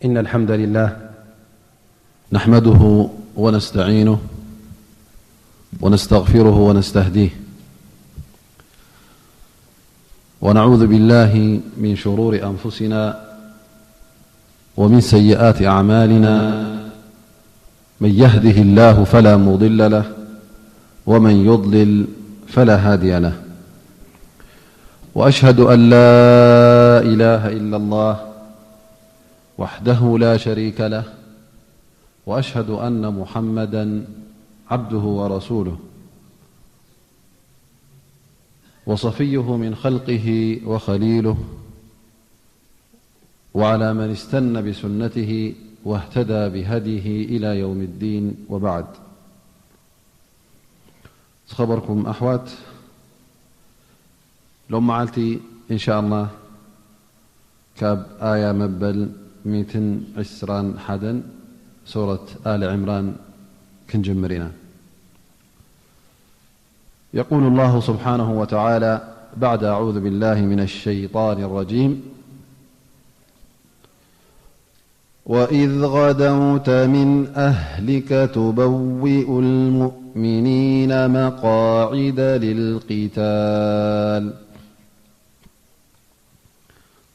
إن الحمد لله نحمده ونستعينه ونستغفره ونستهديه، ونعوذ بالله من شرور أنفسنا ومن سيئات أعمالنا. من يهده الله فلا مضل له، ومن يضلل فلا هادي له. وأشهد أن لا إله إلا الله وحده لا شريك له، وأشهد أن محمدا عبده ورسوله، وصفيه من خلقه وخليله، وعلى من استن بسنته واهتدى بهديه إلى يوم الدين، وبعد. ዝኸበርኩም ኣሕዋት፣ ሎም መዓልቲ إن شاء الله ካብ ኣያ መበል ሚእትን ዕስራን ሓደን ሱረት ኣሊ ዕምራን ክንጅምር ኢና። يقول الله سبحانه وتعالى بعد أعوذ بالله من الشيطان الرجيم: وإذ غدوت من أهلك تبوئ المؤمنين مقاعد للقتال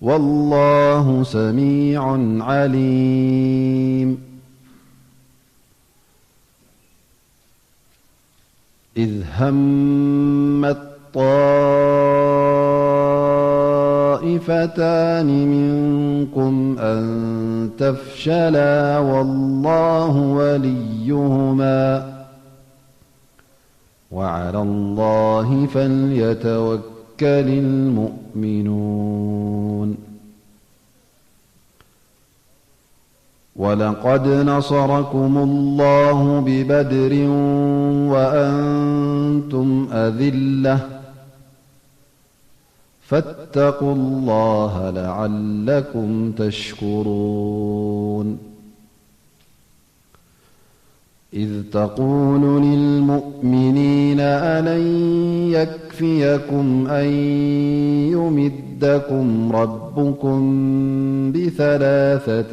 والله سميع عليم. إذ همت طائفتان منكم أن تفشلا والله وليهما وعلى الله فليتوكل المؤمنون. ولقد نصركم الله ببدر وأنتم أذلة فاتقوا الله لعلكم تشكرون. إذ تقول للمؤمنين ألن يكفيكم أن يمدكم ربكم بثلاثة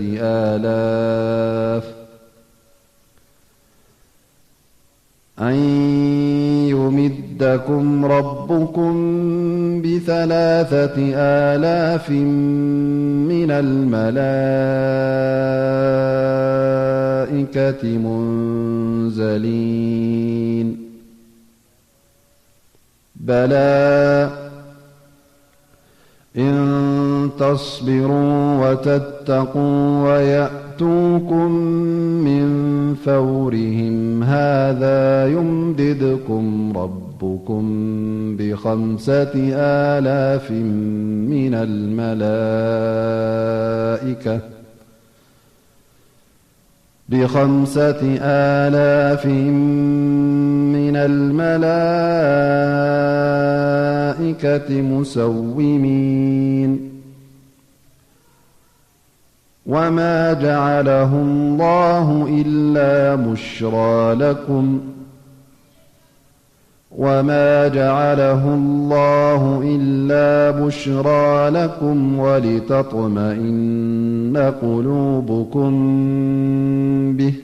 آلاف أن يمدكم ربكم بثلاثة آلاف من الملائكة منزلين. بلى إن تصبروا وتتقوا ويأتوكم من فورهم هذا يمددكم ربكم بخمسة آلاف من الملائكة بخمسة آلاف من الملائكة مسومين. وما جعله الله إلا بشرى لكم وما جعله الله إلا بشرى لكم ولتطمئن قلوبكم به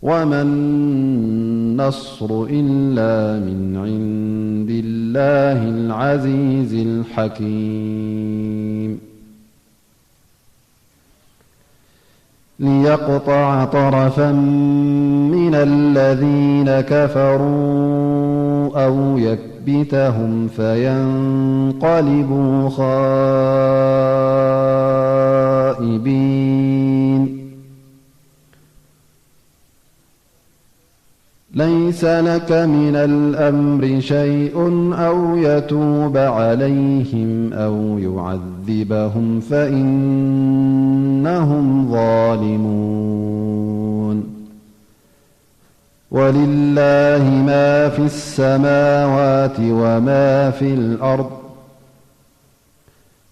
وما النصر إلا من عند الله العزيز الحكيم. ليقطع طرفا من الذين كفروا أو يكبتهم فينقلبوا خائبين. ليس لك من الأمر شيء أو يتوب عليهم أو يعذبهم فإنهم ظالمون. ولله ما في السماوات وما في الأرض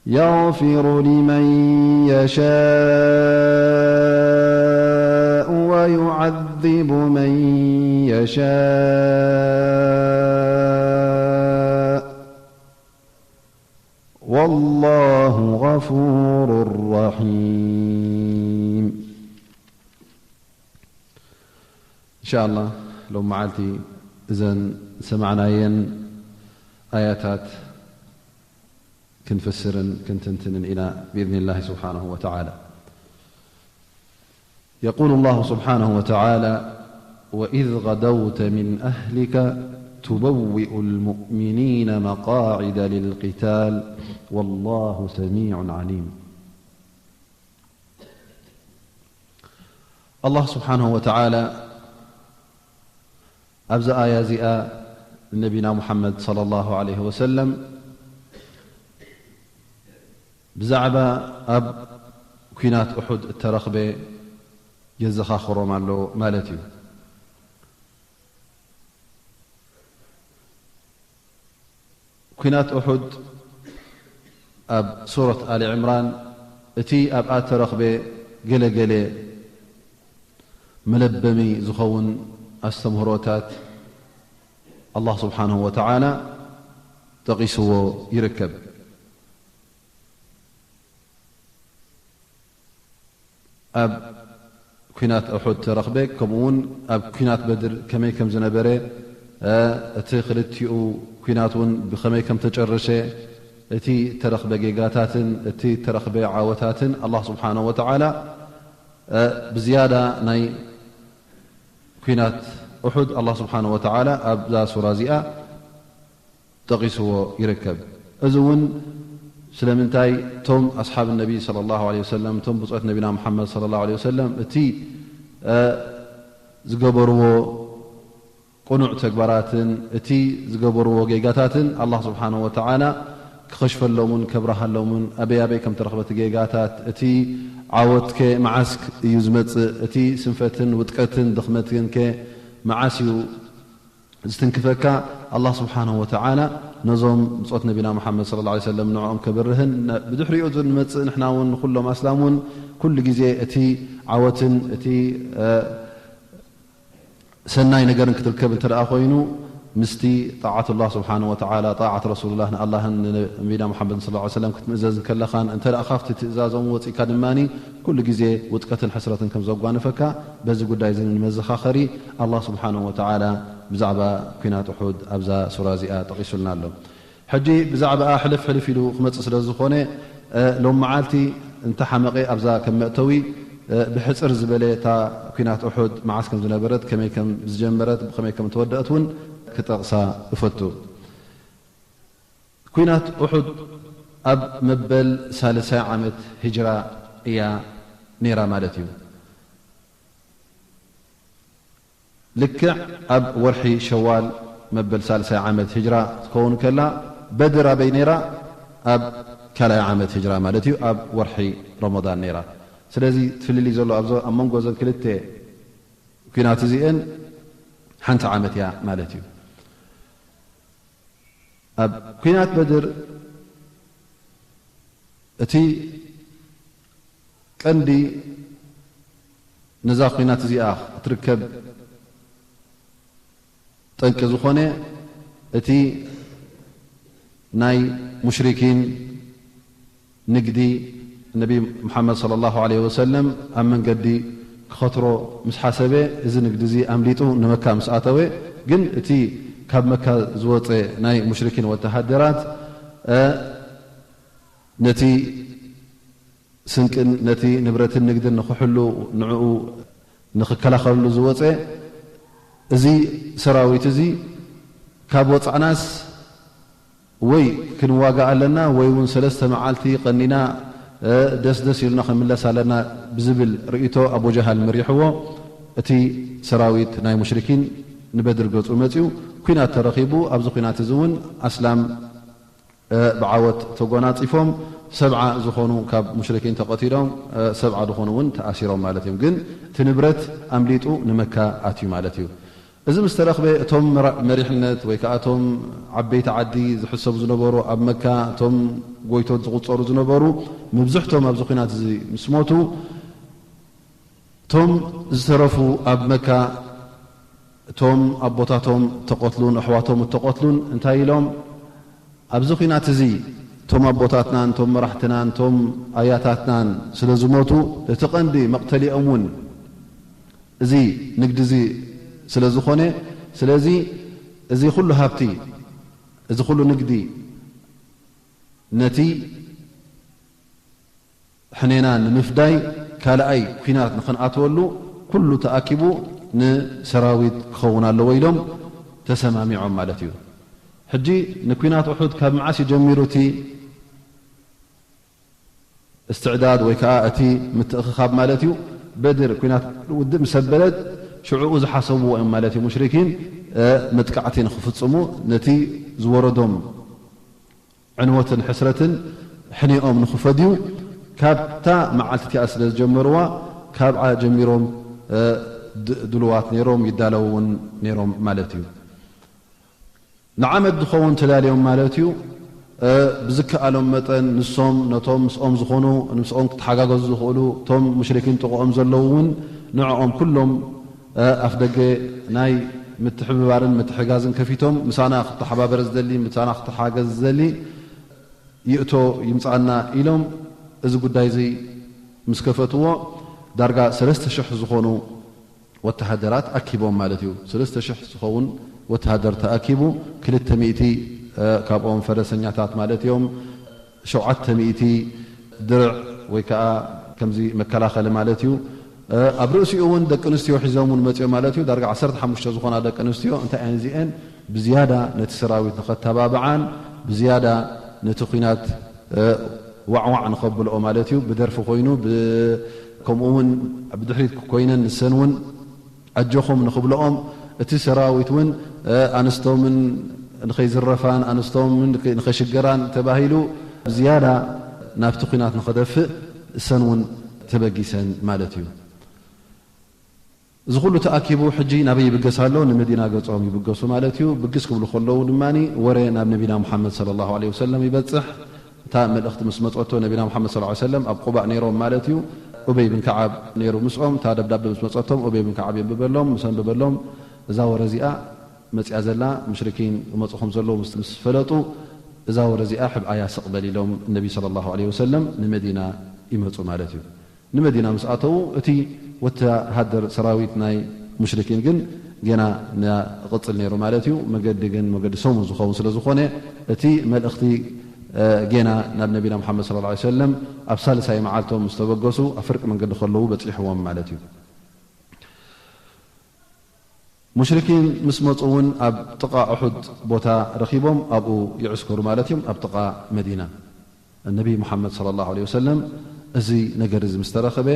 يغفر لمن يشاء ويعذب من يشاء والله غفور رحيم. إن شاء الله، ሎም መዓልቲ እዘን ዝሰማዕናየን ኣያታት ክንፍስርን ክንትንትንን ኢና ብإذن الله سبحانه وتعالى. يقول الله سبحانه وتعالى: وإذ غدوت من أهلك تبوئ المؤمنين مقاعد للقتال والله سميع عليم. ኣላህ ስብሓንሁ ወተዓላ ኣብዚ ኣያ እዚኣ ንነቢና ሙሓመድ ሰለላሁ ዐለይሂ ወሰለም ብዛዕባ ኣብ ኲናት ኡሑድ እተረኽበ የዘኻኽሮም ኣሎ ማለት እዩ። ኲናት ኡሑድ ኣብ ሱረት ኣሊ ዕምራን እቲ ኣብኣ እተረኽበ ገለ ገለ መለበሚ ዝኸውን ኣስተምህሮታት ኣላህ ስብሓንሁ ወተዓላ ጠቒስዎ ይርከብ። ኣብ ኲናት ኡሑድ ተረኽበ፣ ከምኡ እውን ኣብ ኲናት በድር ከመይ ከም ዝነበረ፣ እ፣ እቲ ክልቲኡ ኲናት እውን ብኸመይ ከም ተጨረሸ፣ እቲ ተረኽበ ጌጋታትን እቲ ተረኽበ ዓወታትን ኣላህ ስብሓንሁ ወተዓላ፣ እ፣ ብዝያዳ ናይ ኲናት ኡሑድ ኣላህ ስብሓንሁ ወተዓላ ኣብዛ ሱራ እዚኣ ጠቒስዎ ይርከብ። እዚ እውን ስለምንታይ እቶም ኣስሓብ ነቢ ሰለላሁ ዐለይሂ ወሰለም፣ እቶም ብጾት ነቢና ሙሓመድ ሰለላሁ ዐለይሂ ወሰለም እቲ፣ እ፣ ዝገበርዎ ቅኑዕ ተግባራትን እቲ ዝገበርዎ ጌጋታትን ኣላህ ስብሓንሁ ወተዓላ ክኸሽፈሎምን ከብርሃሎምን ኣበይ ኣበይ ከም ተረኽበ እቲ ጌጋታት፣ እቲ ዓወትከ መዓስ እዩ ዝመጽእ፣ እቲ ስንፈትን ውድቀትን ድኽመትንከ መዓስ እዩ ዝትንክፈካ ኣላህ ስብሓንሁ ወተዓላ ነዞም ብጾት ነቢና ሙሓመድ ሰለላሁ ዐለይሂ ወሰለም ንዕኦም ከብርህን፣ ነ-፣ ብድሕሪኡ ዝመጽእ ንሕና እውን ንኹሎም ኣስላም እውን ኩሉ ግዜ እቲ ዓወትን እቲ፣ እ፣ ሰናይ ነገርን ክትርከብ እንተ ደኣ ኮይኑ ምስቲ ጣዓት ኣላህ ስብሓንሁ ወተዓላ፣ ጣዓት ረሱሉላህ ንኣላህን ንነቢና ሙሓመድን ሰለላሁ ዐለይሂ ወሰለም ክትምእዘዝ እንከለኻን እንተ ደኣ ካብቲ ትእዛዞም ወጺእካ ድማኒ ኩሉ ግዜ ውድቀትን ሕስረትን ከም ዘጓንፈካ በዚ ጉዳይ እዚ ንመዘኻኸሪ ኣላህ ስብሓንሁ ወተዓላ ብዛዕባ ኲናት ኡሑድ ኣብዛ ሱራ እዚኣ ጠቒሱልና ኣሎ። ሕጂ ብዛዕባኣ ሕልፍ ሕልፍ ኢሉ ክመጽእ ስለ ዝኾነ፣ እ፣ ሎም መዓልቲ እንተሓመቐ ኣብዛ ከም መእተዊ፣ እ፣ ብሕጽር ዝበለ እታ ኲናት ኡሑድ መዓስ ከም ዝነበረት፣ ከመይ ከም ዝጀመረት፣ ብኸመይ ከም እተወደአት እውን ክጠቕሳ እፈቱ። ኲናት ኡሑድ ኣብ መበል ሳልሳይ ዓመት ሂጅራ እያ ነይራ ማለት እዩ። ልክዕ ኣብ ወርሒ ሸዋል መበል ሳልሳይ ዓመት ሂጅራ ትከውን ከላ፣ በድር ኣበይ ነይራ? ኣብ ካልኣይ ዓመት ሂጅራ ማለት እዩ፣ ኣብ ወርሒ ረመዳን ነይራ። ስለዚ እቲ ፍልልይ ዘሎ ኣብዞ፣ ኣብ መንጎ እዘን ክልተ ኲናት እዚአን ሓንቲ ዓመት እያ ማለት እዩ። ኣብ ኲናት በድር እቲ ቀንዲ ነዛ ኲናት እዚኣ ክትርከብ ጠንቂ ዝኾነ እቲ ናይ ሙሽሪኪን ንግዲ ነቢ ሙሓመድ ሰለላሁ ዐለይሂ ወሰለም ኣብ መንገዲ ክኸትሮ ምስ ሓሰበ፣ እዚ ንግዲ እዚ ኣምሊጡ ንመካ ምስ ኣተወ፣ ግን እቲ ካብ መካ ዝወፀ ናይ ሙሽሪኪን ወተሃደራት፣ እ፣ ነቲ ስንቅን ነቲ ንብረትን ንግድን ንኽሕሉ፣ ንዕኡ ንኽከላኸልሉ ዝወፀ እዚ ሰራዊት እዚ ካብ ወፃዕናስ ወይ ክንዋጋእ ኣለና ወይ እውን ሰለስተ መዓልቲ ቀኒና፣ እ፣ ደስ ደስ ኢሉና ክንምለስ ኣለና ብዝብል ርእይቶ ኣቡ ጀሃል መሪሕዎ እቲ ሰራዊት ናይ ሙሽሪኪን ንበድር ገፁ መፅዩ ኲናት ተረኺቡ። ኣብዚ ኲናት እዚ እውን ኣስላም እ፣ ብዓወት ተጎናጺፎም፣ ሰብዓ ዝኾኑ ካብ ሙሽሪኪን ተቐቲሎም፣ እ፣ ሰብዓ ዝኾኑ እውን ተኣሲሮም ማለት እዮም። ግን እቲ ንብረት ኣምሊጡ ንመካ ኣትዩ ማለት እዩ። እዚ ምስ ተረኽበ፣ እቶም መራ-፣ መሪሕነት ወይ ከኣ እቶም ዓበይቲ ዓዲ ዝሕሰቡ ዝነበሩ ኣብ መካ፣ እቶም ጎይቶት ዝቑጸሩ ዝነበሩ፣ መብዝሕቶም ኣብዚ ኲናት እዚ ምስ ሞቱ፣ እቶም ዝተረፉ ኣብ መካ፣ እቶም ኣቦታቶም እተቐትሉን ኣሕዋቶም እተቐትሉን እንታይ ኢሎም፣ ኣብዚ ኲናት እዚ እቶም ኣቦታትናን እቶም መራሕትናን እቶም ኣያታትናን ስለ ዝሞቱ፣ እቲ ቀንዲ መቕተሊኦም እውን እዚ ንግዲ እዚ ስለ ዝኾነ፣ ስለዚ እዚ ኩሉ ሃብቲ፣ እዚ ኩሉ ንግዲ ነቲ ሕኔና ንምፍዳይ ካልኣይ ኲናት ንኽንኣትወሉ ኩሉ ተኣኪቡ ንሰራዊት ክኸውን ኣለዎ ኢሎም ተሰማሚዖም ማለት እዩ። ሕጂ ንኲናት ኡሑድ ካብ መዓስ እዩ ጀሚሩ እቲ እስትዕዳድ ወይ ከዓ እቲ ምትእኽኻብ ማለት እዩ? በድር ኲናት ውድእ ምስ ኣበለት ሽዑኡ ዝሓሰብዎ እዮም ማለት እዩ። ሙሽሪኪን፣ እ፣ መጥቃዕቲ ንኽፍጽሙ ነቲ ዝወረዶም ዕንወትን ሕስረትን ሕኒኦም ንኽፈድዩ ካብታ መዓልቲ እቲኣ ስለ ዝጀመርዋ፣ ካብኣ ጀሚሮም፣ እ፣ ድ-፣ ድሉዋት ነይሮም፣ ይዳለዉ እውን ነይሮም ማለት እዩ። ንዓመት ዝኸውን ተዳልዮም ማለት እዩ። እ፣ ብዝከኣሎም መጠን ንሶም ነቶም ምስኦም ዝኾኑ፣ ምስኦም ክተሓጋገዙ ዝኽእሉ፣ እቶም ሙሽሪኪን ጥቕኦም ዘለዉ እውን ንዕኦም ኩሎም፣ እ፣ ኣፍ ደገ ናይ ምትሕብባርን ምትሕጋዝን ከፊቶም፣ ምሳና ክተሓባበር ዝደሊ፣ ምሳና ክተሓገዝ ዝደሊ ይእቶ ይምጻና ኢሎም፣ እዚ ጉዳይ እዚ ምስ ከፈትዎ፣ ዳርጋ ሰለስተ ሽሕ ዝኾኑ ወተሃደራት ኣኪቦም ማለት እዩ። ሰለስተ ሽሕ ዝኸውን ወተሃደር ተኣኪቡ፣ ክልተ ሚእቲ፣ እ፣ ካብኦም ፈረሰኛታት ማለት እዮም፣ ሸውዓተ ሚእቲ ድርዕ ወይ ከዓ ከምዚ መከላኸሊ ማለት እዩ። እ፣ ኣብ ርእሲኡ እውን ደቂ ኣንስትዮ ሒዞም እውን መፅዮም ማለት እዩ። ዳርጋ ዓሰርተ ሓሙሽተ ዝኾና ደቂ ኣንስትዮ እንታይ እየን እዚአን ብዝያዳ ነቲ ሰራዊት ንኸተባብዓን ብዝያዳ ነቲ ኲናት፣ እ፣ ዋዕዋዕ ንኸብልኦ ማለት እዩ። ብደርፊ ኮይኑ፣ ብ-፣ ከምኡ እውን ብድሕሪት ኮይነን ንሰን እውን ኣጆኹም ንኽብልኦም፣ እቲ ሰራዊት እውን፣ እ፣ ኣንስቶምን ንኸይዝረፋን ኣንስቶምን ንኸ-፣ ንኸሽገራን ተባሂሉ ብዝያዳ ናብቲ ኲናት ንኸደፍእ እሰን እውን ተበጊሰን ማለት እዩ። እዚ ኩሉ ተኣኪቡ ሕጂ ናበይ ይብገስ ኣሎ? ንመዲና ገጾም ይብገሱ ማለት እዩ። ብግስ ክብሉ ከለዉ ድማ ወረ ናብ ነቢና ሙሓመድ ሰለላሁ ዐለይሂ ወሰለም ይበጽሕ። እታ መልእኽቲ ምስ መጸቶ ነቢና ሙሓመድ ሰለላሁ ዐለይሂ ወሰለም ኣብ ቁባእ ነይሮም ማለት እዩ። ኡበይ ብን ከዓብ ነይሩ ምስኦም። እታ ደብዳቤ ምስ መጸቶም ኡበይ ብን ከዓብ የንብበሎም። ምስ ኣንበበሎም እዛ ወረ እዚኣ መጽያ ዘላ፣ ሙሽሪኪን ክመጹ ከም ዘለዉ ምስ፣ ምስ ፈለጡ እዛ ወረ እዚኣ ሕብኣያ ስቕ በል ኢሎም ነቢ ሰለላሁ ዐለይሂ ወሰለም ንመዲና ይመጹ ማለት እዩ። ንመዲና ምስ ኣተዉ፣ እቲ ወተሃደር ሰራዊት ናይ ሙሽሪኪን ግን ገና ይቕጽል ነይሩ ማለት እዩ። መገዲ ግን መገዲ ሰሙን ዝኸውን ስለ ዝኾነ፣ እቲ መልእኽቲ፣ እ፣ ገና ናብ ነቢና ሙሓመድ ሰለላሁ ዐለይሂ ወሰለም ኣብ ሳልሳይ መዓልቶም ምስ ተበገሱ፣ ኣብ ፍርቂ መንገዲ ከለዉ በጺሕዎም ማለት እዩ። ሙሽሪኪን ምስ መጹ እውን ኣብ ጥቓ ኡሑድ ቦታ ረኺቦም ኣብኡ ይዕስከሩ ማለት እዮም፣ ኣብ ጥቓ መዲና። ነቢ ሙሓመድ ሰለላሁ ዐለይሂ ወሰለም እዚ ነገር እዚ ምስ ተረኸበ፣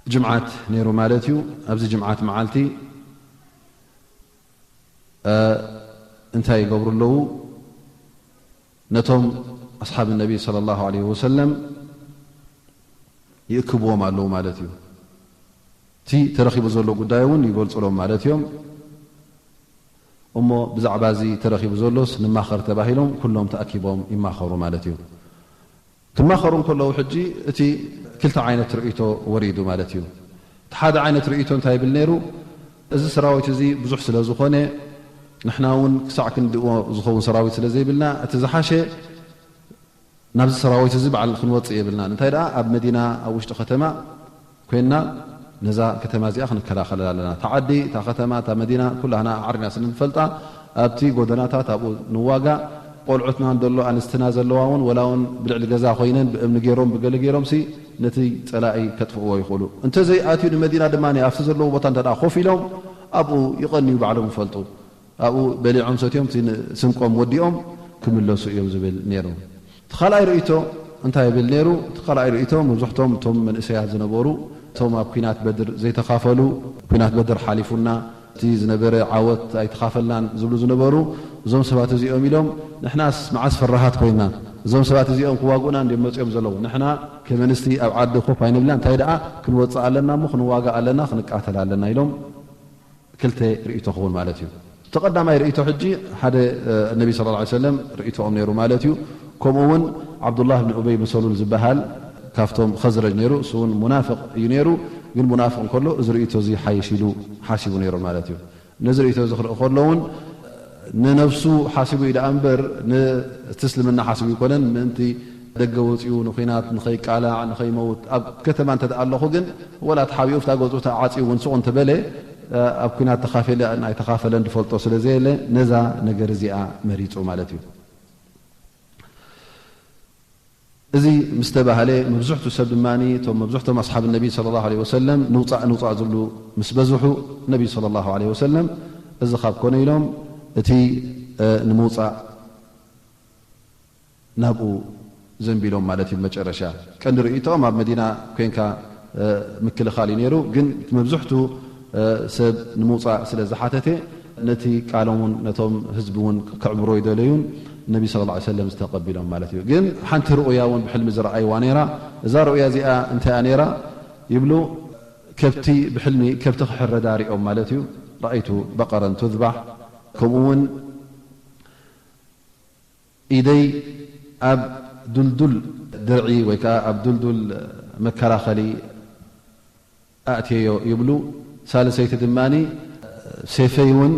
ጅምዓት ነይሩ ማለት እዩ። ኣብዚ ጅምዓት መዓልቲ፣ እ፣ እንታይ ይገብሩ ኣለዉ? ነቶም ኣስሓብ ነቢ ሰለላሁ ዐለይሂ ወሰለም ይእክብዎም ኣለዉ ማለት እዩ። እቲ ተረኺቡ ዘሎ ጉዳይ እውን ይገልጹሎም ማለት እዮም። እሞ ብዛዕባ እዚ ተረኺቡ ዘሎስ ንማኸር ተባሂሎም ኩሎም ተኣኪቦም ይማኸሩ ማለት እዩ። ክማኸሩ እንከለዉ ሕጂ እቲ ክልተ ዓይነት ርእይቶ ወሪዱ ማለት እዩ። እቲ ሓደ ዓይነት ርእይቶ እንታይ ይብል ነይሩ? እዚ ሰራዊት እዚ ብዙሕ ስለ ዝኾነ፣ ንሕና እውን ክሳዕ ክንድእዎ ዝኸውን ሰራዊት ስለ ዘይብልና፣ እቲ ዝሓሸ ናብዚ ሰራዊት እዚ በዓል ክንወጽእ የብልናን። እንታይ ደኣ ኣብ መዲና፣ ኣብ ውሽጢ ከተማ ኮይንና ነዛ ከተማ እዚኣ ክንከላኸለላ ኣለና። እታ ዓዲ፣ እታ ከተማ፣ እታ መዲና ኩላህና ኣዕሪና ስለ ንፈልጣ፣ ኣብቲ ጎደናታት ኣብኡ ንዋጋእ። ቆልዑትና እንደሎ፣ ኣንስትና ዘለዋ እውን፣ ወላ እውን ብልዕሊ ገዛ ኮይነን ብእምኒ ገይሮም፣ ብገለ ገይሮምሲ ነቲ ጸላኢ ከጥፍእዎ ይኽእሉ። እንተዘይኣትዩ ንመዲና ድማ ኣብቲ ዘለዎ ቦታ እንተ ደኣ ኮፍ ኢሎም፣ ኣብኡ ይቐንዩ፣ ባዕሎም ይፈልጡ። ኣብኡ በሊዖም ሰትዮም እቲ ን-፣ ስንቆም ወዲኦም ክምለሱ እዮም ዝብል ነይሩ። እቲ ካልኣይ ርእይቶ እንታይ ይብል ነይሩ? እቲ ካልኣይ ርእይቶ መብዛሕቶም እቶም መንእሰያት ዝነበሩ፣ እቶም ኣብ ኲናት በድር ዘይተኻፈሉ፣ ኲናት በድር ሓሊፉና፣ እቲ ዝነበረ ዓወት ኣይተኻፈልናን ዝብሉ ዝነበሩ፣ እዞም ሰባት እዚኦም ኢሎም፣ ንሕናስ መዓስ ፈራሃት ኮይንና? እዞም ሰባት እዚኦም ክዋግኡና እንድዮም መጺኦም ዘለዉ። ንሕና ከም ኣንስቲ ኣብ ዓዲ ኮፍ ኣይንብልና፣ እንታይ ደኣ ክንወጽእ ኣለና እሞ ክንዋጋእ ኣለና፣ ክንቃተል ኣለና ኢሎም ክልተ ርእይቶ ክኸውን ማለት እዩ። እቲ ቀዳማይ ርእይቶ ሕጂ ሓደ፣ እ፣ ነቢ ሰለላሁ ዐለይሂ ወሰለም ርእይቶኦም ነይሩ ማለት እዩ። ከምኡ እውን ዓብዱላህ ብን ኡበይ ብን ሰሉል ዝበሃል ካብቶም ኸዝረጅ ነይሩ፣ እሱ እውን ሙናፍቕ እዩ ነይሩ። ግን ሙናፍቕ እንከሎ እዚ ርእይቶ እዚ ሓይሽ ኢሉ ሓሲቡ ነይሩ ማለት እዩ። ነዚ ርእይቶ እዚ ክርኢ ከሎ እውን ንነፍሱ ሓሲቡ እዩ ደኣ እምበር፣ ንእስልምና ሓሲቡ ኣይኮነን። ምእንቲ ደገ ወጺኡ ንኹናት ንኸይቃላዕ፣ ንኸይመውት፣ ኣብ ከተማ እንተ ደኣ ኣለኹ ግን፣ ወላ ተሓቢኡ ፍታ ገጹ ተዓጽዩ እውን ስቕ እንተበለ፣ ኣብ ኲናት ተኻፊለ ኣይተኻፈለን ዝፈልጦ ስለ ዘየለ፣ ነዛ ነገር እዚኣ መሪጹ ማለት እዩ። እዚ ምስ ተባህለ፣ መብዝሕቱ ሰብ ድማ፣ እቶም መብዝሕቶም ኣስሓብ ነቢ ሰለላሁ ዐለይሂ ወሰለም፣ "ንውጻእ፣ ንውጻእ" ዝብሉ ምስ በዝሑ፣ ነቢ ሰለላሁ ዐለይሂ ወሰለም፣ "እዚ ካብ ኮነ" ኢሎም፣ እቲ፣ እ፣ ንምውጻእ ናብኡ ዘንቢሎም ማለት እዩ። መጨረሻ ቀንዲ ርእይቶኦም ኣብ መዲና ኮንካ፣ እ፣ ምክልኻል እዩ ነይሩ። ግን እቲ መብዝሕቱ፣ እ፣ ሰብ ንምውጻእ ስለ ዝሓተተ፣ ነቲ ቃሎም እውን ነቶም ህዝቢ እውን ከዕብሮ ይደለዩን ነቢ ሰለላሁ ዐለይሂ ወሰለም ዝተቐቢሎም ማለት እዩ። ግን ሓንቲ ርኡያ እውን ብሕልሚ ዝረኣይዋ ነይራ። እዛ ርኡያ እዚኣ እንታይ እያ ነይራ ይብሉ፣ ከብቲ ብሕልሚ ከብቲ ክሕረዳ ሪኦም ማለት እዩ። "ረኣይቱ በቀረን ቱዝባሕ"፣ ከምኡ እውን ኢደይ ኣብ ዱልዱል ድርዒ ወይ ከዓ ኣብ ዱልዱል መከላኸሊ ኣእትየዮ ይብሉ። ሳልሰይቲ ድማ ሴፈይ እውን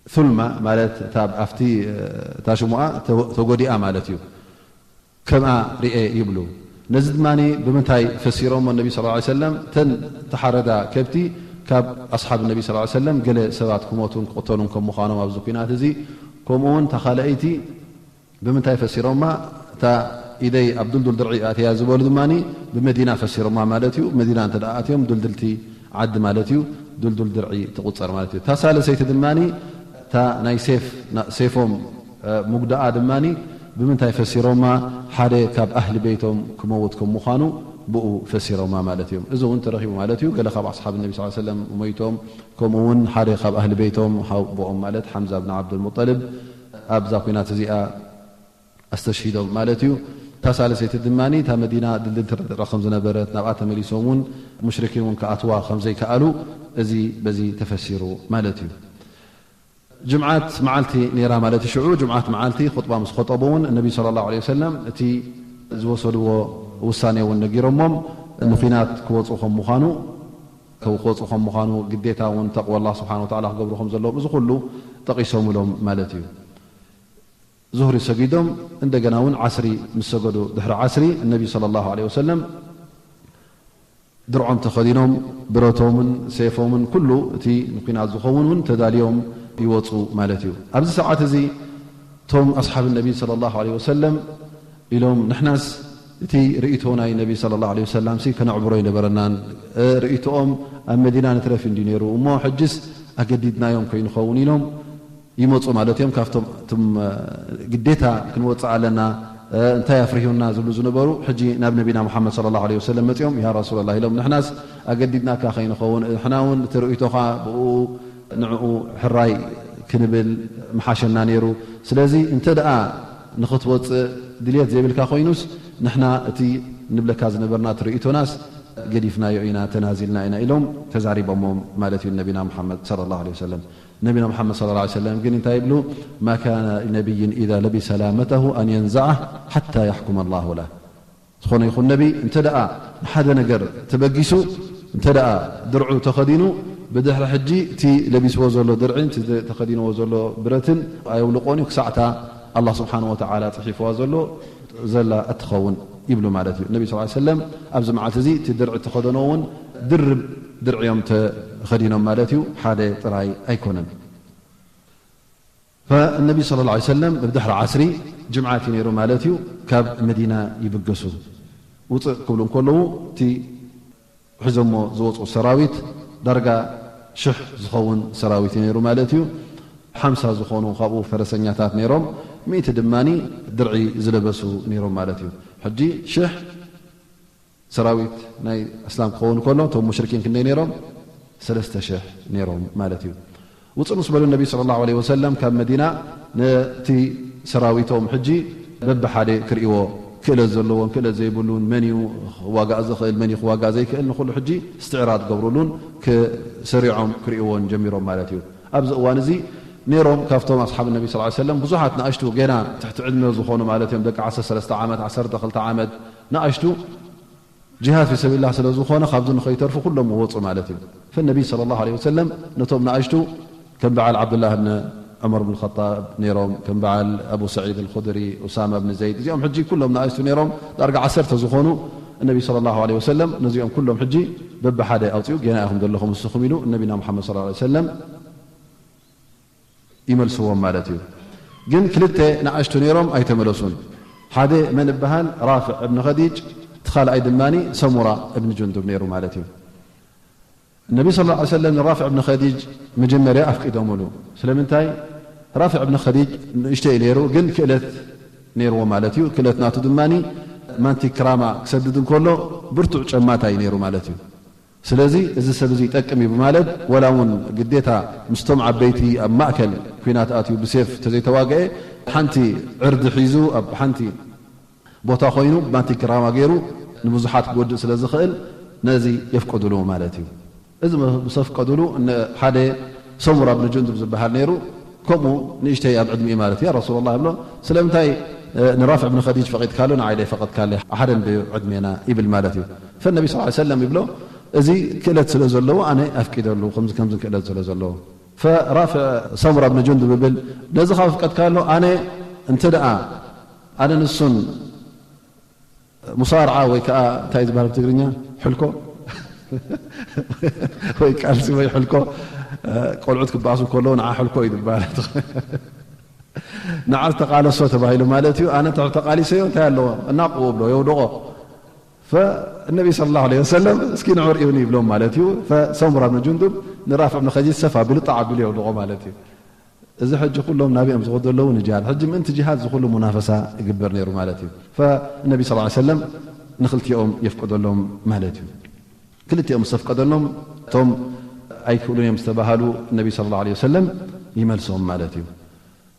ثلمة ማለት እታ ኣብቲ፣ እታ ሽሙኣ ተ-፣ ተጎዲኣ ማለት እዩ። ከምኣ ርኤ ይብሉ። ነዚ ድማ ብምንታይ ፈሲሮሞ ነቢ ሰለላሁ ዐለይሂ ወሰለም? እተን ተሓረዳ ከብቲ ካብ ኣስሓብ ነቢ ሰለላሁ ዐለይሂ ወሰለም ገለ ሰባት ክሞቱን ክቕተሉን ከም ምዃኖም ኣብዚ ኲናት እዚ፣ ከምኡ እውን እታ ካልኣይቲ ብምንታይ ፈሲሮማ? እታ ኢደይ ኣብ ዱልዱል ድርዒ ኣትያ ዝበሉ ድማ ብመዲና ፈሲሮማ ማለት እዩ። መዲና እንተ ደኣ ኣትዮም ዱልድልቲ ዓዲ ማለት እዩ፣ ዱልዱል ድርዒ ትቑጸር ማለት እዩ። እታ ሳልሰይቲ ድማ እታ ናይ ሴፍ፣ ና-፣ ሴፎም፣ እ፣ ምጉዳኣ ድማ ብምንታይ ፈሲሮማ? ሓደ ካብ ኣህሊ ቤቶም ክመውት ከም ምዃኑ ብኡ ፈሲሮማ ማለት እዮም። እዚ እውን ተረኺቡ ማለት እዩ። ገለ ካብ ኣስሓብ ነቢ ሰለላሁ ዐለይሂ ወሰለም ሞይቶም፣ ከምኡ እውን ሓደ ካብ ኣህሊ ቤቶም፣ ሓው-፣ ብኦም ማለት ሓምዛ ብን ዓብዱል ሙጠልብ ኣብዛ ኲናት እዚኣ ኣስተሽሂዶም ማለት እዩ። እታ ሳልሰይቲ ድማ እታ መዲና ድልድልቲ ርዕርዕ ከም ዝነበረት፣ ናብኣ ተመሊሶም እውን ሙሽሪኪን እውን ክኣትዋ ከም ዘይከኣሉ፣ እዚ በዚ ተፈሲሩ ማለት እዩ። ጅምዓት መዓልቲ ነይራ ማለት እዩ። ሽዑ ጅምዓት መዓልቲ ኹጥባ ምስ ኸጠቡ እውን ነቢ ሰለላሁ ዐለይሂ ወሰለም እቲ ዝወሰድዎ ውሳኔ እውን ነጊሮሞም፣ ንኹናት ክወፁ ከም ምዃኑ፣ ክወፁ ከም ምዃኑ፣ ግዴታ እውን ተቕዋ ኣላህ ስብሓነ ወተዓላ ክገብሩ ከም ዘለዎም፣ እዚ ኩሉ ጠቒሶምሎም ማለት እዩ። ዙህሪ ሰጊዶም፣ እንደገና እውን ዓስሪ ምስ ሰገዱ፣ ድሕሪ ዓስሪ፣ ነቢ ሰለላሁ ዐለይሂ ወሰለም ድርዖም ተኸዲኖም፣ ብረቶምን ሴፎምን ኩሉ እቲ ንኲናት ዝኸውን እውን ተዳልዮም ይወፁ ማለት እዩ። ኣብዚ ሰዓት እዚ እቶም ኣስሓብ ነቢ ሰለላሁ ዐለይሂ ወሰለም ኢሎም፣ ንሕናስ እቲ ርእይቶ ናይ ነቢ ሰለላሁ ዐለይሂ ወሰላምሲ ከነዕብሮ ኣይነበረናን። እ፣ ርእይቶኦም ኣብ መዲና ንትረፍ እንድዩ ነይሩ፣ እሞ ሕጅስ ኣገዲድናዮም ከይንኸውን ኢሎም ይመፁ ማለት እዮም። ካብቶም እቶም፣ እ፣ ግዴታ ክንወፅእ ኣለና፣ እ፣ እንታይ ኣፍሪሁና ዝብሉ ዝነበሩ፣ ሕጂ ናብ ነቢና ሙሓመድ ሰለላሁ ዐለይሂ ወሰለም መፂኦም፣ "ያ ረሱለላህ" ኢሎም፣ "ንሕናስ ኣገዲድናካ ከይንኸውን፣ ንሕና እውን እቲ ርእይቶኻ ብኡ ንዕኡ ሕራይ ክንብል ምሓሸና ነይሩ። ስለዚ እንተ ደኣ ንኽትወፅእ ድልየት ዘይብልካ ኮይኑስ፣ ንሕና እቲ ንብለካ ዝነበርና እቲ ርእይቶናስ ገዲፍናዮ ኢና፣ ተናዚልና ኢና" ኢሎም ተዛሪቦሞም ማለት እዩ ነቢና ሙሓመድ ሰለላሁ ዐለይሂ ወሰለም። ነቢና ሙሓመድ ሰለላሁ ዐለይሂ ወሰለም ግን እንታይ ይብሉ? "ማ ካነ ሊነቢይን ኢዛ ለቢሰ ላመተሁ ኣን የንዘዐህ ሓታ የሕኩመ ላሁ ለህ።" ዝኾነ ይኹን ነቢ እንተ ደኣ ንሓደ ነገር ተበጊሱ፣ እንተ ደኣ ድርዑ ተኸዲኑ፣ ብድሕሪ ሕጂ እቲ ለቢስዎ ዘሎ ድርዒን እቲ ተኸዲንዎ ዘሎ ብረትን ኣየውልቆን እዩ፣ ክሳዕታ ኣላህ ስብሓነ ወተዓላ ጽሒፍዋ ዘሎ ዘላ እትኸውን ይብሉ ማለት እዩ። ነቢ ሰለላሁ ዐለይሂ ወሰለም ኣብዚ መዓልቲ እዚ እቲ ድርዒ እተኸደንዎ እውን ድርብ ድርዒ እዮም ተኸዲኖም ማለት እዩ፣ ሓደ ጥራይ ኣይኮነን። ፈነቢ ሰለላሁ ዐለይሂ ወሰለም ብድሕሪ ዓስሪ ጅምዓት እዩ ነይሩ ማለት እዩ፣ ካብ መዲና ይብገሱ። ውፅእ ክብሉ እንከለዉ እቲ ሒዞሞ ዝወፁ ሰራዊት ዳርጋ ሽሕ ዝኸውን ሰራዊት እዩ ነይሩ ማለት እዩ። ሓምሳ ዝኾኑ ካብኡ ፈረሰኛታት ነይሮም፣ ሚእቲ ድማ ድርዒ ዝለበሱ ነይሮም ማለት እዩ። ሕጂ ሽሕ ሰራዊት ናይ እስላም ክኸውን ከሎ፣ እቶም ሙሽሪኪን ክንደይ ነይሮም? ሰለስተ ሽሕ ነይሮም ማለት እዩ። ውፅእ ምስ በሉ ነቢ ሰለላሁ ዐለይሂ ወሰለም ካብ መዲና፣ ነቲ ሰራዊቶም ሕጂ በብሓደ ክርእይዎ፣ ክእለት ዘለዎን ክእለት ዘይብሉን፣ መን እዩ ክዋጋእ ዝኽእል፣ መን እዩ ክዋጋእ ዘይክእል፣ ንኹሉ ሕጂ እስትዕራድ ገብሩሉን ክሰሪዖም ክርእይዎን ጀሚሮም ማለት እዩ። ኣብዚ እዋን እዚ ነይሮም ካብቶም ኣስሓብ ነቢ ሰለላሁ ዐለይሂ ወሰለም ብዙሓት ንኣሽቱ ገና ትሕቲ ዕድመ ዝኾኑ ማለት እዮም፣ ደቂ ዓሰርተ ሰለስተ ዓመት፣ ዓሰርተ ክልተ ዓመት ንኣሽቱ ጅሃድ ፊ ሰቢልላህ ስለ ዝኾነ ካብዚ ንኸይተርፉ ኩሎም ወፁ ማለት እዩ። ፈነቢ ሰለላሁ ዐለይሂ ወሰለም ነቶም ንኣሽቱ ከም በዓል ዓብዱላህ ብን ዑመር ብን ኸጣብ ነይሮም፣ ከም በዓል ኣቡ ሰዒድ ኣልኹድሪ፣ ኡሳማ ብን ዘይድ፣ እዚኦም ሕጂ ኩሎም ንኣሽቱ ነይሮም፣ ዳርጋ ዓሰርተ ዝኾኑ። እነቢ ሰለላሁ ዐለይሂ ወሰለም ነዚኦም ኩሎም ሕጂ በብሓደ ኣውፅኡ፣ ጌና ኢኹም ዘለኹም ንስኹም ኢሉ ነቢና ሙሓመድ ሰለላሁ ዐለይሂ ወሰለም ይመልስዎም ማለት እዩ። ግን ክልተ ንኣሽቱ ነይሮም ኣይተመለሱን። ሓደ መን እበሃል? ራፍዕ እብን ኸዲጅ፣ እቲ ካልኣይ ድማ ሰሙራ እብን ጁንዱብ ነይሩ ማለት እዩ። ነቢ ሰለላሁ ዐለይሂ ወሰለም ንራፍዕ እብን ኸዲጅ መጀመርያ ኣፍቂዶምሉ። ስለምንታይ? ራፍዕ እብን ኸዲጅ ንእሽተይ ነይሩ፣ ግን ክእለት ነይርዎ ማለት እዩ። ክእለት ናቱ ድማ ማንቲክ ክራማ ክሰድድ እንከሎ ብርቱዕ ጨማታይ ነይሩ ማለት እዩ። ስለዚ እዚ ሰብ እዚ ይጠቅም እዩ ብማለት፣ ወላ እውን ግዴታ ምስቶም ዓበይቲ ኣብ ማእከል ኲናት ኣትዩ ብሴፍ ተዘይተዋግአ፣ ሓንቲ ዕርዲ ሒዙ ኣብ ሓንቲ ቦታ ኮይኑ ማንቲክ ክራማ ገይሩ ንብዙሓት ክጎድእ ስለ ዝኽእል ነዚ የፍቀዱሉ ማለት እዩ። እዚ ምስ ኣፍቀዱሉ፣ ን-፣ ሓደ ሰሙራ ብን ጁንዱብ ዝበሃል ነይሩ፣ ከምኡ ንእሽተይ ኣብ ዕድሚኡ ማለት እዩ። "ያ ረሱላላህ" ይብሎ፣ "ስለምንታይ፣ እ፣ ንራፍዕ ብን ኸዲጅ ፈቒድካሉ ንዓይ ደይፈቐድካለይ? ኣሓደ እንድዩ ዕድሜና" ይብል ማለት እዩ። ፈነቢ ሰለላሁ ዐለይሂ ወሰለም ይብሎ፣ "እዚ ክእለት ስለ ዘለዎ ኣነ ኣፍቂደሉ፣ ከምዚ ከምዚ ክእለት ስለ ዘለዎ." ፈራፍዕ ሰሙራ ብን ጁንዱብ ይብል፣ "ነዚ ካብ ኣፍቀድካሉ ኣነ እንተ ደኣ ኣነ ንሱን ሙሳርዓ ወይ ከኣ እንታይ ዝበሃል ብትግርኛ? ሕልኮ ወይ ቃልሲ ወይ ሕልኮ፣ እ፣ ቆልዑት ክበኣሱ ከለዉ ንዓ ሕልኮ እዩ ዝበሃል። ንዓ ዝተቓለሶ ተባሂሉ ማለት እዩ። ኣነ እንተ ተቓሊሰዮ እንታይ ኣለዎ? እናቕዎ ብሎ የውድቖ። ፈነቢ ሰለላሁ ዐለይሂ ወሰለም እስኪ ንዑ ርእዩኒ ይብሎም ማለት እዩ። ፈሰሙራ ብን ጁንዱብ ንራፍዕ ብን ኸዲጅ ሰፍ ኣቢሉ ጣዕ ኣቢሉ የውድቖ ማለት እዩ። እዚ ሕጂ ኩሎም ናበይ እዮም ዝኸዱ ዘለዉ? ንጅሃድ። ሕጂ ምእንቲ ጅሃድ እዚ ኩሉ ሙናፈሳ ይግበር ነይሩ ማለት እዩ። ፈነቢ ሰለላሁ ዐለይሂ ወሰለም ንክልቲኦም የፍቀደሎም ማለት እዩ። ክልቲኦም ምስ ኣፍቀደሎም፣ እቶም ኣይክእሉን እዮም ዝተባሃሉ ነቢ ሰለላሁ ዐለይሂ ወሰለም ይመልሶም ማለት እዩ።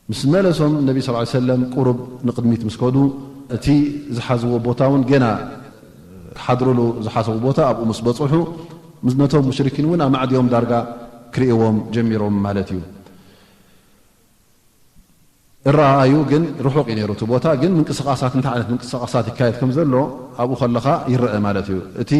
ምስ መለሶም ነቢ ሰለላሁ ዐለይሂ ወሰለም ቁሩብ ንቕድሚት ምስ ከዱ፣ እቲ ዝሓዝዎ ቦታ እውን ገና ክሓድሩሉ ዝሓሰቡ ቦታ ኣብኡ ምስ በጽሑ፣ ምስ ነቶም ሙሽሪኪን እውን ኣማዕድዮም ዳርጋ ክርእይዎም ጀሚሮም ማለት እዩ። እረኣዩ ግን ርሑቕ እዩ ነይሩ እቲ ቦታ፣ ግን ምንቅስቓሳት፣ እንታይ ዓይነት ምንቅስቓሳት ይካየድ ከም ዘሎ ኣብኡ ከለኻ ይረአ ማለት እዩ። እቲ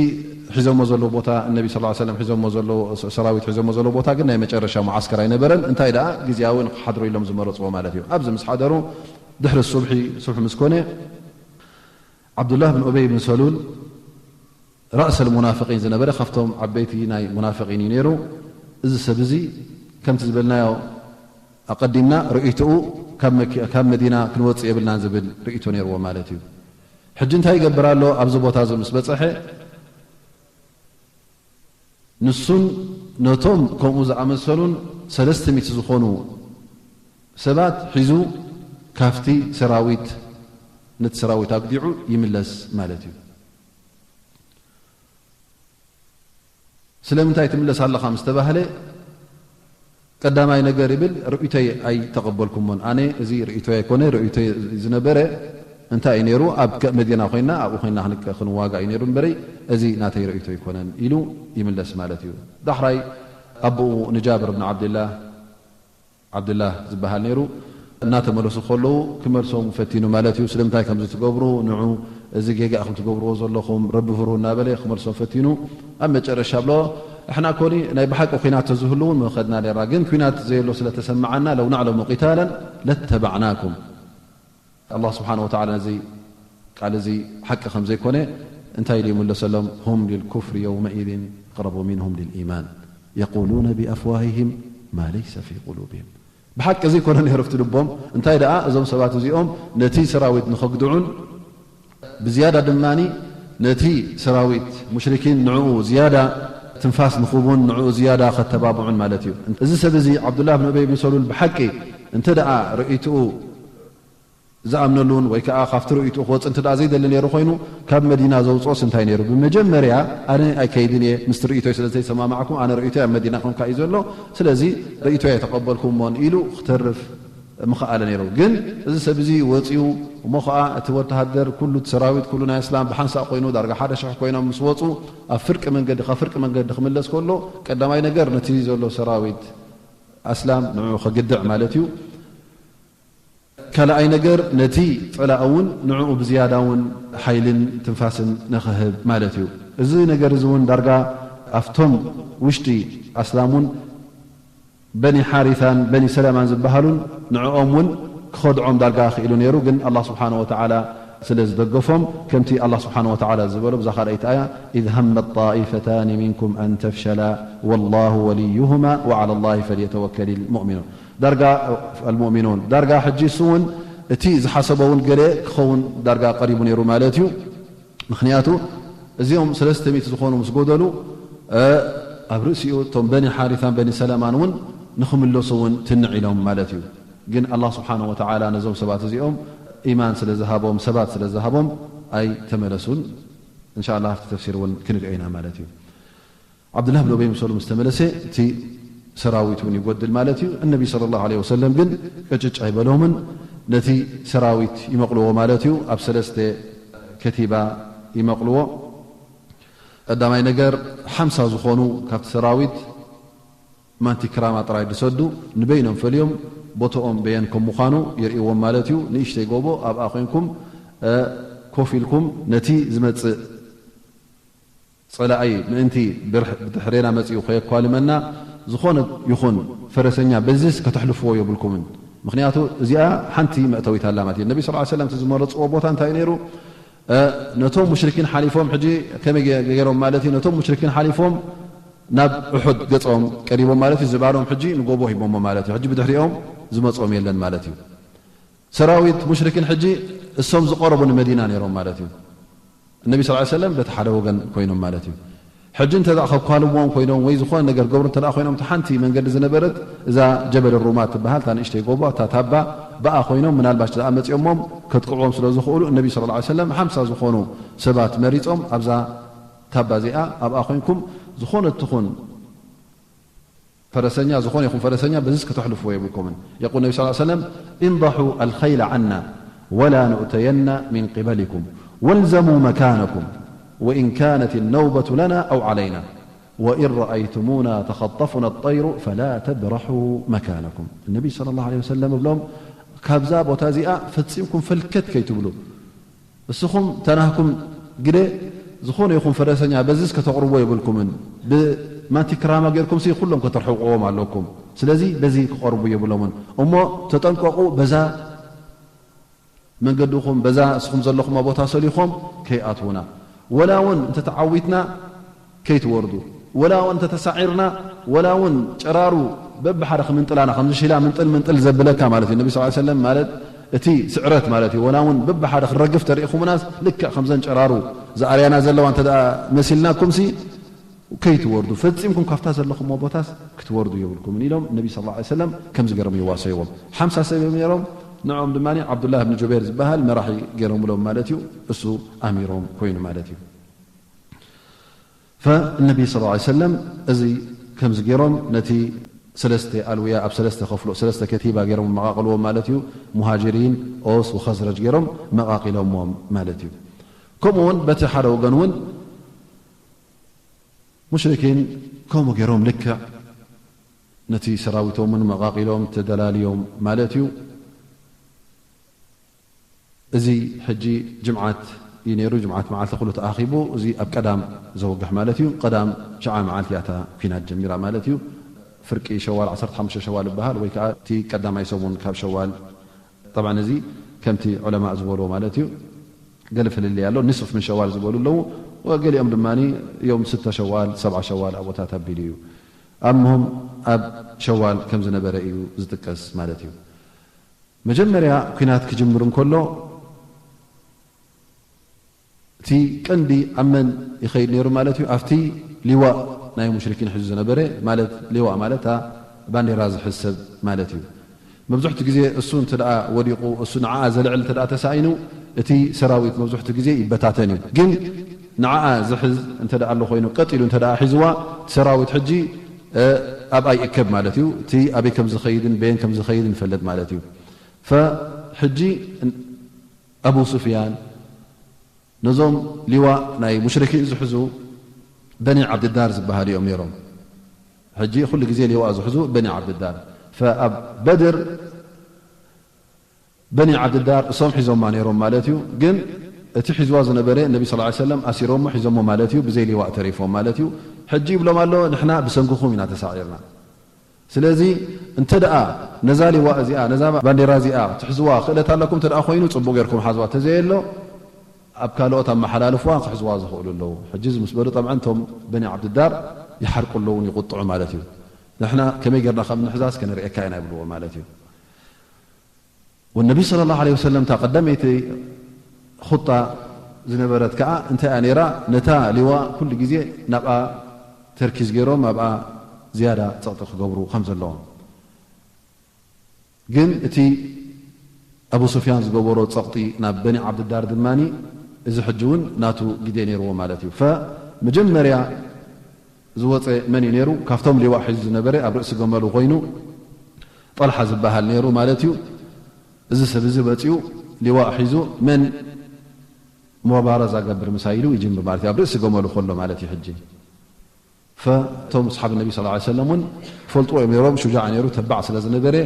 ሒዞሞ ዘለዉ ቦታ፣ እነቢ ሰለላሁ ዐለይሂ ወሰለም ሒዞሞ ዘለዉ፣ ሰራዊት ሒዞሞ ዘለዉ ቦታ ግን ናይ መጨረሻ መዓስከር ኣይነበረን። እንታይ ደኣ ግዝያዊ ንክሓድሩ ኢሎም ዝመረጽዎ ማለት እዩ። ኣብዚ ምስ ሓደሩ ድሕሪ ሱብሒ፣ ሱብሒ ምስ ኮነ፣ ዓብዱላህ ብን ኡበይ ብን ሰሉል ራእሰል ሙናፍቂን ዝነበረ፣ ካብቶም ዓበይቲ ናይ ሙናፍቂን እዩ ነይሩ። እዚ ሰብ እዚ ከምቲ ዝበልናዮ ኣቐዲምና፣ ርእይቶኡ ካብ መኪ-፣ ካብ መዲና ክንወጽእ የብልናን ዝብል ርእይቶ ነይርዎ ማለት እዩ። ሕጂ እንታይ ይገብር ኣሎ? ኣብዚ ቦታ እዚ ምስ በጸሐ፣ ንሱን ነቶም ከምኡ ዝኣመሰሉን ሰለስተ ሚእቲ ዝኾኑ ሰባት ሒዙ ካብቲ ሰራዊት፣ ነቲ ሰራዊት ኣግዲዑ ይምለስ ማለት እዩ። ስለምንታይ ትምለስ ኣለኻ ምስ ተባህለ፣ ቀዳማይ ነገር ይብል፣ ርእይቶይ ኣይተቐበልኩሞን። ኣነ እዚ ርእይቶይ ኣይኮነ፣ ርእይቶይ ዝነበረ እንታይ እዩ ነይሩ? ኣብ ከ-፣ መዲና ኮይና፣ ኣብኡ ኮይና ክንቀ-፣ ክንዋጋእ እዩ ነይሩ እምበረይ፣ እዚ ናተይ ርእይቶ ኣይኮነን ኢሉ ይምለስ ማለት እዩ። ዳሕራይ ኣቦኡ ንጃብር ብን ዓብድላህ፣ ዓብድላህ ዝበሃል ነይሩ፣ እናተመለሱ ከለዉ ክመልሶም ፈቲኑ ማለት እዩ። ስለምንታይ ከምዚ ትገብሩ? ንዑ፣ እዚ ጌጋ ኢኹም ትገብርዎ ዘለኹም፣ ረቢ ፍርሁ እናበለ ክመልሶም ፈቲኑ፣ ኣብ መጨረሻ ብሎ፣ ንሕና ኮኒ ናይ ብሓቂ ኲናት ተዝህሉ እውን ምኸድና ነይርና፣ ግን ኲናት ዘየሎ ስለ ተሰማዓና፣ ለው ናዕለሙ ቂታላን ለተባዕናኩም። ኣላህ ስብሓነ ወተዓላ ነዚ ቃል እዚ ሓቂ ከም ዘይኮነ እንታይ ኢሉ ይምለሰሎም? ሁም ሊልኩፍሪ የውመኢዝን ኣቕረቡ ሚንሁም ሊልኢማን የቁሉነ ቢኣፍዋሂሂም ማ ለይሰ ፊ ቁሉብሂም። ብሓቂ እዚ ኮነ ነይሩ ኣብቲ ልቦም። እንታይ ደኣ እዞም ሰባት እዚኦም ነቲ ሰራዊት ንኸግድዑን ብዝያዳ ድማ ነቲ ሰራዊት ሙሽሪኪን ንዕኡ ዝያዳ ትንፋስ ንኽቡን ንዕኡ ዝያዳ ከተባብዑን ማለት እዩ። እዚ ሰብ እዚ ዓብዱላህ ብን ኡበይ ብን ሰሉል ብሓቂ እንተ ደኣ ርእይትኡ ዝኣምነሉን ወይ ከኣ ካብቲ ርእይትኡ ክወጽእ እንተ ደኣ ዘይደሊ ነይሩ ኮይኑ፣ ካብ መዲና ዘውጽኦስ እንታይ ነይሩ? ብመጀመርያ ኣነ ኣይከይድን እየ፣ ምስቲ ርእይቶይ ስለ ዘይሰማማዕኩም፣ ኣነ ርእይቶይ ኣብ መዲና ኮንካ እዩ ዘሎ፣ ስለዚ ርእይቶይ ኣይተቐበልኩሞን ኢሉ ክተርፍ ምኸኣለ ነይሩ። ግን እዚ ሰብ እዚ ወጺኡ፣ እሞ ኸኣ እቲ ወተሃደር፣ ኩሉ እቲ ሰራዊት፣ ኩሉ ናይ እስላም ብሓንሳእ ኮይኑ፣ ዳርጋ ሓደ ሽሕ ኮይኖም ምስ ወጹ፣ ኣብ ፍርቂ መንገዲ፣ ካብ ፍርቂ መንገዲ ክምለስ ከሎ፣ ቀዳማይ ነገር ነቲ ዘሎ ሰራዊት ኣስላም ንዕኡ ከግድዕ ማለት እዩ። ካልኣይ ነገር፣ ነቲ ጸላኢ እውን ንዕኡ ብዝያዳ እውን ሓይልን ትንፋስን ንኽህብ ማለት እዩ። እዚ ነገር እዚ እውን ዳርጋ ኣብቶም ውሽጢ ኣስላም እውን በኒ ሓሪታን በኒ ሰለማን ዝበሃሉን ንዕኦም እውን ክኸድዖም ዳርጋ ክኢሉ ነይሩ። ግን ኣላህ ስብሓነ ወተዓላ ስለ ዝደገፎም፣ ከምቲ ኣላህ ስብሓነ ወተዓላ ዝበሎ ብዛ ካልኣይቲ ኣያ፣ "ኢዝ ሀመት ጣኢፈታኒ ሚንኩም ኣን ተፍሸላ ወላሁ ወልዩሁማ ወዓላ ላሂ ፈልየተወከሊል ሙእሚኑን።" ዳርጋ ኣልሙእሚኑን፣ ዳርጋ ሕጂ እሱ እውን እቲ ዝሓሰቦ እውን ገለ ክኸውን ዳርጋ ቀሪቡ ነይሩ ማለት እዩ። ምኽንያቱ እዚኦም ሰለስተ ሚእቲ ዝኾኑ ምስ ጎደሉ፣ እ፣ ኣብ ርእሲኡ እቶም በኒ ሓሪታን በኒ ሰለማን እውን ንኽምለሱ እውን ትንዕ ኢሎም ማለት እዩ። ግን ኣላህ ስብሓነሁ ወተዓላ ነዞም ሰባት እዚኦም ኢማን ስለ ዝሃቦም፣ ሰባት ስለ ዝሃቦም ኣይተመለሱን። እንሻ ኣላህ ኣብቲ ተፍሲር እውን ክንሪኦ ኢና ማለት እዩ። ዓብዱላህ ብን ኡበይ ምሰሉ ምስ ተመለሰ እቲ ሰራዊት እውን ይጎድል ማለት እዩ። እነቢ ሰለላሁ ዐለይሂ ወሰለም ግን ቅጭጭ ኣይበሎምን። ነቲ ሰራዊት ይመቕልዎ ማለት እዩ። ኣብ ሰለስተ ከቲባ ይመቕልዎ። ቀዳማይ ነገር ሓምሳ ዝኾኑ ካብቲ ሰራዊት ማንቲክራማ ጥራይ ዝሰዱ ንበይኖም ፈልዮም ቦትኦም በየን ከም ምዃኑ የርእይዎም ማለት እዩ። ንእሽተይ ጎቦ ኣብኣ ኮይንኩም፣ እ፣ ኮፍ ኢልኩም ነቲ ዝመጽእ ጸላኢ ምእንቲ ብርሕ-፣ ብድሕሬና መጺኡ ከየኳልመና ዝኾነ ይኹን ፈረሰኛ በዚስ ከተሕልፍዎ የብልኩምን። ምኽንያቱ እዚኣ ሓንቲ መእተዊት ኣላ ማለት እዩ። ነቢ ሰለላሁ ዐለይሂ ወሰለም እቲ ዝመረጽዎ ቦታ እንታይ ነይሩ? እ፣ ነቶም ሙሽሪኪን ሓሊፎም ሕጂ ከመይ ገ-፣ ገይሮም ማለት እዩ? ነቶም ሙሽሪኪን ሓሊፎም ናብ ኡሑድ ገጾም ቀሪቦም ማለት እዩ። ዝባኖም ሕጂ ንጎቦ ሂቦሞ ማለት እዩ። ሕጂ ብድሕሪኦም ዝመጾም የለን ማለት እዩ። ሰራዊት ሙሽሪኪን ሕጂ እሶም ዝቐረቡ ንመዲና ነይሮም ማለት እዩ። እነቢ ሰለላሁ ዐለይሂ ወሰለም በቲ ሓደ ወገን ኮይኖም ማለት እዩ። ሕጂ እንተ ደኣ ከኳልዎም ኮይኖም ወይ ዝኾነ ነገር ገብሩ እንተ ደኣ ኮይኖም፣ እታ ሓንቲ መንገዲ ዝነበረት እዛ ጀበል ሩማት ትበሃል፣ እታ ንእሽተይ ጎቦ፣ እታ ታባ፣ ብኣ ኮይኖም ምናልባሽ ደኣ መጺኦሞም ከጥቅዕዎም ስለ ዝኽእሉ፣ እነቢ ሰለላሁ ዐለይሂ ወሰለም ሓምሳ ዝኾኑ ሰባት መሪጾም ኣብዛ ታባ እዚኣ፣ ኣብኣ ኮይንኩም ዝኾነ ትኹን ፈረሰኛ፣ ዝኾነ ይኹን ፈረሰኛ በዚስ ከተሕልፍዎ የብልኩምን። የቁል ነቢ ሰለላሁ ዐለይሂ ወሰለም፣ "ኢንضሑ ኣልኸይለ ዐና ወላ ኑእተየና ሚን ቂበሊኩም ወልዘሙ መካነኩም ወኢን ካነት ነውበቱ ለና ኣው ዐለይና ወኢን ረኣይቱሙና ተኸጠፉና ጠይሩ ፈላ ተብረሑ መካነኩም።" ነቢ ሰለላሁ ዐለይሂ ወሰለም እብሎም፣ ካብዛ ቦታ እዚኣ ፈጺምኩም ፈልከት ከይትብሉ፣ እስኹም ተናህኩም ግደ ዝኾነ ይኹን ፈረሰኛ በዚስ ከተቕርቦ የብልኩምን። ብማንቲክራማ ጌርኩምሲ ኩሎም ከተርሕቕዎም ኣለኩም። ስለዚ በዚ ክቐርቡ የብሎምን። እሞ ተጠንቀቑ፣ በዛ መንገድኹም፣ በዛ እስኹም ዘለኹማ ቦታ ሰሊኾም ከይኣትዉና። ወላ እውን እንተተዓዊትና ከይትወርዱ፣ ወላ እውን እንተተሳዒርና፣ ወላ እውን ጨራሩ በብሓደ ክምንጥላና፣ ከምዚ ሽላ ምንጥል ምንጥል ዘብለካ ማለት እዩ። ነቢ ሰለላሁ ዐለይሂ ወሰለም ማለት እቲ ስዕረት ማለት እዩ። ወላ እውን በብሓደ ክንረግፍ ተሪእኹምናስ፣ ልክዕ ከምዘን ጨራሩ ዝኣርያና ዘለዋ እንተ ደኣ መሲልናኩምሲ፣ ከይትወርዱ፣ ፈጺምኩም ካብታ ዘለኹምዎ ቦታስ ክትወርዱ የብልኩምን ኢሎም ነቢ ሰለላሁ ዐለይሂ ወሰለም ከምዚ ገይሮም ይዋሰይዎም። ሓምሳ ሰብ እዮም ነይሮም። ንዕኦም ድማ ዓብዱላህ ብን ጁበይር ዝበሃል መራሒ ገይሮምሎም ማለት እዩ። እሱ ኣሚሮም ኮይኑ ማለት እዩ። ፈነቢ ሰለላሁ ዐለይሂ ወሰለም እዚ ከምዚ ገይሮም ነቲ ሰለስተ ኣልውያ ኣብ ሰለስተ ከፍሎ፣ ሰለስተ ከቲባ ገይሮም መቓቕልዎም ማለት እዩ። ሙሃጅሪን፣ ኦስ ወኸዝረጅ ገይሮም መቓቒሎምዎም ማለት እዩ። ከምኡ እውን በቲ ሓደ ወገን እውን ሙሽሪኪን ከምኡ ገይሮም ልክዕ ነቲ ሰራዊቶም እውን መቓቒሎም ተደላልዮም ማለት እዩ። እዚ ሕጂ ጅምዓት እዩ ነይሩ። ጅምዓት መዓልቲ ኩሉ ተኣኺቡ፣ እዚ ኣብ ቀዳም ዘወግሕ ማለት እዩ። ቀዳም ሽዓ መዓልቲ እያ እታ ኲናት ጀሚራ ማለት እዩ። ፍርቂ ሸዋል፣ ዓሰርተ ሓሙሽተ ሸዋል ይበሃል፣ ወይ ከዓ እቲ ቀዳማይ ሰሙን ካብ ሸዋል። ጠብዓን እዚ ከምቲ ዑለማእ ዝበልዎ ማለት እዩ። ገለ ፍልልይ ኣሎ። ንስፍ ምን ሸዋል ዝበሉ ኣለዉ፣ ወገሊኦም ድማ ዮም ስተ ሸዋል፣ ሰብዓ ሸዋል ኣብኡታት ኣቢሉ እዩ። ኣብ ምህም ኣብ ሸዋል ከም ዝነበረ እዩ ዝጥቀስ ማለት እዩ። መጀመርያ ኲናት ክጅምር እንከሎ፣ እቲ ቀንዲ ኣብ መን ይኸይድ ነይሩ ማለት እዩ? ኣብቲ ሊዋእ ናይ ሙሽሪኪን ሒዙ ዝነበረ፣ ማለት ሊዋእ ማለት እታ ባንዴራ ዝሕዝ ሰብ ማለት እዩ። መብዝሕቱ ግዜ እሱ እንተ ደኣ ወዲቑ፣ እሱ ንዓኣ ዘልዕል እንተ ደኣ ተሳኢኑ፣ እቲ ሰራዊት መብዝሕቱ ግዜ ይበታተን እዩ። ግን ንዓኣ ዝሕዝ እንተ ደኣ ኣሎ ኮይኑ፣ ቀጥ ኢሉ እንተ ደኣ ሒዝዋ፣ እቲ ሰራዊት ሕጂ፣ እ፣ ኣብኣ ይእከብ ማለት እዩ። እቲ ኣበይ ከም ዝኸይድን በየን ከም ዝኸይድን ይፈልጥ ማለት እዩ። ፈሕጂ ኣቡ ሱፍያን ነዞም ሊዋእ ናይ ሙሽሪኪን ዝሕዙ በኒ ዓብድዳር ዝበሃሉ እዮም ነይሮም። ሕጂ ኩሉ ግዜ ሊዋእ ዝሕዙ በኒ ዓብድዳር። ፈኣብ በድር በኒ ዓብድዳር እሶም ሒዞማ ነይሮም ማለት እዩ። ግን እቲ ሒዝዋ ዝነበረ ነቢ ሰለላሁ ዐለይሂ ወሰለም ኣሲሮሞ ሒዞሞ ማለት እዩ። ብዘይ ሊዋእ ተሪፎም ማለት እዩ። ሕጂ ይብሎም ኣሎ፣ ንሕና ብሰንክኹም ኢና ተሳዒርና። ስለዚ እንተ ደኣ ነዛ ሊዋ እዚኣ፣ ነዛ ባንዴራ እዚኣ ትሕዝዋ ክእለት ኣለኩም እንተ ደኣ ኮይኑ፣ ጽቡቕ ጌርኩም ሓዝዋ። ተዘየሎ፣ ኣብ ካልኦት ኣመሓላልፍዋ ክሕዝዋ ዝኽእሉ ኣለዉ። ሕጂ እዚ ምስ በሉ፣ ጠብዓን እቶም በኒ ዓብድዳር ይሓርቁ ኣለዉን ይቁጥዑ ማለት እዩ። ንሕና ከመይ ጌርና ከም ንሕዛስ ከነርእየካ ኢና ይብልዎ ማለት እዩ። ወነቢ ሰለላሁ ዐለይሂ ወሰለም እታ ቀዳመይቲ ኹጣ ዝነበረት ከኣ እንታይ እያ ነይራ? ነታ ሊዋ ኩሉ ግዜ ናብኣ ተርኪዝ ገይሮም ኣብኣ ዝያዳ ጸቕጢ ክገብሩ ከም ዘለዎም። ግን እቲ ኣቡ ሱፍያን ዝገበሮ ጸቕጢ ናብ በኒ ዓብድዳር ድማኒ እዚ ሕጂ እውን ናቱ ግዜ ነይርዎ ማለት እዩ። ፈመጀመርያ ዝወፀ መን እዩ ነይሩ? ካብቶም ሊዋ ሒዙ ዝነበረ ኣብ ርእሲ ገመሉ ኮይኑ ጠልሓ ዝበሃል ነይሩ ማለት እዩ። እዚ ሰብ እዚ መፂኡ ሊዋ ሒዙ መን ሙባረዛ ገብር ምሳይ ኢሉ ይጅምር ማለት እዩ። ኣብ ርእሲ ገመሉ ከሎ ማለት እዩ። ሕጂ ፈቶም ኣስሓብ ነቢ ስ ሰለም እውን ይፈልጥዎ እዮም ነይሮም። ሹጃዕ ነይሩ፣ ተባዕ ስለ ዝነበረ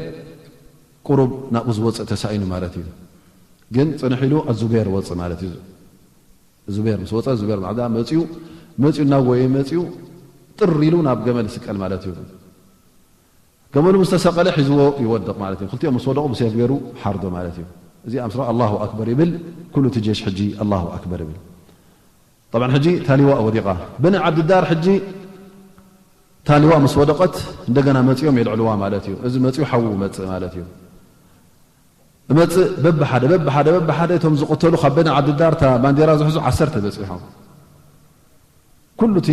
ቁሩብ ናብኡ ዝወፅእ ተሳኢኑ ማለት እዩ። ግን ፅንሕ ኢሉ ኣዙቤር ወፅእ ማለት እዩ። ዙቤር ምስ ወፀ፣ ዙቤር ማዕዳ መፅኡ፣ መፅኡ እናጎየ መፅኡ ጥር ኢሉ ናብ ገመል ይስቀል ማለት እዩ። ገመሉ ምስ ተሰቐለ ሒዝዎ ይወድቕ ማለት እዩ። ክልቲኦም ምስ ወደቑ ብሴፍ ገይሩ ሓርዶ ማለት እዩ። እዚ ኣምስራ ኣላሁ ኣክበር ይብል፣ ኩሉ እቲ ጀሽ ሕጂ ኣላሁ ኣክበር ይብል። ጠብዓን ሕጂ ታሊዋ ወዲቓ። በኒ ዓብድዳር ሕጂ ታሊዋ ምስ ወደቐት እንደገና መፂኦም የልዕልዋ ማለት እዩ። እዚ መፂኡ ሓዉ መፅእ ማለት እዩ። እመፅእ በብሓደ፣ በብሓደ፣ በብሓደ እቶም ዝቕተሉ ካብ በኒ ዓብድዳር እታ ባንዴራ ዝሕዙ ዓሰርተ በፂሖም። ኩሉ እቲ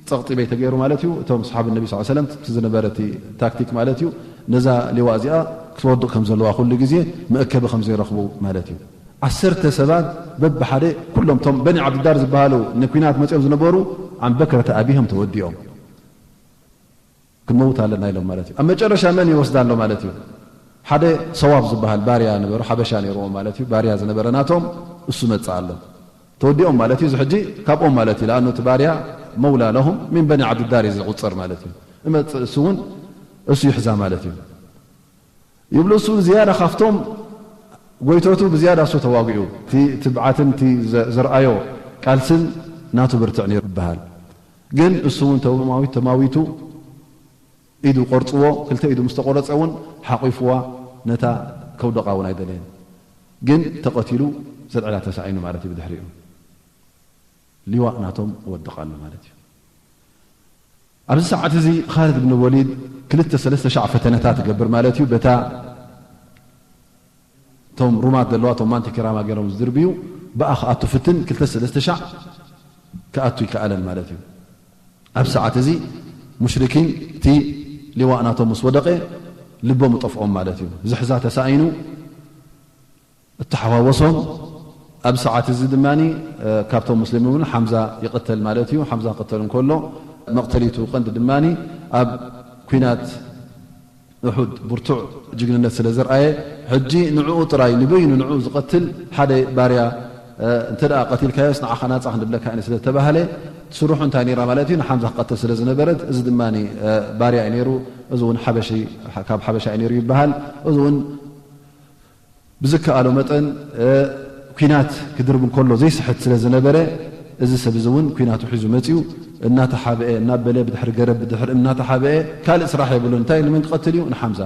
ጸቕጢ በይ ተገይሩ ማለት እዩ። እቶም ኣስሓብ ነቢ ስ ሰለም እቲ ዝነበረ እቲ ታክቲክ ማለት እዩ። ነዛ ሊዋ እዚኣ ክትወድቕ ከም ዘለዋ ኩሉ ግዜ መእከቢ ከም ዘይረኽቡ ማለት እዩ። ዓሰርተ ሰባት በብሓደ ኩሎም እቶም በኒ ዓብድዳር ዝበሃሉ ንኲናት መጺኦም ዝነበሩ ዓን በክረተ ኣቢሆም ተወዲኦም። ክንመውት ኣለና ኢሎም ማለት እዩ። ኣብ መጨረሻ መን ይወስዳ ኣሎ ማለት እዩ? ሓደ ሰዋብ ዝበሃል ባርያ ነበሩ፣ ሓበሻ ነይርዎ ማለት እዩ። ባርያ ዝነበረ ናቶም እሱ መጽእ ኣሎ። ተወዲኦም ማለት እዩ። እዚ ሕጂ ካብኦም ማለት እዩ። ለኣኑ እቲ ባርያ መውላ ለሁም ሚን በኒ ዓብድዳር እዩ ዝቑጸር ማለት እዩ። እመጽእ እሱ እውን እሱ ይሕዛ ማለት እዩ። ይብሉ እሱ እውን ዝያዳ ካብቶም ጎይቶቱ ብዝያዳ እሱ ተዋጊኡ። እቲ ትብዓትን እቲ ዘ-፣ ዘርኣዮ ቃልስን ናቱ ብርትዕ ነይሩ ይበሃል። ግን እሱ እውን ተማዊቱ፣ ተማዊቱ ኢዱ ቆርጽዎ፣ ክልተ ኢዱ ምስ ተቆረጸ እውን ሓቂፍዋ ነታ ከውደቓ እውን ኣይደለየን። ግን ተቐቲሉ ዘልዕላ ተሳኢኑ ማለት እዩ። ብድሕሪኡ ሊዋእ ናቶም ወድቕ ኣሎ ማለት እዩ። ኣብዚ ሰዓት እዚ ኻልድ ብን ወሊድ ክልተ ሰለስተ ሻዕ ፈተነታት ይገብር ማለት እዩ። በታ እቶም ሩማት ዘለዋ እቶም ማንቲ ኪራማ ገይሮም ዝድርብዩ ብኣ ክኣቱ ፍትን ክልተ ሰለስተ ሻዕ ክኣቱ ይከኣለን ማለት እዩ። ኣብ ሰዓት እዚ ሙሽሪኪን እቲ ሊዋእ ናቶም ምስ ወደቐ ልቦም ይጠፍኦም ማለት እዩ። ዝሕዛ ተሳኢኑ እተሓዋወሶም። ኣብ ሰዓት እዚ ድማ ካብቶም ሙስሊም እውን ሓምዛ ይቕተል ማለት እዩ። ሓምዛ ክቕተል እንከሎ መቕተሊቱ ቀንዲ ድማ ኣብ ኲናት እሑድ ብርቱዕ ጅግንነት ስለ ዘርኣየ፣ ሕጂ ንዕኡ ጥራይ ንበይኑ ንዕኡ ዝቐትል ሓደ ባርያ፣ እ፣ እንተ ደኣ ቀቲልካዮስ ንዓኻ ናጻ ክንብለካ ኢና ስለ ዝተባህለ፣ ስርሑ እንታይ ነይራ ማለት እዩ? ንሓምዛ ክቐትል ስለ ዝነበረት፣ እዚ ድማ፣ እ፣ ባርያ እዩ ነይሩ። እዚ እውን ሓበሺ፣ ካብ ሓበሻ እዩ ነይሩ ይበሃል። እዚ እውን ብዝከኣሎ መጠን፣ እ፣ ኲናት ክድርብ እንከሎ ዘይስሕት ስለ ዝነበረ፣ እዚ ሰብ እዚ እውን ኲናቱ ሒዙ መጺኡ፣ እናተሓብአ፣ እናበለ፣ ብድሕሪ ገረብ፣ ብድሕሪ እምኒ እናተሓብአ፣ ካልእ ስራሕ የብሉን። እንታይ፣ ንመን ክቐትል እዩ? ንሓምዛ።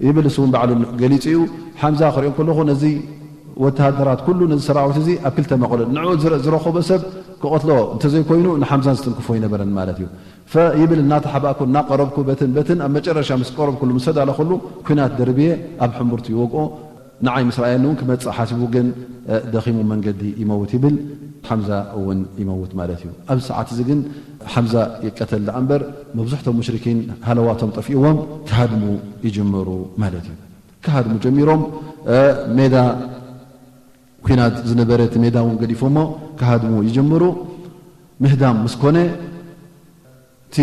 ይብል፣ እሱ እውን ባዕሉ ገሊጹ እዩ። ሓምዛ ክሪኦ ከለኹ፣ ነዚ ወተሃደራት ኩሉ፣ ነዚ ሰራዊት እዚ ኣብ ክልተ መቐሎ፣ ንዕኡ ዝረ-፣ ዝረኸቦ ሰብ ክቐትሎ እንተዘይኮይኑ፣ ንሓምዛን ዝትንክፎ ኣይነበረን ማለት እዩ። ፈ-፣ ይብል፣ እናተሓባእኩ፣ እናቐረብኩ፣ በትን በትን፣ ኣብ መጨረሻ ምስ ቀረብኩሉ፣ ምስ ተዳለኹሉ፣ ኲናት ደርብየ ኣብ ሕምብርቱ ይወግኦ። ንዓይ ምስ ረኣየኒ እውን ክመጽእ ሓሲቡ፣ ግን፣ እ፣ ደኺሙ መንገዲ ይመውት ይብል። ሓምዛ እውን ይመውት ማለት እዩ። ኣብዚ ሰዓት እዚ ግን ሓምዛ ይቀተል ደኣ እምበር፣ መብዝሕቶም ሙሽሪኪን ሃለዋቶም ጠፊእዎም ክሃድሙ ይጅምሩ ማለት እዩ። ክሃድሙ ጀሚሮም፣ እ፣ ሜዳ ኲናት ዝነበረ እቲ ሜዳ እውን ገዲፎሞ ክሃድሙ ይጅምሩ። ምህዳም ምስ ኮነ፣ እቲ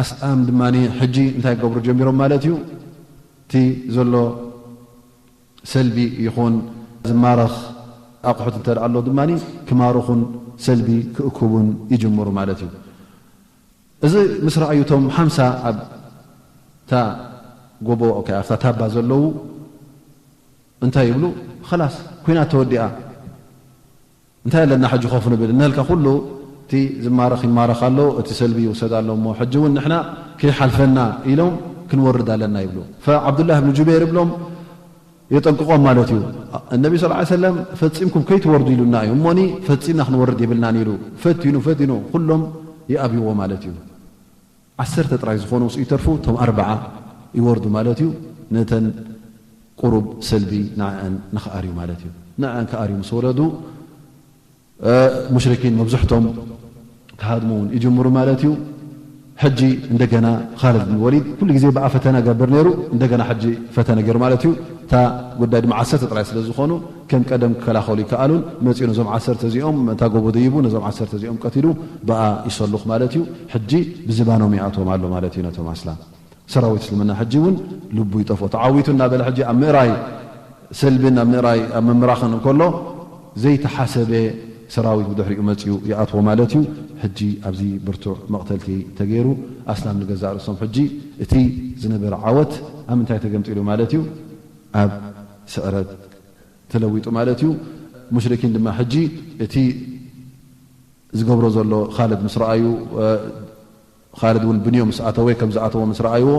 ኣስኣም ድማ ሕጂ እንታይ ክገብሩ ጀሚሮም ማለት እዩ? እቲ ዘሎ ሰልቢ ይኹን ዝማረኽ ኣቑሑት እንተ ደኣ ኣሎ ድማ ክማርኹን ሰልቢ ክእክቡን ይጅምሩ ማለት እዩ። እዚ ምስ ረኣዩ እቶም ሓምሳ ኣብታ ጎቦ፣ ኦኬ፣ ኣብታ ታባ ዘለዉ እንታይ ይብሉ? "ኸላስ፣ ኲናት ተወዲኣ። እንታይ ኣለና ሕጂ ኮፍ ንብል? እንሀልካ ኩሉ እቲ ዝማረኽ ይማረኽ ኣሎ፣ እቲ ሰልቢ ይውሰድ ኣሎ፣ እሞ ሕጂ እውን ንሕና ከይሓልፈና" ኢሎም ክንወርድ ኣለና ይብሉ። ፈዓብዱላህ ብን ጁበይር ይብሎም፣ የጠንቅቖም ማለት እዩ። እነቢ ስ ሰለም ፈጺምኩም ከይትወርዱ ኢሉና እዩ እሞኒ፣ ፈጺምና ክንወርድ የብልናን ኢሉ ፈቲኑ ፈቲኑ ኩሎም ይኣብይዎ ማለት እዩ። ዓሰርተ ጥራይ ዝኾኑ ምስኡ ይተርፉ፣ እቶም ኣርባዓ ይወርዱ ማለት እዩ። ነተን ቁሩብ ሰልቢ ንዕአን ንኽኣርዩ ማለት እዩ። ንዕአን ክኣርዩ ምስ ወረዱ፣ ሙሽሪኪን መብዝሕቶም ክሃድሙ እውን ይጅምሩ ማለት እዩ። ሕጂ እንደገና ኻልድ ብን ወሊድ ኩሉ ግዜ ብኣ ፈተና ገብር ነይሩ፣ እንደገና ሕጂ ፈተነ ገይሩ ማለት እዩ። እታ ጉዳይ ድማ ዓሰርተ ጥራይ ስለ ዝኾኑ ከም ቀደም ክከላኸሉ ይከኣሉን፣ መፂኡ ነዞም ዓሰርተ እዚኦም እታ ጎቦ ደይቡ ነዞም ዓሰርተ እዚኦም ቀቲሉ ብኣ ይሰሉኽ ማለት እዩ። ሕጂ ብዝባኖም ይኣትዎም ኣሎ ማለት እዩ ነቶም ኣስላም። ሰራዊት እስልምና ሕጂ እውን ልቡ ይጠፍኦ። ተዓዊቱ እናበለ ሕጂ ኣብ ምእራይ ሰልብን ኣብ ምእራይ ኣብ ምምራኽን እንከሎ ዘይተሓሰበ ሰራዊት ብድሕሪኡ መፂኡ ይኣትዎ ማለት እዩ። ሕጂ ኣብዚ ብርቱዕ መቕተልቲ ተገይሩ ኣስላም ንገዛእ ርእሶም ሕጂ እቲ ዝነበረ ዓወት ኣብ ምንታይ ተገምጢሉ ማለት እዩ? ኣብ ስዕረት ተለዊጡ ማለት እዩ። ሙሽሪኪን ድማ ሕጂ እቲ ዝገብሮ ዘሎ ኻልድ ምስ ረኣዩ፣ ኻልድ እውን ብንዮ ምስ ኣተወ፣ ከም ዝኣተዎ ምስ ረኣይዎ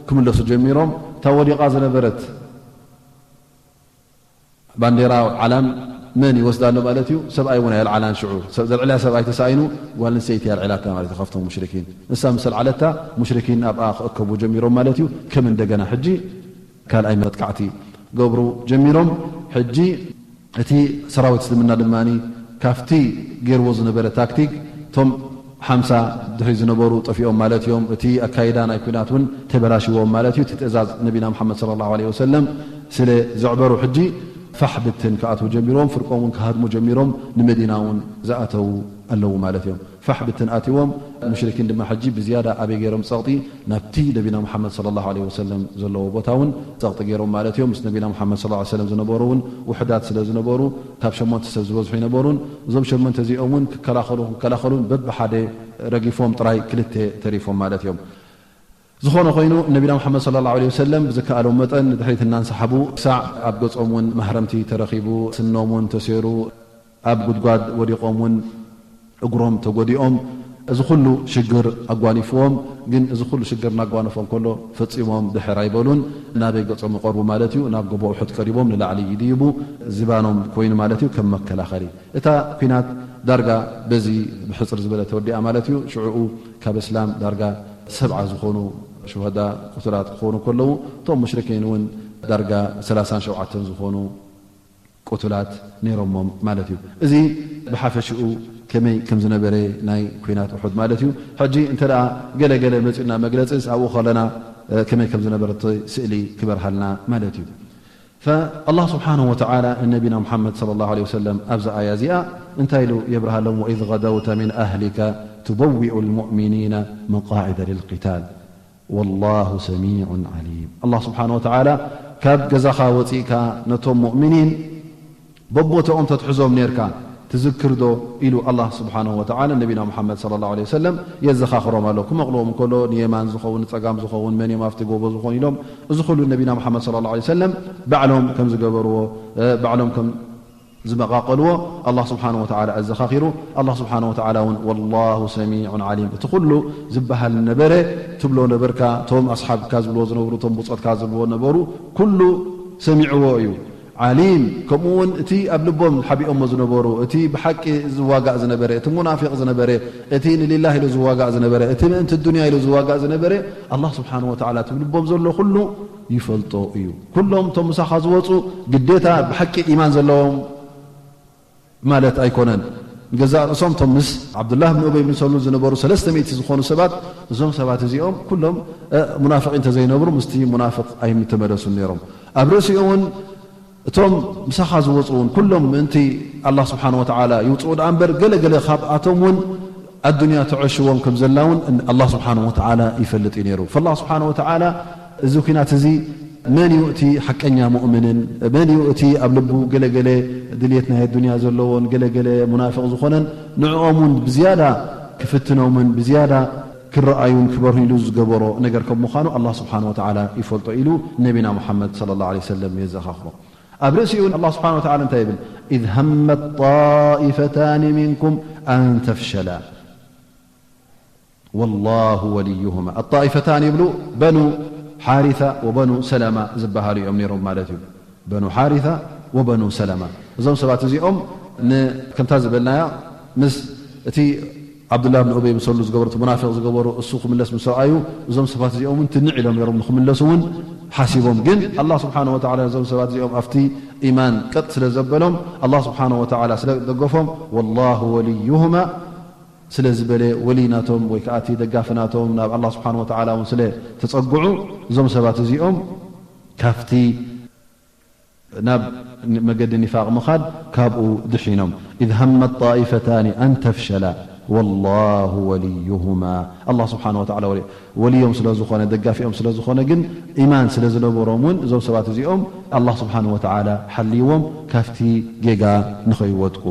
ክምለሱ ጀሚሮም። እታ ወዲቓ ዝነበረት ባንዴራ ዓላም መን ይወስዳ ኣሎ ማለት እዩ? ሰብኣይ እውን ኣየልዓላን። ሽዑ ሰብ ዘልዕላ ሰብኣይ ተሳኢኑ፣ ጓል ኣንስተይቲ ኣልዒላታ ማለት እዩ ካብቶም ሙሽሪኪን። ንሳ ምስ ኣልዓለታ ሙሽሪኪን ኣብኣ ክእከቡ ጀሚሮም ማለት እዩ። ከም እንደገና ሕጂ ካልኣይ መጥቃዕቲ ገብሩ ጀሚሮም። ሕጂ እቲ ሰራዊት እስልምና ድማ ካብቲ ገይርዎ ዝነበረ ታክቲክ፣ እቶም ሓምሳ ድሕሪ ዝነበሩ ጠፊኦም ማለት እዮም። እቲ ኣካይዳ ናይ ኩናት እውን ተበላሽዎም ማለት እዩ። እቲ ትእዛዝ ነቢና መሓመድ ሰለላሁ ዐለይሂ ወሰለም ስለ ዘዕበሩ ሕጂ ፋሕ ብትን ክኣትዉ ጀሚሮም፣ ፍርቆም እውን ክሃድሙ ጀሚሮም፣ ንመዲና እውን ዝኣተዉ ኣለዉ ማለት እዮም። ፋሕ ብትን ኣትዎም፣ ሙሽሪኪን ድማ ሕጂ ብዝያዳ ኣበይ ገይሮም ጸቕጢ ናብቲ ነቢና ሙሓመድ ሰለላሁ ዐለይሂ ወሰለም ዘለዎ ቦታ እውን ጸቕጢ ገይሮም ማለት እዮም። ምስ ነቢና ሙሓመድ ሰለላሁ ዐለይሂ ወሰለም ዝነበሩ እውን ውሑዳት ስለ ዝነበሩ፣ ካብ ሸሞንተ ሰብ ዝበዝሑ ኣይነበሩን። እዞም ሸሞንተ እዚኦም እውን ክከላኸሉ ክከላኸሉን በብሓደ ረጊፎም ጥራይ ክልተ ተሪፎም ማለት እዮም። ዝኾነ ኮይኑ ነቢና ሙሓመድ ሰለላሁ ዐለይሂ ወሰለም ብዝከኣሎም መጠን ንድሕሪት እናንሰሓቡ ክሳዕ ኣብ ገጾም እውን ማህረምቲ ተረኺቡ፣ ስኖም እውን ተሴሩ፣ ኣብ ጉድጓድ ወዲቖም እውን እግሮም ተጎዲኦም፣ እዚ ኩሉ ሽግር ኣጓኒፍዎም። ግን እዚ ኩሉ ሽግር እናጓነፎም ከሎ ፈጺሞም ድሕር ኣይበሉን። ናበይ ገጾም ይቐርቡ ማለት እዩ? ናብ ጎቦ ኡሑድ ቀሪቦም ንላዕሊ ይድይቡ፣ ዝባኖም ኮይኑ ማለት እዩ ከም መከላኸሊ። እታ ኲናት ዳርጋ በዚ ብሕጽር ዝበለ ተወዲኣ ማለት እዩ። ሽዕኡ ካብ እስላም ዳርጋ ሰብዓ ዝኾኑ ሹሃዳ ቅቱላት ክኾኑ ከለዉ፣ እቶም ሙሽሪኪን እውን ዳርጋ ሰላሳን ሸውዓተን ዝኾኑ ቅቱላት ነይሮሞም ማለት እዩ። እዚ ብሓፈሽኡ ከመይ ከም ዝነበረ ናይ ኲናት ኡሑድ ማለት እዩ። ሕጂ እንተ ደኣ ገለ ገለ መጺኡና መግለጺስ ኣብኡ ከለና፣ እ፣ ከመይ ከም ዝነበረ እቲ ስእሊ ክበርሃልና ማለት እዩ። ፈኣላህ ስብሓነሁ ወተዓላ ንነቢና ሙሓመድ ሰለላሁ ዐለይሂ ወሰለም ኣብዛ ኣያ እዚኣ እንታይ ኢሉ የብርሃሎም? "ወኢዝ ገደውተ ሚን ኣህሊከ ቱበዊኡ ልሙእሚኒነ መቃዒደ ልልቂታል ወላሁ ሰሚዑን ዓሊም።" ኣላህ ስብሓነሁ ወተዓላ ካብ ገዛኻ ወፂእካ ነቶም ሙእሚኒን በቦተኦም ተትሕዞም ኔርካ ትዝክር ዶ? ኢሉ ኣላህ ስብሓነሁ ወተዓላ ነቢና ሙሓመድ ሰለላሁ ዐለይሂ ወሰለም የዘኻኽሮም ኣሎ። ክመቕልዎም እንከሎ ንየማን ዝኸውን፣ ንጸጋም ዝኸውን፣ መን እዮም ኣብቲ ጎቦ ዝኾኑ ኢሎም፣ እዚ ኩሉ ነቢና ሙሓመድ ሰለላሁ ዐለይሂ ወሰለም ባዕሎም ከም ዝገበርዎ፣ እ፣ ባዕሎም ከም ዝመቓቐልዎ ኣላህ ስብሓነሁ ወተዓላ ኣዘኻኺሩ። ኣላህ ስብሓነሁ ወተዓላ እውን ወላሁ ሰሚዑን ዓሊም፣ እቲ ኩሉ ዝበሃል ነበረ፣ ትብሎ ነበርካ፣ እቶም ኣስሓብካ ዝብልዎ ዝነብሩ፣ እቶም ብጾትካ ዝብልዎ ነበሩ፣ ኩሉ ሰሚዕዎ እዩ። ዓሊም፣ ከምኡ እውን እቲ ኣብ ልቦም ሓቢኦሞ ዝነበሩ፣ እቲ ብሓቂ ዝዋጋእ ዝነበረ፣ እቲ ሙናፊቕ ዝነበረ፣ እቲ ንሊላህ ኢሉ ዝዋጋእ ዝነበረ፣ እቲ ምእንቲ ዱንያ ኢሉ ዝዋጋእ ዝነበረ፣ ኣላህ ስብሓነሁ ወተዓላ እቲ ብልቦም ዘሎ ኩሉ ይፈልጦ እዩ። ኩሎም እቶም ምሳኻ ዝወፁ ግዴታ ብሓቂ ኢማን ዘለዎም ማለት ኣይኮነን። ንገዛእ ርእሶም እቶም ምስ ዓብዱላህ ብን ኡበይ ብን ሰሉል ዝነበሩ ሰለስተ ሚእቲ ዝኾኑ ሰባት፣ እዞም ሰባት እዚኦም ኩሎም፣ እ፣ ሙናፍቒን እንተዘይነብሩ ምስቲ ሙናፍቕ ኣይምተመለሱን ነይሮም። ኣብ ርእሲኡ እውን እቶም ምሳኻ ዝወፁ እውን ኩሎም ምእንቲ ኣላህ ስብሓነ ወተዓላ ይውፅኡ ደኣ እምበር፣ ገለ ገለ ካብኣቶም እውን ኣዱንያ ትዕሽዎም ከም ዘላ እውን ኣላህ ስብሓነ ወተዓላ ይፈልጥ እዩ ነይሩ። ፈላህ ስብሓነ ወተዓላ እዚ ኲናት እዚ መን እዩ እቲ ሓቀኛ ሙእምንን፣ መን እዩ እቲ ኣብ ልቡ ገለ ገለ ድልየት ናይ ኣዱንያ ዘለዎን ገለ ገለ ሙናፍቕ ዝኾነን፣ ንዕኦም እውን ብዝያዳ ክፍትኖምን ብዝያዳ ክረኣዩን ክበርሁ ኢሉ ዝገበሮ ነገር ከም ምዃኑ ኣላህ ስብሓነ ወተዓላ ይፈልጦ ኢሉ ነቢና ሙሓመድ ሰለላሁ ዐለይሂ ወሰለም የዘኻኽሮ። ኣብ ርእሲኡ እውን ኣላህ ስብሓነ ወተዓላ እንታይ ይብል? "ኢዝ ሀመት ጣኢፈታኒ ሚንኩም ኣን ተፍሸላ ወላሁ ወልዩሁማ።" ኣጣኢፈታን ይብሉ በኑ ሓሪታ ወበኑ ሰለማ ዝበሃሉ እዮም ነይሮም ማለት እዩ። በኑ ሓሪታ ወበኑ ሰለማ። እዞም ሰባት እዚኦም ን-፣ ከምታ ዝበልናያ ምስ እቲ ዓብዱላህ ብን ኡበይ ምሰሉ ዝገበሩ፣ እቲ ሙናፊቕ ዝገበሩ እሱ ክምለስ ምስ ረኣዩ፣ እዞም ሰባት እዚኦም እውን ትንዕ ኢሎም ነይሮም፣ ንክምለሱ እውን ሓሲቦም። ግን ኣላህ ስብሓነ ወተዓላ ነዞም ሰባት እዚኦም ኣብቲ ኢማን ቀጥ ስለ ዘበሎም፣ ኣላህ ስብሓነ ወተዓላ ስለ ደገፎም፣ ወላሁ ወልዩሁማ ስለ ዝበለ፣ ወልይ ናቶም ወይ ከዓ እቲ ደጋፊ ናቶም ናብ ኣላህ ስብሓነ ወተዓላ እውን ስለ ተጸግዑ፣ እዞም ሰባት እዚኦም ካብቲ ናብ መገዲ ኒፋቕ ምኻድ ካብኡ ድሒኖም። إذ همت طائفتان أن تفشلا والله وليهما። ኣላህ ስብሓነ ወተዓላ ወሊ-፣ ወልዮም ስለ ዝኾነ፣ ደጋፊኦም ስለ ዝኾነ፣ ግን ኢማን ስለ ዝነበሮም እውን እዞም ሰባት እዚኦም ኣላህ ስብሓነ ወተዓላ ሓልይዎም ካብቲ ጌጋ ንኸይወድቁ።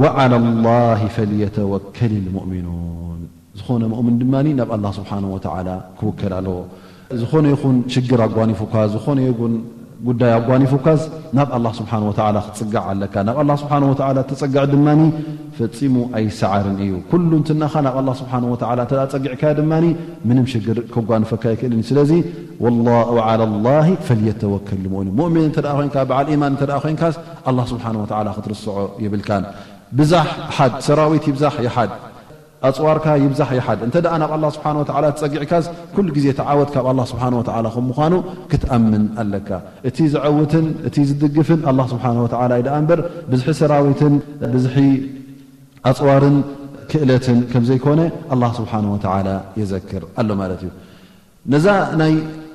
وعلى الله فليتوكل المؤمنون። ዝኾነ ሙእምን ድማ ናብ ኣላህ ስብሓነ ወተዓላ ክውከል ኣለዎ። ዝኾነ ይኹን ሽግር ኣጓኒፉካ፣ ዝኾነ ይኹን ጉዳይ ኣጓኒፉካስ ናብ ኣላህ ስብሓነ ወተዓላ ክትጽጋዕ ኣለካ። ናብ ኣላህ ስብሓነ ወተዓላ እትጸግዕ ድማ ፈጺሙ ኣይሰዓርን እዩ። ኩሉ እንትናኻ ናብ ኣላህ ስብሓነ ወተዓላ እንተ ደኣ ጸጊዕካዮ ድማ ምንም ሽግር ከጓንፈካ ኣይክእልን እዩ። ስለዚ ወላ-፣ وعلى الله فليتوكل المؤمنون። ሙእሚን እንተ ደኣ ኮይንካ፣ በዓል ኢማን እንተ ደኣ ኮይንካስ ኣላህ ስብሓነ ወተዓላ ክትርስዖ የብልካን። ብዛሕ ሓድ፣ ሰራዊት ይብዛሕ ይሓድ፣ ኣጽዋርካ ይብዛሕ ይሓድ፣ እንተ ደኣ ናብ ኣላህ ስብሓነ ወተዓላ ተጸጊዕካስ፣ ኩሉ ግዜ እቲ ዓወት ካብ ኣላህ ስብሓነ ወተዓላ ከም ምዃኑ ክትኣምን ኣለካ። እቲ ዝዐውትን እቲ ዝድግፍን ኣላህ ስብሓነ ወተዓላ እዩ ደኣ እምበር፣ ብዝሒ ሰራዊትን ብዝሒ ኣጽዋርን ክእለትን ከም ዘይኮነ ኣላህ ስብሓነ ወተዓላ የዘክር ኣሎ ማለት እዩ። ነዛ ናይ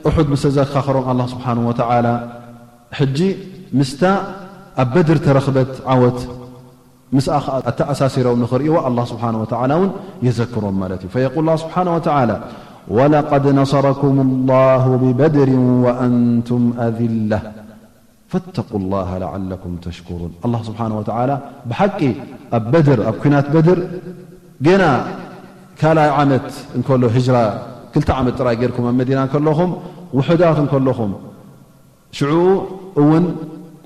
ኡሑድ ምስ ተዘካኸሮም ኣላህ ስብሓነ ወተዓላ፣ ሕጂ ምስታ ኣብ በድር ተረኽበት ዓወት ምስኣ ኸኣ ኣተኣሳሲሮም ንኽርእይዋ ኣላህ ስብሓነ ወተዓላ እውን የዘክሮም ማለት እዩ። فيقول الله سبحانه وتعالى: ولقد نصركم الله ببدر وأنتم أذلة فاتقوا الله لعلكم تشكرون። ኣላህ ስብሓነ ወተዓላ ብሓቂ ኣብ በድር፣ ኣብ ኲናት በድር፣ ገና ካልኣይ ዓመት እንከሎ፣ ህጅራ ክልተ ዓመት ጥራይ ጌርኩም ኣብ መዲና እንከለኹም፣ ውሑዳት እንከለኹም፣ ሽዑኡ እውን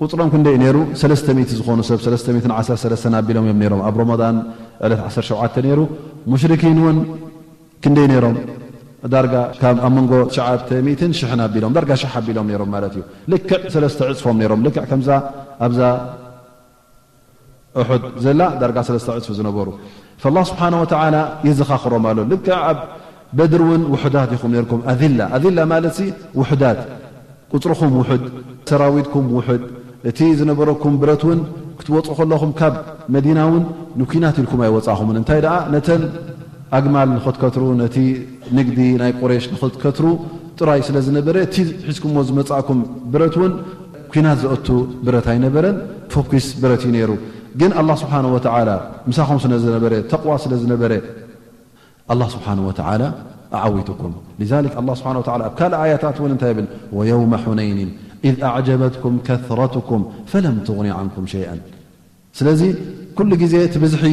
ቁጽሮም ክንደይ ነይሩ? ሰለስተ ሚእቲ ዝኾኑ ሰብ፣ ሰለስተ ሚእትን ዓሰርተ ሰለስተን ኣቢሎም እዮም ነይሮም። ኣብ ረመዳን ዕለት ዓሰርተ ሸውዓተ ነይሩ። ሙሽሪኪን እውን ክንደይ ነይሮም? ዳርጋ ካብ ኣብ መንጎ ትሽዓተ ሚእትን ሽሕን ኣቢሎም፣ ዳርጋ ሽሕ ኣቢሎም ነይሮም ማለት እዩ። ልክዕ ሰለስተ ዕጽፎም ነይሮም። ልክዕ ከምዛ ኣብዛ ኡሑድ ዘላ ዳርጋ ሰለስተ ዕጽፊ ዝነበሩ። ፈላህ ስብሓነ ወተዓላ የዘኻኽሮም ኣሎ። ልክዕ ኣብ በድር እውን ውሑዳት ኢኹም ነይርኩም። ኣዚላ፣ ኣዚላ ማለት ሲ ውሑዳት፣ ቁጽርኹም ውሑድ፣ ሰራዊትኩም ውሑድ፣ እቲ ዝነበረኩም ብረት እውን ክትወጹ ከለኹም ካብ መዲና እውን ንኲናት ኢልኩም ኣይወጻኹምን። እንታይ ደኣ ነተን ኣግማል ንኽትከትሩ፣ ነቲ ንግዲ ናይ ቁረይሽ ንኽትከትሩ ጥራይ ስለ ዝነበረ፣ እቲ ሒዝኩሞ ዝመጻእኩም ብረት እውን ኲናት ዘእቱ ብረት ኣይነበረን፣ ፎኪስ ብረት እዩ ነይሩ። ግን ኣላህ ስብሓነ ወተዓላ ምሳኹም ስለ ዝነበረ፣ ተቕዋ ስለ ዝነበረ፣ ኣላህ ስብሓነ ወተዓላ ኣዓዊቱኩም። ሊዛሊክ ኣላህ ስብሓነ ወተዓላ ኣብ ካልእ ኣያታት እውን እንታይ ይብል? ويوم حنين إذ أعجبتكم كثرتكم فلم تغن عنكم شيئا. ስለዚ ኩሉ ግዜ እቲ ብዝሒ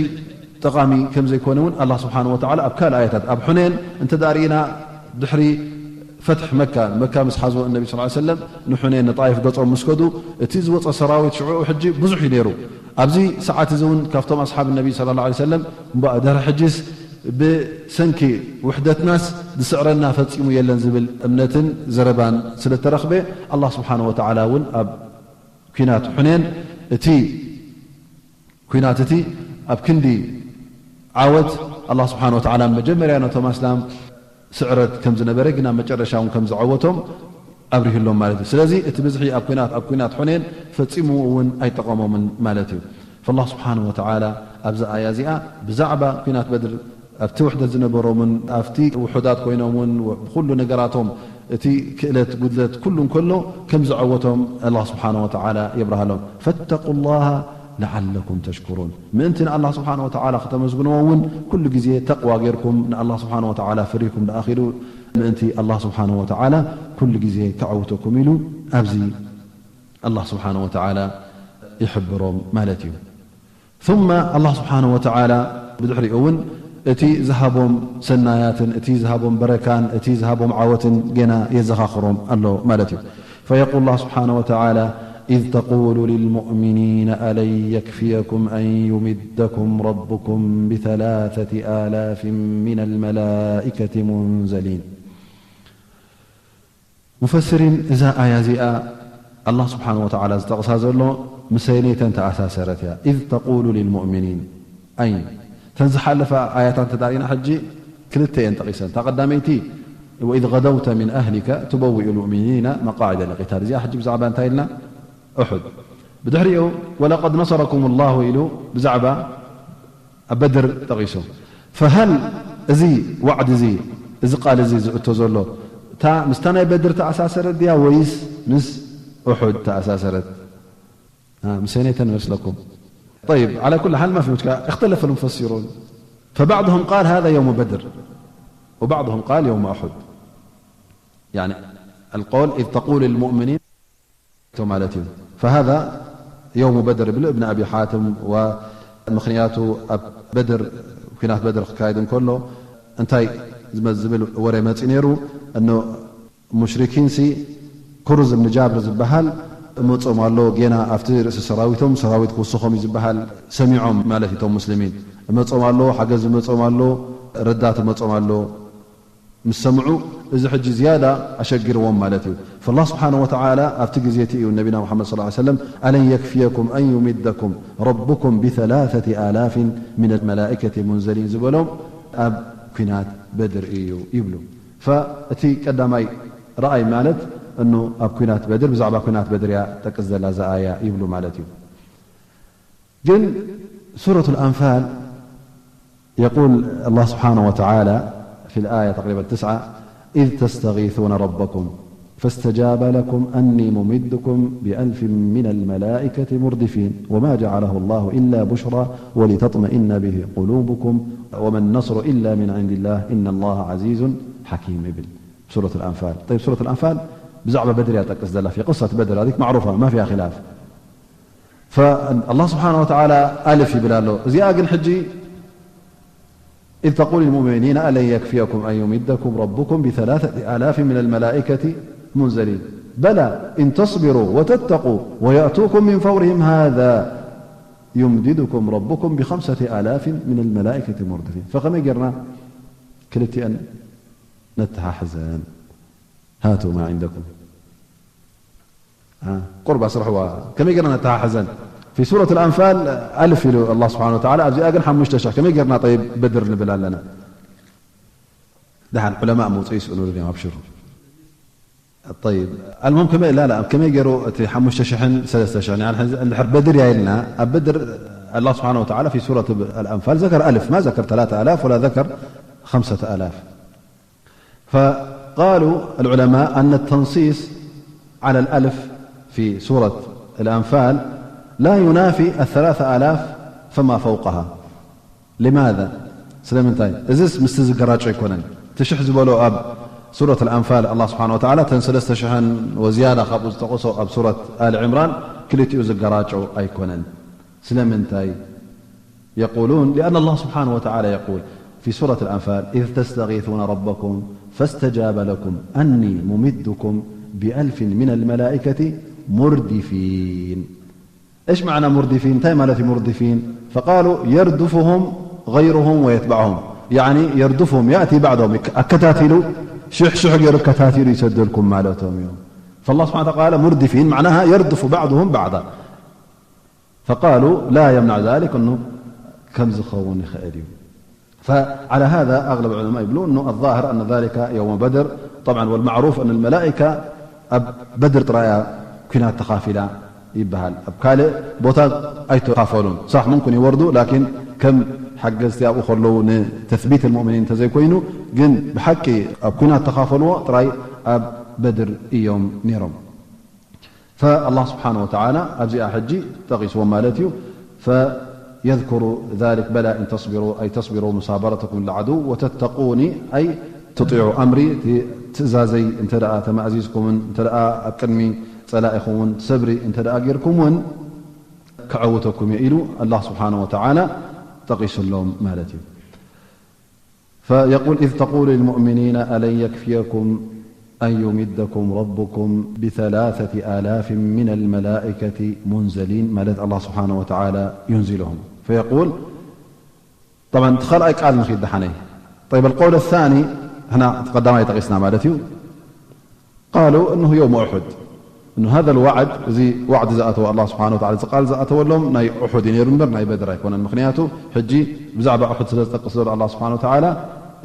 ጠቓሚ ከም ዘይኮነ እውን ኣላህ ስብሓነ ወተዓላ ኣብ ካልእ ኣያታት፣ ኣብ ሑኔን እንተ ደኣ ርኢና፣ ድሕሪ ፈትሒ መካ፣ መካ ምስ ሓዝዎ ነቢ ሰለላሁ ዐለይሂ ወሰለም ንሑኔን ንጣይፍ ገጾም ምስ ከዱ፣ እቲ ዝወጸ ሰራዊት ሽዑኡ ሕጂ ብዙሕ እዩ ነይሩ። ኣብዚ ሰዓት እዚ እውን ካብቶም ኣስሓብ ነቢ ሰለላሁ ዐለይሂ ወሰለም፣ እምበኣር ድሕሪ ሕጂስ ብሰንኪ ውሕደትናስ ዝስዕረና ፈጺሙ የለን ዝብል እምነትን ዘረባን ስለ እተረኽበ፣ ኣላህ ስብሓነ ወተዓላ እውን ኣብ ኲናት ሑኔን፣ እቲ ኲናት እቲ ኣብ ክንዲ ዓወት፣ ኣላህ ስብሓነ ወተዓላ መጀመርያ ነቶም ኣስላም ስዕረት ከም ዝነበረ፣ ግን ኣብ መጨረሻ እውን ከም ዝዓወቶም ኣብሪህሎም ማለት እዩ። ስለዚ እቲ ብዝሒ ኣብ ኲናት፣ ኣብ ኲናት ሑኔን ፈጺሙ እውን ኣይጠቐሞምን ማለት እዩ። ፈላህ ስብሓነ ወተዓላ ኣብዛ ኣያ እዚኣ ብዛዕባ ኲናት በድር ኣብቲ ውሕደት ዝነበሮምን ኣብቲ ውሑዳት ኮይኖም እውን ብኹሉ ነገራቶም እቲ ክእለት ጉድለት ኩሉ እንከሎ ከም ዝዐወቶም ኣላህ ስብሓነ ወተዓላ የብርሃሎም። ፈተቁ ላሃ ለዓለኩም ተሽኩሩን። ምእንቲ ንኣላህ ስብሓነ ወተዓላ ከተመስግንዎ እውን ኩሉ ግዜ ተቕዋ ጌርኩም ንኣላህ ስብሓነ ወተዓላ ፈሪህኩም ደኣኺሉ ምእንቲ ኣላህ ስብሓነ ወተዓላ ኩሉ ግዜ ከዐውተኩም ኢሉ ኣብዚ ኣላህ ስብሓነ ወተዓላ ይሕብሮም ማለት እዩ። ثم ኣላህ ስብሓነ ወተዓላ ብድሕሪኡ እውን እቲ ዝሃቦም ሰናያትን እቲ ዝሃቦም በረካን እቲ ዝሃቦም ዓወትን ገና የዘኻኽሮም ኣሎ ማለት እዩ። فيقول الله سبحانه وتعالى: إذ تقول للمؤمنين ألن يكفيكم أن يمدكم ربكم بثلاثة آلاف من الملائكة منزلين. ሙፈስሪን እዛ ኣያ እዚኣ ኣላህ ስብሓን ወተዓላ ዝጠቕሳ ዘሎ ምስ ኣየነይተን ተኣሳሰረት እያ? ኢዝ ተቁሉ ልልሙእሚኒን ኣይን እተን ዝሓለፈ ኣያታት እንተ ርኢና ሕጂ ክልተ እየን ጠቒሰን። እታ ቀዳመይቲ ወኢዝ ገደውተ ሚን ኣህሊከ ቱበዊኡ ልሙእሚኒና መቃዕደ ልቂታል። እዚኣ ሕጂ ብዛዕባ እንታይ ኢልና? እሑድ። ብድሕሪኡ ወለቀድ ነሰረኩም ላሁ ኢሉ ብዛዕባ ኣብ በድር ጠቒሱ። ፈሃል እዚ ዋዕድ እዚ፣ እዚ ቃል እዚ ዝእቶ ዘሎ እታ ምስታ ናይ በድር ተኣሳሰረት ድያ ወይስ ምስ እሑድ ተኣሳሰረት? ها، مسينيتن مثلكم. طيب، على كل حال ما في مشكلة، اختلف المفسرون. فبعضهم قال هذا يوم بدر، وبعضهم قال يوم أحد. يعني القول إذ تقول المؤمنين مالتهم. فهذا يوم بدر ብሉ ابن أبي حاتم، ومخنياتو بدر، كنات بدر ክካየድ እንከሎ እንታይ ዝመ-፣ ዝብል ወረ መፂ ነይሩ? እኖ ሙሽሪኪንሲ ኩሩዝ እብኒ ጃብር ዝበሃል እመጾም ኣሎ፣ ጌና ኣብቲ ርእሲ ሰራዊቶም፣ ሰራዊት ክውስኾም እዩ ዝበሃል ሰሚዖም ማለት እዩ። እቶም ሙስሊሚን እመጾም ኣሎ፣ ሓገዝ እመጾም ኣሎ፣ ረዳት እመጾም ኣሎ ምስ ሰምዑ፣ እዚ ሕጂ ዝያዳ ኣሸጊርዎም ማለት እዩ። ፈላህ ስብሓነ ወተዓላ ኣብቲ ግዜ እቲ እዩ ነቢና ሙሓመድ ሰለላሁ ዐለይሂ ወሰለም፣ "ألن يكفيكم أن يمدكم ربكم بثلاثة آلاف من الملائكة منزلين" ዝበሎም ኣብ ኲናት በድር እዩ ይብሉ። ፈእቲ ቀዳማይ ረኣይ ማለት እኑ ኣብ ኲናት በድር፣ ብዛዕባ ኲናት በድር እያ ጠቅስ ዘላ እዛ ኣያ ይብሉ ማለት እዩ። ግን ሱረቱ ኣልኣንፋል የቁል ኣላህ ስብሓነሁ ወተዓላ ፊ ልኣያ ተቅሪበን ትስዓ፣ "ኢዝ ተስተጊሱነ ረበኩም ፈስተጃበ ለኩም ኣኒ ሙሚድኩም ቢኣልፊን ሚነል መላኢከቲ ሙርዲፊን ወማ ጀዓለሁ ላሁ ኢላ ቡሽራ ወሊተጥመኢነ ቢሂ ቁሉቡኩም ወመ ነስሩ ኢላ ሚን ዒንዲላህ ኢነ ላሃ ዐዚዙን ሓኪም" ይብል። ሱረት ኣልኣንፋል። ጠይብ፣ ሱረት ኣልኣንፋል ብዛዕባ በድር እያ ጠቅስ ዘላ። ፊ ቅሰት በድር፣ هذيك معروفة، ما فيها خلاف. ፈ-፣ ኣላህ ስብሓነሁ ወተዓላ ኣልፍ ይብል ኣሎ። እዚኣ ግን ሕጂ፣ "ኢዝ ተቁሉ ልሙእሚኒነ ኣለን የክፊየኩም ኣን ዩሚደኩም ረቡኩም ቢሰላሰቲ ኣላፊን ሚነል መላኢከቲ ሙንዘሊን። በላ ኢን ተስቢሩ ወተተቁ ወየእቱኩም ሚን ፈውሪሂም ሃዛ ዩምዲድኩም ረቡኩም ቢኸምሰቲ ኣላፊን ሚነል መላኢከቲ ሙርዲፊን።" ፈኸመይ ጌርና ክልቲአን ነተሓሕዘን? ሃቱ ማ ዒንደኩም። አ፣ ቁርብ ኣስርሕዋ። ከመይ ጌርና ነተሓሕዘን? ፊ ሱረት ኣልኣንፋል ኣልፍ ኢሉ ኣላህ ስብሓነ ወተዓላ፣ ኣብዚኣ ግን ሓሙሽተ ሽሕ። ከመይ ጌርና ጠይብ በድር ንብል ኣለና? ደሓን ዑለማእ መውፅኢ ይስእኑሉ እዮም፣ ኣብሽሩ። ጠይብ፣ ኣልሙም ከመይ፣ ላ፣ ላ፣ ከመይ ገይሩ እቲ ሓሙሽተ ሽሕን ሰለስተ ሽሕን? ያኒ ሕዚ እንድሕር በድር እያ ኢልና፣ ኣብ በድር ኣላህ ስብሓነ ወተዓላ ፊ ሱረት ኣልኣንፋል ዘከር ኣልፍ፣ ማ ዘከር ተላተ ኣላፍ ወላ ዘከር ኸምሰተ ኣላፍ። فقالوا العلماء أن التنصيص على الألف في سورة الأنفال لا ينافي الثلاثة آلاف فما فوقها. لماذا؟ ስለምንታይ? እዚስ ምስቲ ዝገራጮ ኣይኮነን። እቲ ሽሕ ዝበሎ ኣብ ሱረት ኣልኣንፋል ኣላህ ስብሓነ ወተዓላ፣ እተን ሰለስተ ሽሕን ወዝያዳ ካብኡ ዝጠቐሶ ኣብ ሱረት ኣሊ ዕምራን ክልቲኡ ዝገራጮ ኣይኮነን። ስለምንታይ? يقولون لأن الله سبحانه وتعالى يقول في سورة الأنفال: "إذ تستغيثون ربكم فاستجاب لكم أني ممدكم بألف من الملائكة مردفين". إيش معنى مردفين؟ እንታይ ማለት እዩ مردفين؟ فقالوا: "يردفهم غيرهم ويتبعهم"، يعني يردفهم، يأتي بعضهم، ኣከታቲሉ ሽሕ ሽሕ ገይሩ ኣከታቲሉ ይሰደልኩም ማለቶም እዮም። فالله سبحانه وتعالى مردفين معناها يردف بعضهم بعضا. فقالوا: "لا يمنع ذلك"، እኑ ከም ዝኸውን ይኽእል እዩ። فعلى هذا أغلب العلماء ይብሉ እኑ الظاهر أن ذلك يوم بدر، طبعا والمعروف أن الملائكة ኣብ በድር ጥራይ እያ ኲናት ተኻፊላ ይበሃል። ኣብ ካልእ ቦታ ኣይተኻፈሉን። صح ممكن ይወርዱ፣ لكن ከም ሓገዝቲ ኣብኡ ከለዉ ንተስቢት المؤمنين እንተዘይኮይኑ፣ ግን ብሓቂ ኣብ ኲናት ተኻፈልዎ ጥራይ ኣብ በድር እዮም ነይሮም። فالله سبحانه وتعالى ኣብዚኣ ሕጂ ጠቒስዎ ማለት እዩ። فيذكر ذلك: "بلى إن تصبروا"، أي تصبروا مصابرتكم للعدو، "وتتقوني"، أي تطيعوا أمري، እቲ ትእዛዘይ እንተ ደኣ ተማእዚዝኩም እውን፣ እንተ ደኣ ኣብ ቅድሚ ጸላኢኹም እውን ሰብሪ እንተ ደኣ ጌርኩም እውን፣ ክዐውተኩም እየ ኢሉ ኣላህ ስብሓነ ወተዓላ ጠቒሱሎም ማለት እዩ። فيقول: "إذ تقول للمؤمنين ألن يكفيكم أن يمدكم ربكم بثلاثة آلاف من الملائكة منزلين"، ማለት ኣላህ ስብሓነ ወተዓላ ينزلهم. فيقول، طبعا እቲ ካልኣይ ቃል ንኺድ ደሓነይ። طيب، القول الثاني، ሕና እቲ ቀዳማይ ጠቒስና ማለት እዩ። قالوا إنه يوم أحد، إنه هذا الوعد، እዚ ዋዕዲ ዝኣተወ ኣላህ ስብሓነ ወተዓላ፣ እዚ ቃል ዝኣተወሎም ናይ ኡሑድ እዩ ነይሩ እምበር ናይ በድር ኣይኮነን። ምኽንያቱ ሕጂ ብዛዕባ ኡሑድ ስለ ዝጠቅስ ዘሎ ኣላህ ስብሓነ ወተዓላ፣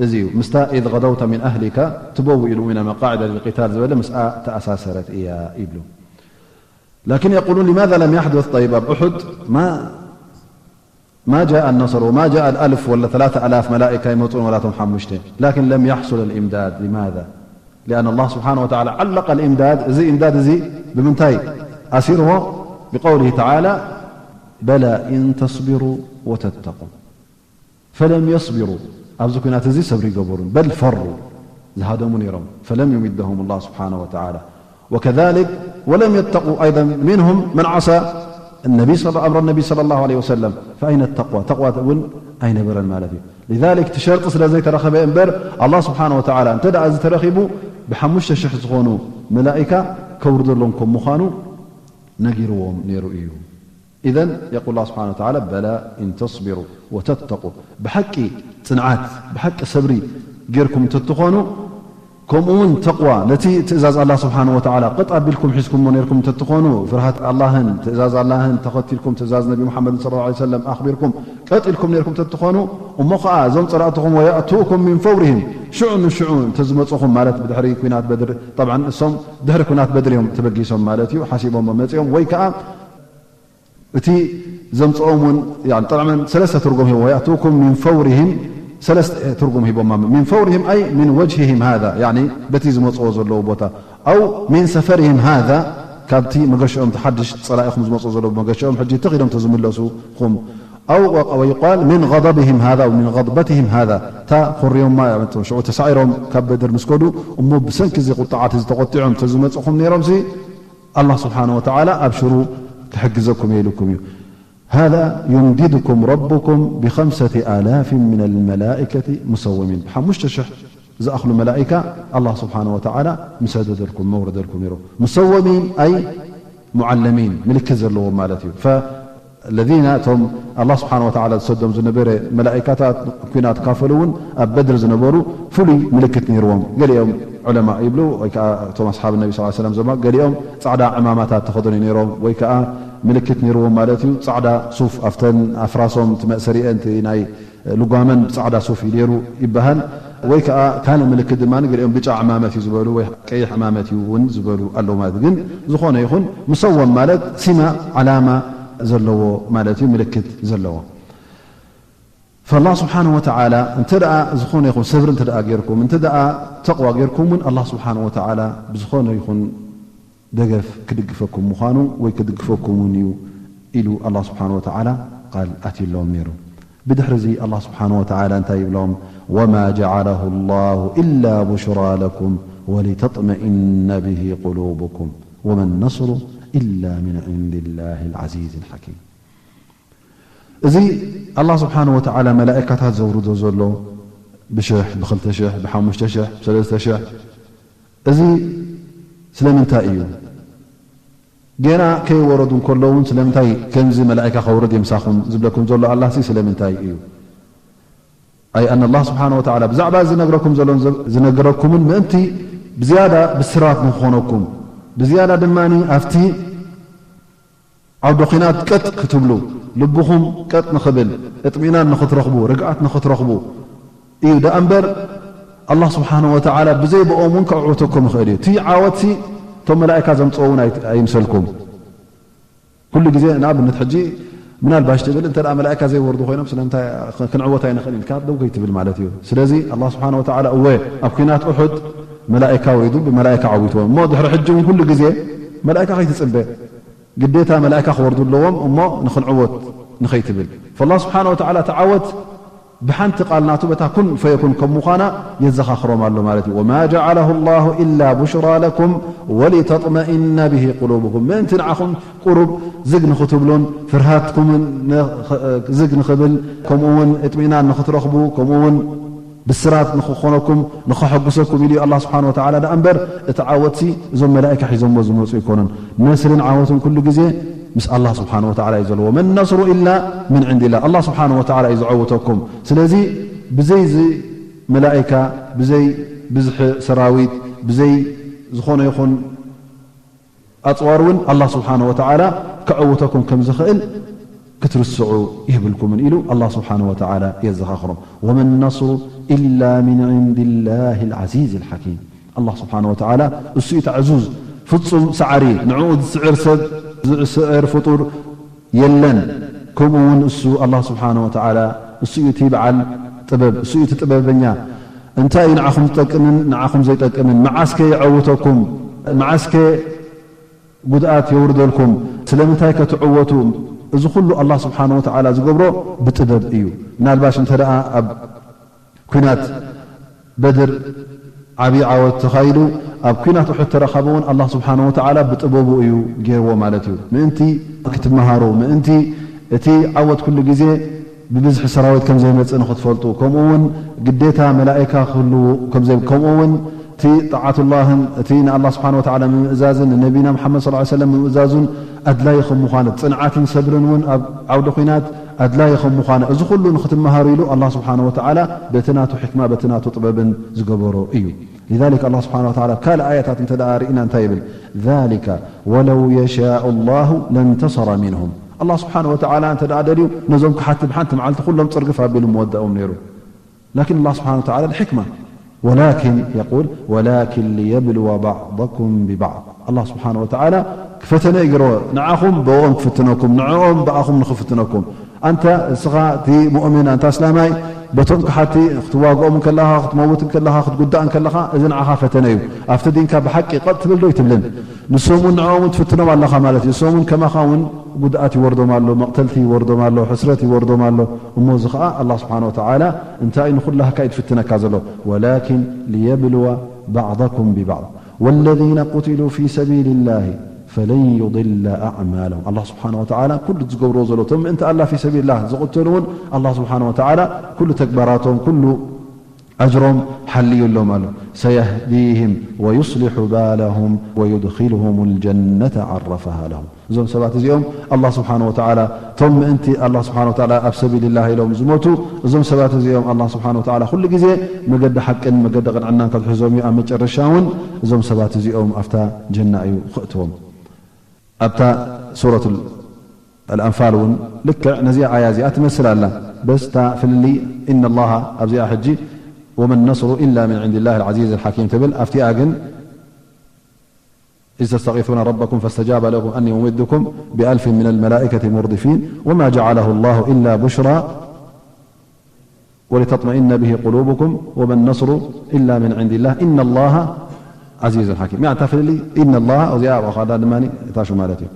እዚ እዩ ምስታ إذ غدوت من أهلك تبوئ المؤمنين مقاعد للقتال ዝበለ ምስኣ ተኣሳሰረት እያ ይብሉ። لكن يقولون لماذا لم يحدث؟ طيب، ኣብ ኡሑድ ما ما جاء النصر وما جاء الألف ولا ثلاثة آلاف ملائكة ይመጹን ولا ቶም ሓሙሽተ، لكن لم يحصل الإمداد. لماذا؟ لأن الله سبحانه وتعالى علق الإمداد، እዚ إمداد እዚ ብምንታይ ኣሲርዎ؟ بقوله تعالى: بلى إن تصبروا وتتقوا فلم يصبروا، ኣብዚ ኲናት እዚ ሰብሪ ይገበሩን، بل فروا، ዝሃደሙ ነይሮም። فلم يمدهم الله سبحانه وتعالى. وكذلك ولم يتقوا أيضا منهم من عصى النبي صلى، أمر النبي صلى الله عليه وسلم، فأين التقوى؟ ተቕዋ እውን ኣይነበረን ማለት እዩ። لذلك እቲ ሸርጢ ስለ ዘይተረኸበ እምበር፣ ኣላህ ስብሓነ ወተዓላ እንተ ደኣ እዚ ተረኺቡ፣ ብሓሙሽተ ሽሕ ዝኾኑ መላኢካ ከውርደሎም ከም ምዃኑ ነጊርዎም ነይሩ እዩ። إذن يقول الله سبحانه وتعالى: بلى إن تصبروا وتتقوا، ብሓቂ ጽንዓት፣ ብሓቂ ሰብሪ ጌርኩም እንተትኾኑ፣ ከምኡ እውን ተቕዋ፣ ነቲ ትእዛዝ ኣላህ ስብሓነ ወተዓላ ቀጥ ኣቢልኩም ሒዝኩሞ ኔርኩም እንተትኾኑ፣ ፍርሃት ኣላህን ትእዛዝ ኣላህን ተኸቲልኩም፣ ትእዛዝ ነቢ ሙሓመድን ሰለላሁ ዐለይሂ ወሰለም ኣኽቢርኩም ቀጥ ኢልኩም ኔርኩም እንተትኾኑ፣ እሞ ኸኣ እዞም ጸላእትኹም ويأتوكم من فورهم، ሽዑ ንሽዑ እንተዝመጹኹም፣ ማለት ብድሕሪ ኲናት በድር፣ ጠብዓን እሶም ድሕሪ ኲናት በድር እዮም ተበጊሶም ማለት እዩ፣ ሓሲቦሞ መጺኦም፣ ወይ ከኣ እቲ ዘምጽኦም እውን፣ ያኒ፣ ጠብዓን ሰለስተ ትርጉም ሂቦም፣ ويأتوكم من فورهم ሰለስተ ትርጉም ሂቦም። من فورهم أي من وجههم هذا، ያኒ፣ በቲ ዝመጽዎ ዘለዉ ቦታ። أو من سفرهم هذا، ካብቲ መገሽኦም፣ እቲ ሓድሽ ጸላኢኹም ዝመጽዎ ዘለዉ መገሽኦም፣ ሕጂ ተኺዶም ተዝምለሱኹም። أو ويقال من غضبهم هذا ومن غضبتهم هذا، እታ ኮርዮማ፣ ሽዑ ተሳዒሮም ካብ በድር ምስ ከዱ፣ እሞ ብሰንኪ እዚ ቁጥዓት እዚ ተቖጢዖም ተዝመጽኹም ነይሮምሲ፣ ኣላህ ስብሓነ ወተዓላ ኣብሽሩ ክሕግዘኩም እየ ኢሉኩም እዩ። هذا يمددكم ربكم بخمسة آلاف من الملائكة مسومين። ብሓሙሽተ ሽሕ ዝኣኽሉ መላኢካ ኣላህ ስብሓነ ወተዓላ ምሰደደልኩም፣ መውረደልኩም ነይሩ። ሙሰወሚን ኣይ ሙዓለሚን፣ ምልክት ዘለዎም ማለት እዩ። ፈለዚነ፣ እቶም ኣላህ ስብሓነ ወተዓላ ዝሰዶም ዝነበረ መላኢካታት፣ ኲናት ካፈሉ እውን ኣብ በድር ዝነበሩ ፍሉይ ምልክት ነይርዎም። ገሊኦም ዑለማ ይብሉ፣ ወይ ከዓ እቶም ኣስሓብ ነቢ ስ ሰለም ዘማ፣ ገሊኦም ጻዕዳ ዕማማታት ተኸደኑ ነይሮም፣ ወይ ከዓ ምልክት ነይርዎም ማለት እዩ። ጻዕዳ ሱፍ፣ ኣብተን ኣፍራሶም፣ እቲ መእሰሪአን፣ እቲ ናይ ልጓመን ብጻዕዳ ሱፍ እዩ ነይሩ ይበሃል። ወይ ከዓ ካልእ ምልክት ድማ፣ ገሊኦም ብጫ ዕማመት እዩ ዝበሉ፣ ወይ ቀይሕ ዕማመት እዩ እውን ዝበሉ ኣለዉ ማለት እዩ። ግን ዝኾነ ይኹን፣ ሙሰወም ማለት ሲማ፣ ዓላማ ዘለዎ ማለት እዩ፣ ምልክት ዘለዎ። ፈላህ ስብሓነ ወተዓላ እንተ ደኣ ዝኾነ ይኹን ሰብሪ እንተ ደኣ ጌርኩም፣ እንተ ደኣ ተቕዋ ጌርኩም እውን፣ ኣላህ ስብሓነ ወተዓላ ብዝኾነ ይኹን ደገፍ ክድግፈኩም ምዃኑ ወይ ክድግፈኩም እውን እዩ ኢሉ ኣላህ ስብሓነ ወተዓላ ቃል ኣትዩሎም ነይሩ። ብድሕሪ እዚ ኣላህ ስብሓነ ወተዓላ እንታይ ይብሎም? وما جعله الله إلا بشرى لكم ولتطمئن به قلوبكم وما النصر إلا من عند الله العزيز الحكيم። እዚ ኣላህ ስብሓነ ወተዓላ መላእካታት ዘውርዶ ዘሎ ብሽሕ፣ ብኽልተ ሽሕ፣ ብሓሙሽተ ሽሕ፣ ብሰለስተ ሽሕ፣ እዚ ስለምንታይ እዩ? ጌና ከይወረዱ እንከለዉ እውን ስለምንታይ ከምዚ መላእካ ከውርድ የምሳኹም ዝብለኩም ዘሎ ኣላህሲ ስለምንታይ እዩ? ኣይ ኣነ ኣላህ ስብሓነ ወተዓላ ብዛዕባ ዝነግረኩም ዘሎን ዝነግረኩምን ምእንቲ ብዝያዳ ብስራት ንክኾነኩም፣ ብዝያዳ ድማ ኣብቲ ዓውደ ኲናት ቀጥ ክትብሉ፣ ልብኹም ቀጥ ንኽብል፣ እጥሚእናን ንኽትረኽቡ፣ ርግኣት ንኽትረኽቡ እዩ ደኣ እምበር፣ ኣላህ ስብሓነ ወተዓላ ብዘይ ብኦም እውን ከዕውተኩም ይኽእል እዩ። እቲ ዓወትሲ እቶም መላእካ ዘምፅኦ እውን ኣይ-፣ ኣይምሰልኩም። ኩሉ ግዜ ንኣብነት ሕጂ ምናልባሽ ትብል፣ እንተ ደኣ መላእካ ዘይወርዱ ኮይኖም ስለምንታይ ክንዕወት ኣይንኽእል ኢልካ ደው ከይትብል ማለት እዩ። ስለዚ ኣላህ ስብሓነ ወተዓላ እወ ኣብ ኲናት ኡሑድ መላእካ ወሪዱ ብመላእካ ዓዊትዎም እሞ ድሕሪ ሕጂ እውን ኩሉ ግዜ መላእካ ከይትጽበ ግዴታ መላእካ ክወርዱ ኣለዎም እሞ ንኽንዕወት ንኸይትብል። ፈላህ ስብሓነ ወተዓላ እቲ ዓወት ብሓንቲ ቃል ናቱ በታ ኩን ፈየኩን ከም ምዃና የዘኻኽሮም ኣሎ ማለት እዩ። وما جعله الله إلا بشرى لكم ولتطمئن به قلوبكم ምእንቲ ንዓኹም ቁሩብ ዝግ ንኽትብሉን ፍርሃትኩምን ን-፣ ዝግ ንኽብል ከምኡ እውን እጥሚናን ንኽትረኽቡ ከምኡ እውን ብስራት ንኽኾነኩም ንኸሐጉሰኩም ኢሉ እዩ ኣላህ ስብሓነ ወተዓላ ደኣ እምበር፣ እቲ ዓወትሲ እዞም መላእካ ሒዞሞ ዝመፁ ኣይኮኑን። ነስርን ዓወትን ኩሉ ግዜ ምስ ኣላህ ስብሓነ ወተዓላ እዩ ዘለዎ። መን ነስሩ ኢላ ምን ዕንዲላ፣ ኣላህ ስብሓነ ወተዓላ እዩ ዘዐውተኩም። ስለዚ ብዘይ እዚ መላእካ፣ ብዘይ ብዝሒ ሰራዊት፣ ብዘይ ዝኾነ ይኹን ኣጽዋር እውን ኣላህ ስብሓነ ወተዓላ ከዕውተኩም ከም ዝኽእል ክትርስዑ የብልኩምን ኢሉ ኣላህ ስብሓነ ወተዓላ የዘኻኽሮም። ወመን ነስሩ ኢላ ሚን ዒንዲላሂል ዓዚዚል ሓኪም። ኣላህ ስብሓነ ወተዓላ እሱ እዩ እቲ ዕዙዝ፣ ፍጹም ሰዓሪ፣ ንዕኡ ዝስዕር ሰብ፣ ዝስዕር ፍጡር የለን። ከምኡ እውን እሱ ኣላህ ስብሓነ ወተዓላ እሱ እዩ እቲ በዓል ጥበብ፣ እሱ እዩ እቲ ጥበበኛ። እንታይ እዩ ንዓኹም ዝጠቅምን ንዓኹም ዘይጠቅምን? መዓስከ የዐውተኩም? መዓስከ ጉድኣት የውርደልኩም? ስለምንታይ ከ ትዕወቱ? እዚ ኩሉ ኣላህ ስብሓነ ወተዓላ ዝገብሮ ብጥበብ እዩ። ምናልባሽ እንተ ደኣ ኣብ ኲናት በድር ዓብዪ ዓወት ተኻይዱ፣ ኣብ ኲናት ኡሑድ ተረኻበ እውን ኣላህ ስብሓነ ወተዓላ ብጥበቡ እዩ ገይርዎ ማለት እዩ። ምእንቲ ክትመሃሩ፣ ምእንቲ እቲ ዓወት ኩሉ ግዜ ብብዝሒ ሰራዊት ከም ዘይመጽእ ንኽትፈልጡ፣ ከምኡ እውን ግዴታ መላኢካ ክህልዉ ከም ዘይ-፣ ከምኡ እውን እቲ ጣዓቱላህን እቲ ንኣላህ ስብሓነ ወተዓላ ምምእዛዝን ንነቢና ሙሓመድ ሰለላሁ ዐለይሂ ወሰለም ምምእዛዙን ኣድላዪ ከም ምዃኑ፣ ጽንዓትን ሰብርን እውን ኣብ ዓውዲ ኲናት ኣድላዪ ከም ምዃኑ፣ እዚ ኩሉ ንኽትመሃሩ ኢሉ ኣላህ ስብሓነ ወተዓላ በቲ ናቱ ሕክማ፣ በቲ ናቱ ጥበብን ዝገበሮ እዩ። ሊዛሊክ ኣላህ ስብሓነ ወተዓላ ኣብ ካልእ ኣያታት እንተ ደኣ ርኢና እንታይ ይብል? ዛሊከ ወለው የሻኡ ላሁ ለንተሰረ ሚንሁም። ኣላህ ስብሓነ ወተዓላ እንተ ደኣ ደልዩ ነዞም ክሓቲ ብሓንቲ መዓልቲ ኩሎም ጽርግፍ ኣቢሉ ምወደኦም ነይሩ። ላኪን ኣላህ ስብሓነ ወተዓላ ልሕክማ፣ ወላኪን የቁል፣ ወላኪን ሊየብልወ ባዕضኩም ቢባዕድ። ኣላህ ስብሓነ ወተዓላ ክፈተነ እዩ ገይርዎ። ንዓኹም ብኦም ክፍትነኩም፣ ንዕኦም ብኣኹም ንኽፍትነኩም። ኣንታ እስኻ እቲ ሙእምን፣ ኣንታ እስላማይ፣ በቶም ክሓቲ ክትዋግኦም እንከለኻ፣ ክትመውት እንከለኻ፣ ክትጉዳእ እንከለኻ፣ እዚ ንዓኻ ፈተነ እዩ። ኣብቲ ዲንካ ብሓቂ ቀጥ ትብል ዶ ይትብልን? ንሶም እውን ንዕኦም እውን ትፍትኖም ኣለኻ ማለት እዩ። ንሶም እውን ከማኻ እውን ጉድኣት ይወርዶም ኣሎ፣ መቕተልቲ ይወርዶም ኣሎ፣ ሕስረት ይወርዶም ኣሎ። እሞ እዚ ኸዓ ኣላህ ስብሓነ ወተዓላ እንታይ እዩ ንኹላህካ እዩ ትፍትነካ ዘሎ? ወላኪን ሊየብልወ ባዕضኩም ቢባዕድ ወለዚነ ቁትሉ ፊ ሰቢልላሂ ፈለን ዩድለ ኣዕማለሁም። ኣላህ ስብሓነ ወተዓላ ኩሉ ዝገብርዎ ዘሎ፣ እቶም ምእንቲ ኣላህ ፊ ሰቢልላህ ዝቕተሉ እውን ኣላህ ስብሓነ ወተዓላ ኩሉ ተግባራቶም፣ ኩሉ ኣጅሮም ሓልዩሎም ኣሎ። ሰየህዲህም ወዩስሊሑ ባለሁም ወዩድኪልሁም ልጀነተ ዓረፈሃ ለሁም። እዞም ሰባት እዚኦም ኣላህ ስብሓነ ወተዓላ፣ እቶም ምእንቲ ኣላህ ስብሓነ ወተዓላ ኣብ ሰቢልላህ ኢሎም ዝሞቱ፣ እዞም ሰባት እዚኦም ኣላህ ስብሓነ ወተዓላ ኩሉ ግዜ መገዲ ሓቅን መገዲ ቅንዕናን ከትሕዞም እዩ። ኣብ መጨረሻ እውን እዞም ሰባት እዚኦም ኣብታ ጀና እዩ ክእትዎም። ኣብታ ሱረት ኣልኣንፋል እውን ልክዕ ነዚኣ ኣያ እዚኣ ትመስል ኣላ። በስ እታ ፍልልይ፣ ኢነላሃ ኣብዚኣ ሕጂ፣ ወመን ነስሩ ኢላ ሚን ዒንዲላሂል ዓዚዚል ሓኪም ትብል። ኣብቲኣ ግን፣ إذ تستغيثون ربكم فاستجاب لكم أني ممدكم بألف من الملائكة مردفين وما جعله الله إلا بشرى ولتطمئن به قلوبكم وما النصر إلا من عند الله إن الله عزيز حكيم. يعني፣ እታ ፍልልይ ኢነላሃ ኣብዚኣ ኣብኣ ኸዳ ድማ እታሹ ማለት እዩ።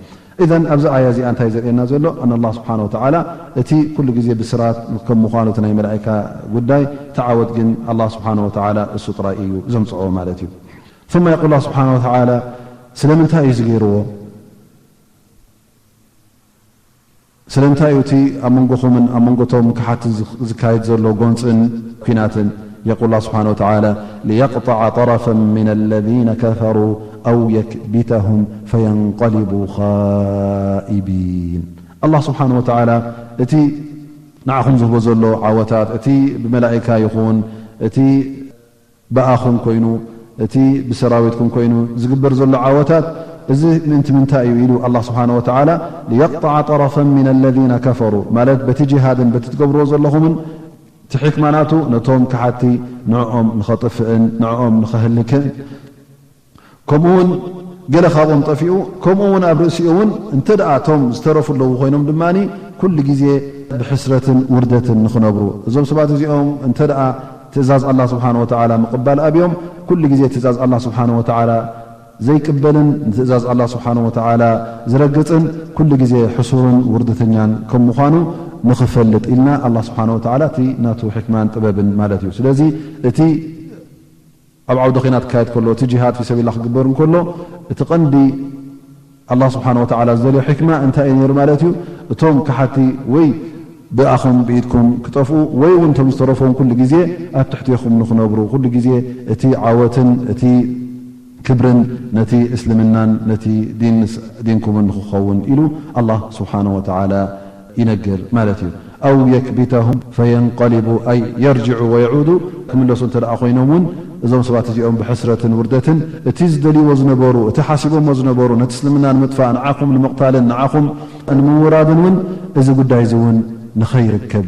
ኢዘን ኣብዚ ኣያ እዚኣ እንታይ ዘርእየና ዘሎ? ኣን ኣላህ ስብሓነ ወተዓላ እቲ ኩሉ ግዜ ብስራት ከም ምዃኑ እቲ ናይ መላኢካ ጉዳይ፣ እቲ ዓወት ግን ኣላህ ስብሓነ ወተዓላ እሱ ጥራይ እዩ ዘምፅኦ ማለት እዩ። ثم يقول الله سبحانه وتعالى، ስለምንታይ እዩ ዝገይርዎ? ስለምንታይ እዩ እቲ ኣብ መንጎኹምን ኣብ መንጎቶም ክሓትን ዝካየድ ዘሎ ጎንፅን ኲናትን? يقول الله سبحانه وتعالى، ليقطع طرفا من الذين كفروا أو يكبتهم فينقلبوا خائبين። ኣላህ ስብሓነ ወተዓላ እቲ ንዓኹም ዝህቦ ዘሎ ዓወታት፣ እቲ ብመላኢካ ይኹን እቲ ብኣኹም ኮይኑ፣ እቲ ብሰራዊትኩም ኮይኑ ዝግበር ዘሎ ዓወታት፣ እዚ ምእንቲ ምንታይ እዩ ኢሉ ኣላህ ስብሓነ ወተዓላ፣ ليقطع طرفا من الذين كفروا، ማለት በቲ ጂሃድን በቲ ትገብርዎ ዘለኹምን እቲ ሕክማ ናቱ ነቶም ክሓቲ ንዕኦም ንኸጥፍእን ንዕኦም ንኸህልክን፣ ከምኡ እውን ገለ ካብኦም ጠፊኡ፣ ከምኡ እውን ኣብ ርእሲኡ እውን እንተ ደኣ እቶም ዝተረፉ ኣለዉ ኮይኖም ድማ ኩሉ ግዜ ብሕስረትን ውርደትን ንኽነብሩ፣ እዞም ሰባት እዚኦም እንተ ደኣ ትእዛዝ ኣላህ ስብሓነ ወተዓላ ምቕባል ኣብዮም፣ ኩሉ ግዜ ትእዛዝ ኣላህ ስብሓነ ወተዓላ ዘይቅበልን ንትእዛዝ ኣላህ ስብሓነ ወተዓላ ዝረግጽን ኩሉ ግዜ ሕሱርን ውርደተኛን ከም ምዃኑ ንኽፈልጥ ኢልና ኣላህ ስብሓነ ወተዓላ እቲ ናቱ ሕክማን ጥበብን ማለት እዩ። ስለዚ እቲ ኣብ ዓውዲ ኺናት ክካየድ ከሎ፣ እቲ ጂሃድ ፊ ሰቢልላህ ክግበር እንከሎ፣ እቲ ቀንዲ ኣላህ ስብሓነ ወተዓላ ዝደልዮ ሕክማ እንታይ እዩ ነይሩ ማለት እዩ? እቶም ከሓቲ ወይ ብኣኹም ብኢድኩም ክጠፍኡ ወይ እውን እቶም ዝተረፈውን ኩሉ ግዜ ኣብ ትሕቴኹም ንኽነብሩ፣ ኩሉ ግዜ እቲ ዓወትን እቲ ክብርን ነቲ እስልምናን ነቲ ዲን ዲንኩምን ንኽኸውን ኢሉ ኣላህ ስብሓነ ወተዓላ ይነግር ማለት እዩ። ኣው የክቢተሁም ፈየንቀሊቡ ኣይ የርጅዑ ወየዑዱ፣ ክምለሱ እንተ ደኣ ኮይኖም እውን እዞም ሰባት እዚኦም ብሕስረትን ውርደትን እቲ ዝደልይዎ ዝነበሩ፣ እቲ ሓሲቦሞ ዝነበሩ፣ ነቲ እስልምና ንምጥፋእ፣ ንዓኹም ንምቕታልን ንዓኹም ንምውራድን እውን እዚ ጉዳይ እዚ እውን ንኸይርከብ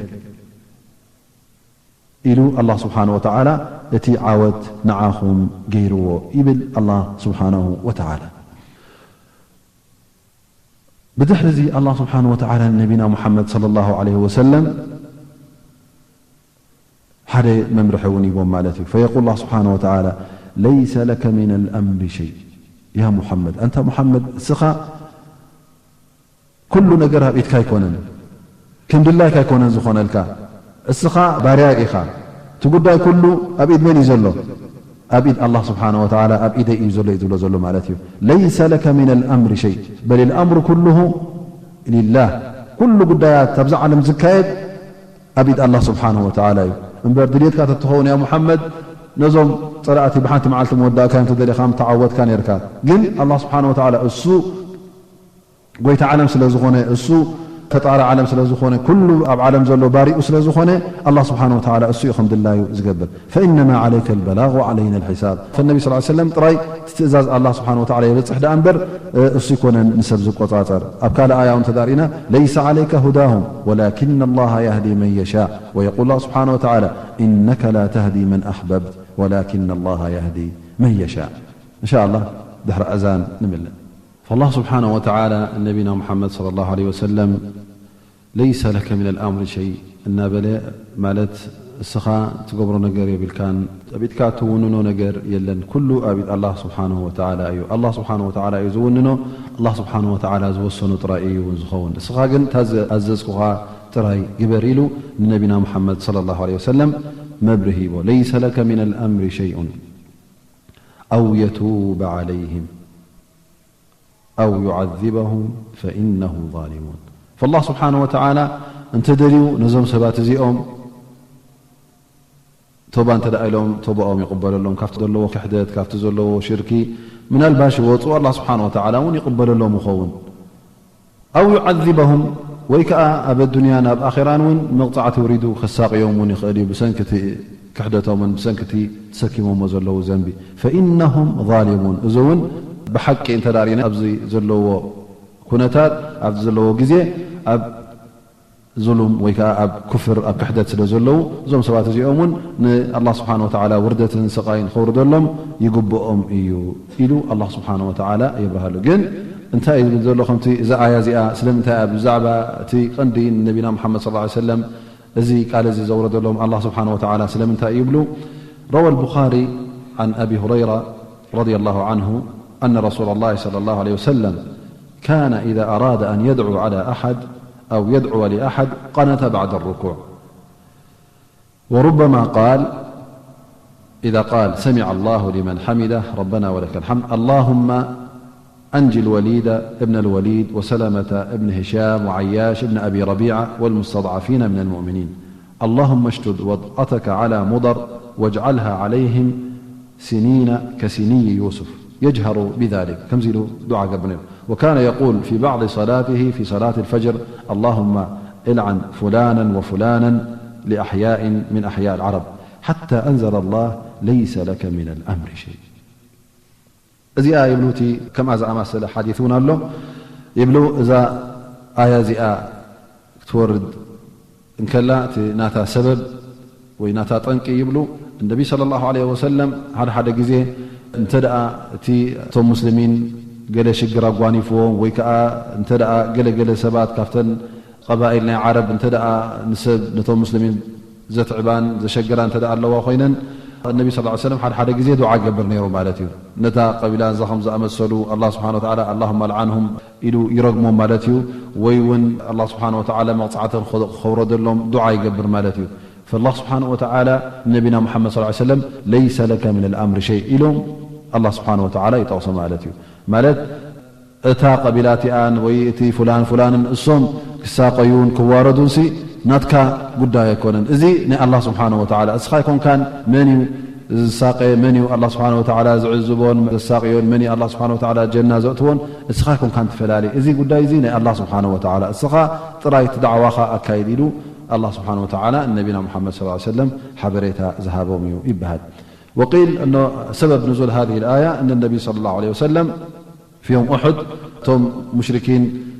ኢሉ ኣላህ ስብሓነ ወተዓላ እቲ ዓወት ንዓኹም ገይርዎ ይብል ኣላህ ስብሓነሁ ወተዓላ። ብድሕሪ እዚ ኣላህ ስብሓነሁ ወተዓላ ንነቢና ሙሓመድ ሰለላሁ ዐለይሂ ወሰለም ሓደ መምርሒ እውን ይቦም ማለት እዩ። ፈየቁል ኣላህ ስብሓነሁ ወተዓላ፣ ለይሰ ለከ ሚነል ኣምሪ ሸይ። ያ ሙሓመድ፣ ኣንታ ሙሓመድ፣ እስኻ ኩሉ ነገር ኣብ ኢድካ ኣይኮነን፣ ከም ድላይካ ኣይኮነን ዝኾነልካ። እስኻ ባርያ ኢኻ። እቲ ጉዳይ ኩሉ ኣብ ኢድ መን እዩ ዘሎ? ኣብ ኢድ ኣላህ ስብሓነሁ ወተዓላ፣ ኣብ ኢደይ እዩ ዘሎ እዩ ዝብሎ ዘሎ ማለት እዩ። ለይሰ ለከ ሚነል ኣምሪ ሸይ፣ በሊል ኣምሩ ኩሉሁ ሊላህ። ኩሉ ጉዳያት ኣብዛ ዓለም ዝካየድ ኣብ ኢድ ኣላህ ስብሓነሁ ወተዓላ እዩ። እምበር ድልየትካ ተትኸውን ያ ሙሓመድ፣ ነዞም ጸላእቲ ብሓንቲ መዓልቲ ምወዳእካዮም፣ ተደሊኻ ምተዓወትካ ነይርካ። ግን ኣላህ ስብሓነሁ ወተዓላ እሱ ጎይታ ዓለም ስለ ዝኾነ፣ እሱ ፈጣሪ ዓለም ስለ ዝኾነ፣ ኩሉ ኣብ ዓለም ዘሎ ባሪኡ ስለ ዝኾነ፣ ኣላህ ስብሓነሁ ወተዓላ እሱ እዩ ከም ድላዩ ዝገብር። ፈኢነማ ዓለይከ ልበላግ ወዓለይና ልሒሳብ። ፈነቢ ስ ሰለም ጥራይ እቲ ትእዛዝ ኣላህ ስብሓነሁ ወተዓላ የብጽሕ ደኣ እምበር፣ እሱ ይኮነን ንሰብ ዝቆጻጸር። ኣብ ካልእ ኣያ እውን ተዳሪእና፣ ለይሰ ዓለይከ ሁዳሁም ወላኪን ኣላህ ያህዲ መን የሻእ። ወየቁል ኣላህ ስብሓነሁ ወተዓላ፣ ኢነከ ላ ተህዲ መን ኣሕበብት ወላኪን ኣላህ ያህዲ መን የሻእ። እንሻ ኣላህ ድሕሪ ኣዛን ንምልእ። ፈላህ ስብሓነሁ ወተዓላ ነቢና ሙሓመድ ሰለላሁ ዐለይሂ ወሰለም፣ ለይሰ ለከ ሚነል ኣምሪ ሸይ እናበለ፣ ማለት እስኻ ትገብሮ ነገር የብልካን፣ ኣብ ኢድካ ትውንኖ ነገር የለን፣ ኩሉ ኣብ ኢድ ኣላህ ስብሓነሁ ወተዓላ እዩ። ኣላህ ስብሓነሁ ወተዓላ እዩ ዝውንኖ፣ ኣላህ ስብሓነሁ ወተዓላ ዝወሰኖ ጥራይ እዩ እውን ዝኸውን። እስኻ ግን እታ ዝኣዘዝኩኻ ጥራይ ግበር ኢሉ ንነቢና ሙሓመድ ሰለላሁ ዐለይሂ ወሰለም መብርሂ ሂቦ። ለይሰ ለከ ሚነል ኣምሪ ሸይኡን ኣው የቱበ ዐለይሂም ኣው ዩዓዚበሁም ፈኢነሁም ዛሊሙን። ፈላህ ስብሓነሁ ወተዓላ እንተ ደልዩ ነዞም ሰባት እዚኦም ቶባ እንተ ደኣ ኢሎም ቶባኦም ይቕበለሎም፣ ካብቲ ዘለዎ ክሕደት፣ ካብቲ ዘለዎ ሽርኪ ምናልባሽ ይወፁ፣ ኣላህ ስብሓነሁ ወተዓላ እውን ይቕበለሎም ይኸውን። ኣው ዩዓዚበሁም፣ ወይ ከኣ ኣብ ኣዱንያን ኣብ ኣኼራን እውን መቕጻዕቲ ውሪዱ ከሳቕዮም እውን ይኽእል እዩ፣ ብሰንኪ እቲ ክሕደቶምን ብሰንኪ እቲ ተሰኪሞሞ ዘለዉ ዘንቢ። ፈኢነሁም ዛሊሙን። እዚ እውን ብሓቂ እንተ ደኣ ርኢና ኣብዚ ዘለዎ ኩነታት፣ ኣብዚ ዘለዎ ግዜ ኣብ ዙሉም ወይ ከኣ ኣብ ኩፍር፣ ኣብ ክሕደት ስለ ዘለዉ፣ እዞም ሰባት እዚኦም እውን ንኣላህ ስብሓነ ወተዓላ ውርደትን ስቓይን ከውርደሎም ይግብኦም እዩ ኢሉ ኣላህ ስብሓነ ወተዓላ የብርሃሉ። ግን እንታይ እዩ ዝብል ዘሎ? ከምቲ እዛ ኣያ እዚኣ ስለምንታይ እያ ብዛዕባ እቲ ቀንዲ ንነቢና ሙሓመድ ሰለላሁ ዐለይሂ ወሰለም እዚ ቃል እዚ ዘውረደሎም ኣላህ ስብሓነ ወተዓላ ስለምንታይ እዩ ይብሉ? روى البخاري عن أبي هريرة رضي الله عنه أن رسول الله صلى الله عليه وسلم كان إذا أراد أن يدعو على أحد أو يدعو لأحد قنت بعد الركوع، وربما قال إذا قال سمع الله لمن حمده ربنا ولك الحمد اللهم أنج الوليد ابن الوليد وسلمة ابن هشام وعياش ابن أبي ربيعة والمستضعفين من المؤمنين. اللهم اشدد وطأتك على مضر واجعلها عليهم سنين كسني يوسف. يجهر بذلك. ከምዚ ኢሉ ዱዓ ገብር ነይሩ። وكان يقول في بعض صلاته في صلاة الفجر: اللهم العن فلانا وفلانا لأحياء من أحياء العرب حتى أنزل الله ليس لك من الأمر شيء. እዚኣ ይብሉ፣ እቲ ከምኣ ዝኣማሰለ ሓዲት እውን ኣሎ ይብሉ። እዛ ኣያ እዚኣ ክትወርድ እንከላ፣ እቲ ናታ ሰበብ ወይ ናታ ጠንቂ ይብሉ፣ እነቢ ሰለላሁ ዐለይሂ ወሰለም ሓደ ሓደ ግዜ እንተ ደኣ እቲ፣ እቶም ሙስሊሚን ገለ ሽግር ኣጓኒፍዎም ወይ ከኣ እንተ ደኣ ገለ ገለ ሰባት ካብተን ቀባኢል ናይ ዓረብ እንተ ደኣ ንሰብ፣ ነቶም ሙስሊሚን ዘትዕባን ዘሸግራ እንተ ደኣ ኣለዋ ኮይነን፣ ነቢ ሰለላሁ ዐለይሂ ወሰለም ሓደ ሓደ ግዜ ዱዓ ይገብር ነይሩ ማለት እዩ። ነታ ቀቢላ እዛ ከም ዝኣመሰሉ ኣላህ ስብሓነ ወተዓላ ኣላሁመ ኣልዓንሁም ኢሉ ይረግሞም ማለት እዩ። ወይ እውን ኣላህ ስብሓነ ወተዓላ መቕጻዕተን ክኸውረደሎም ዱዓ ይገብር ማለት እዩ። ፈላህ ስብሓነ ወተዓላ ንነቢና ሙሓመድ ሰለላሁ ዐለይሂ ወሰለም ለይሰ ለከ ሚነል ኣምሪ ሸይ ኢሎም ኣላህ ስብሓነ ወተዓላ ይጠቕሶ ማለት እዩ። ማለት እታ ቀቢላ እቲኣን ወይ እቲ ፉላን ፉላንን እሶም ክሳቐዩን ክዋረዱንሲ ናትካ ጉዳይ ኣይኮነን። እዚ ናይ ኣላህ ስብሓነ ወተዓላ፣ እስኻ ኣይኮንካን መን እዩ ዝሳቐ፣ መን እዩ ኣላህ ስብሓነ ወተዓላ ዝዕዝቦን ዘሳቕዮን፣ መን እዩ ኣላህ ስብሓነ ወተዓላ ጀና ዘእትዎን፣ እስኻ ኣይኮንካን ትፈላሊ። እዚ ጉዳይ እዚ ናይ ኣላህ ስብሓነ ወተዓላ፣ እስኻ ጥራይ እቲ ዳዕዋኻ ኣካይድ ኢሉ ኣላህ ስብሓነ ወተዓላ ንነቢና ሙሓመድ ሰለላሁ ዐለይሂ ወሰለም ሓበሬታ ዝሃቦም እዩ ይበሃል። وقيل أن سبب نزول هذه الآية أن النبي صلى الله عليه وسلم في يوم أحد، እቶም ሙሽሪኪን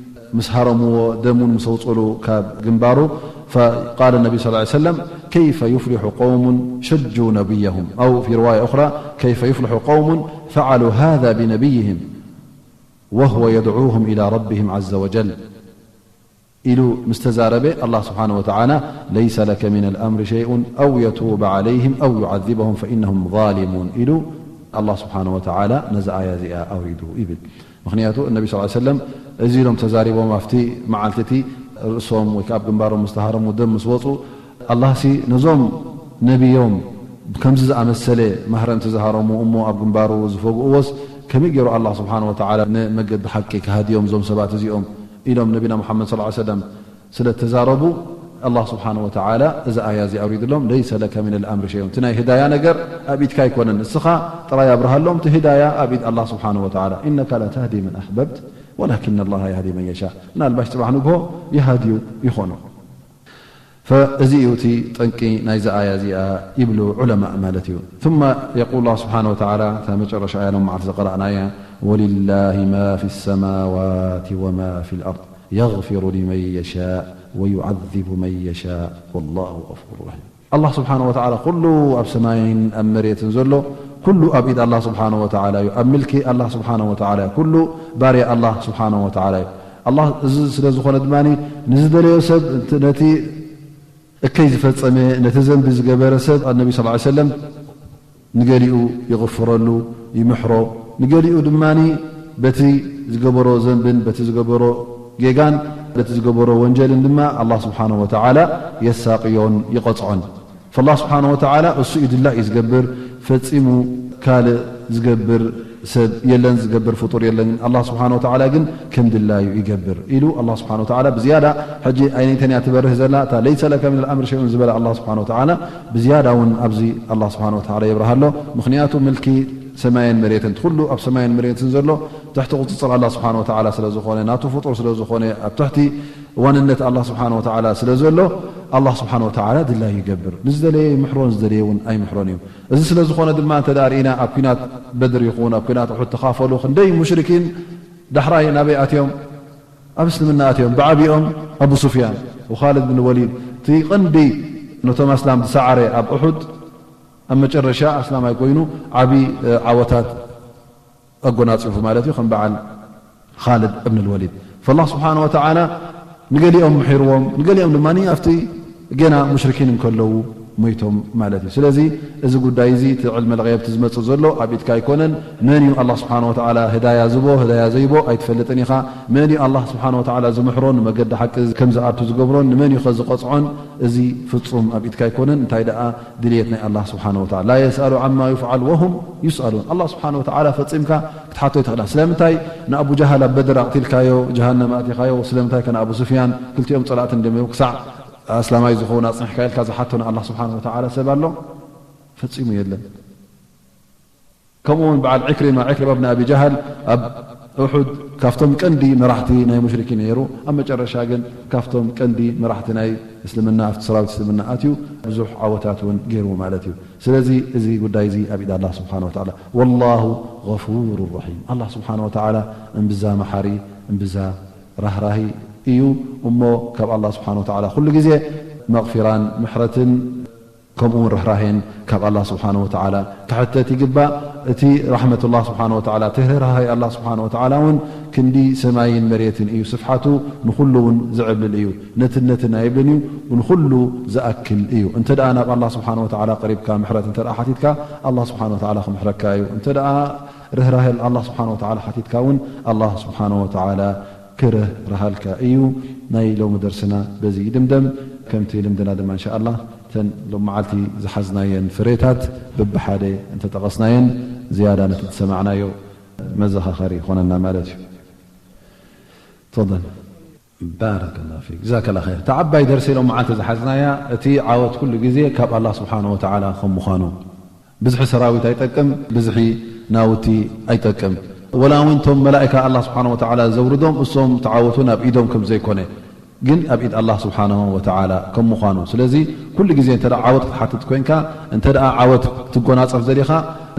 ምስ ሃረምዎ፣ ደም እውን ምስ ኣውፅሉ ካብ ግንባሩ، فقال النبي صلى الله عليه وسلم: كيف يفلح قوم شجوا نبيهم؟ أو في رواية أخرى: كيف يفلح قوم فعلوا هذا بنبيهم وهو يدعوهم إلى ربهم عز وجل. ኢሉ ምስ ተዛረበ፣ ኣላህ ስብሓነ ወተዓላ፣ ليس لك من الأمر شيء أو يتوب عليهم أو يعذبهم فإنهم ظالمون ኢሉ ኣላህ ስብሓነ ወተዓላ ነዛ ኣያ እዚኣ ኣውሪዱ ይብል። ምኽንያቱ፣ እነቢ ሰለላሁ ዐለይሂ ወሰለም እዚ ኢሎም ተዛሪቦም፣ ኣብቲ መዓልቲ እቲ ርእሶም ወይ ከኣ ኣብ ግንባሮም ምስ ተሃረሙ፣ ደም ምስ ወጹ፣ ኣላህሲ ነዞም ነቢዮም ከምዚ ዝኣመሰለ ማህረምቲ ዝሃረሙ እሞ ኣብ ግንባሩ ዝፈግእዎስ ከመይ ገይሩ ኣላህ ስብሓነ ወተዓላ ንመገዲ ሓቂ ክሃድዮም እዞም ሰባት እዚኦም ኢሎም ነቢና ሙሓመድ ሰለላሁ ዐለይሂ ወሰለም ስለ እተዛረቡ፣ ኣላህ ስብሓነ ወተዓላ እዚ ኣያ እዚ ኣውሪድሎም፣ ليس لك من الأمر شيء፣ እቲ ናይ ህዳያ ነገር ኣብ ኢድካ ኣይኮነን፣ ንስኻ ጥራይ ኣብርሃሎም፣ እቲ ህዳያ ኣብ ኢድ ኣላህ ስብሓነ ወተዓላ። إنك لا تهدي من أحببت ولكن الله يهدي من يشاء። ምናልባሽ ጽባሕ ንግሆ ይሃድዩ ይኾኑ። فእዚ እዩ እቲ ጠንቂ ናይዚ ኣያ እዚኣ ይብሉ ዑለማእ ማለት እዩ። ثم يقول الله سبحانه وتعالى፣ እታ መጨረሻ ኣያ ሎም መዓልቲ ዝቐረእናያ، ولله ما في السماوات وما في الأرض يغفر لمن يشاء ويعذب من يشاء والله غفور رحيم። ኣላህ ስብሓነ ወተዓላ ኩሉ ኣብ ሰማይን ኣብ መሬትን ዘሎ፣ ኩሉ ኣብ ኢድ ኣላህ ስብሓነ ወተዓላ እዩ። ኣብ ምልኪ ኣላህ ስብሓነ ወተዓላ እዩ። ኩሉ ባርያ ኣላህ ስብሓነ ወተዓላ እዩ። ኣላህ እዚ ስለ ዝኾነ ድማ ንዝደለዮ ሰብ፣ ነቲ እከይ ዝፈጸመ፣ ነቲ ዘንቢ ዝገበረ ሰብ፣ ኣነቢ ሰለላሁ ዐለይሂ ወሰለም፣ ንገሊኡ ይቕፍረሉ፣ ይምሕሮ፣ ንገሊኡ ድማ በቲ ዝገበሮ ዘንብን በቲ ዝገበሮ ጌጋን በቲ ዝገበሮ ወንጀልን ድማ ኣላህ ስብሓነሁ ወተዓላ የሳቕዮን ይቐጽዖን። ፈላህ ስብሓነሁ ወተዓላ እሱ እዩ ድላዩ ዝገብር፣ ፈጺሙ ካልእ ዝገብር ሰብ የለን፣ ዝገብር ፍጡር የለን። ኣላህ ስብሓነሁ ወተዓላ ግን ከም ድላዩ ይገብር ኢሉ ኣላህ ስብሓነሁ ወተዓላ ብዝያዳ፣ ሕጂ ኣይነይተን እያ ትበርህ ዘላ፣ እታ ለይሰ ለከ ሚነል ኣምሪ ሸይኡን ዝበላ ኣላህ ስብሓነሁ ወተዓላ ብዝያዳ እውን ኣብዚ ኣላህ ስብሓነሁ ወተዓላ የብርሃ ኣሎ። ምኽንያቱ ምልኪ ሰማይን መሬትን፣ ኩሉ ኣብ ሰማይን መሬትን ዘሎ ትሕቲ ቁጽጽር ኣላህ ስብሓነሁ ወተዓላ ስለ ዝኾነ፣ ናቱ ፍጡር ስለ ዝኾነ፣ ኣብ ትሕቲ ዋንነት ኣላህ ስብሓነሁ ወተዓላ ስለ ዘሎ፣ ኣላህ ስብሓነሁ ወተዓላ ድላዩ ይገብር። ንዝደለየ ይምሕሮን ዝደለየ እውን ኣይምሕሮን እዩ። እዚ ስለ ዝኾነ ድማ እንተ ደኣ ርኢና ኣብ ኲናት በድር ይኹን ኣብ ኲናት ኡሑድ ተኻፈሉ ክንደይ ሙሽሪኪን ዳሕራይ ናበይ ኣትዮም? ኣብ እስልምና ኣትዮም። ብዓቢኦም ኣቡ ሱፍያን ወኻልድ ብን ወሊድ፣ እቲ ቀንዲ ነቶም ኣስላም ዝሰዓረ ኣብ ኡሑድ ኣብ መጨረሻ ኣስላማይ ኮይኑ ዓቢ፣ እ፣ ዓወታት ኣጎናጺፉ ማለት እዩ፣ ከም በዓል ኻልድ እብን ልወሊድ። ፈላህ ስብሓነ ወተዓላ ንገሊኦም ምሒርዎም፣ ንገሊኦም ድማ ኣብቲ ገና ሙሽሪኪን እንከለዉ ሞይቶም ማለት እዩ። ስለዚ እዚ ጉዳይ እዚ እቲ ዕልመ ልገይብ እቲ ዝመጽእ ዘሎ ኣብ ኢድካ ኣይኮነን። መን እዩ ኣላህ ስብሓነ ወተዓላ ህዳያ ዝቦ፣ ህዳያ ዘይቦ ኣይትፈልጥን ኢኻ። መን እዩ ኣላህ ስብሓነ ወተዓላ ዝምሕሮን ንመገዲ ሓቂ ከም ዝኣቱ ዝገብሮን፣ ንመን እዩ ከ ዝቐጽዖን፣ እዚ ፍጹም ኣብ ኢድካ ኣይኮነን። እንታይ ደኣ ድልየት ናይ ኣላህ ስብሓነ ወተዓላ። ላ የስኣሉ ዓማ ዩፍዓል ወሁም ዩስኣሉን። ኣላህ ስብሓነ ወተዓላ ፈጺምካ ክትሓቶ ኣይትኽእላን። ስለምንታይ ንኣቡ ጀሃል ኣብ በድር ኣቕቲልካዮ፣ ጀሃነም ኣእቲኻዮ፣ ስለምንታይ ከ ንኣቡ ሱፍያን፣ ክልቲኦም ጸላእቲ እንደሚሩ ክሳዕ ኣስላማይ ዝኸውን ኣጽኒሕካ ኢልካ ዝሓቶ ንኣላህ ስብሓነ ወተዓላ ሰብ ኣሎ? ፈጺሙ የለን። ከምኡ እውን በዓል ዕክሪማ፣ ዕክሪማ ብን ኣቢ ጀሃል ኣብ ኡሑድ ካብቶም ቀንዲ መራሕቲ ናይ ሙሽሪኪን ነይሩ። ኣብ መጨረሻ ግን ካብቶም ቀንዲ መራሕቲ ናይ እስልምና፣ ኣብቲ ሰራዊት እስልምና ኣትዩ ብዙሕ ዓወታት እውን ገይሩ ማለት እዩ። ስለዚ እዚ ጉዳይ እዚ ኣብ ኢድ ኣላህ ስብሓነ ወተዓላ። ወላሁ ገፉሩ ረሒም። ኣላህ ስብሓነ ወተዓላ እምብዛ መሓሪ፣ እምብዛ ራህራሂ እዩ። እሞ ካብ ኣላህ ስብሓነ ወተዓላ ኩሉ ግዜ መቕፊራን ምሕረትን ከምኡ እውን ርህራሄን ካብ ኣላህ ስብሓነ ወተዓላ ክሕተት ይግባእ። እቲ ራሕመቱላህ ስብሓነ ወተዓላ፣ እቲ ርህራሄ ኣላህ ስብሓነ ወተዓላ እውን ክንዲ ሰማይን መሬትን እዩ ስፍሓቱ፣ ንኹሉ እውን ዝዕብልል እዩ። ነትን ነትን ኣይብልን እዩ፣ ንኹሉ ዝኣክል እዩ። እንተ ደኣ ናብ ኣላህ ስብሓነ ወተዓላ ቀሪብካ ምሕረት እንተ ደኣ ሓቲትካ፣ ኣላህ ስብሓነ ወተዓላ ክምሕረካ እዩ። እንተ ደኣ ርህራሄ ኣላህ ስብሓነ ወተዓላ ሓቲትካ እውን፣ ኣላህ ስብሓነ ወተዓላ ክርህርሃልካ እዩ። ናይ ሎሚ ደርስና በዚ ይድምደም። ከምቲ ልምድና ድማ እንሻ ኣላህ እተን ሎም መዓልቲ ዝሓዝናየን ፍሬታት በብሓደ እንተጠቐስናየን ዝያዳ ነቲ ዝሰማዕናዮ መዘኻኸሪ ይኾነና ማለት እዩ። ተፈደል። ባረከላሁ ፊክ። ጀዛከላሁ ኸይር። እታ ዓባይ ደርሲ ሎም መዓልቲ ዝሓዝናያ እቲ ዓወት ኩሉ ግዜ ካብ ኣላህ ስብሓነሁ ወተዓላ ከም ምዃኑ። ብዝሒ ሰራዊት ኣይጠቅም፣ ብዝሒ ናውቲ ኣይጠቅም። ወላ እውን እቶም መላኢካ ኣላህ ስብሓነሁ ወተዓላ ዘውርዶም እሶም ተዓወቱ ናብ ኢዶም ከም ዘይኮነ። ግን ኣብ ኢድ ኣላህ ስብሓንሁ ወተዓላ ከም ምዃኑ። ስለዚ ኩሉ ግዜ እንተ ደኣ ዓወት ክትሓትት ኮይንካ፣ እንተ ደኣ ዓወት ክትጎናጸፍ ዘሊኻ፣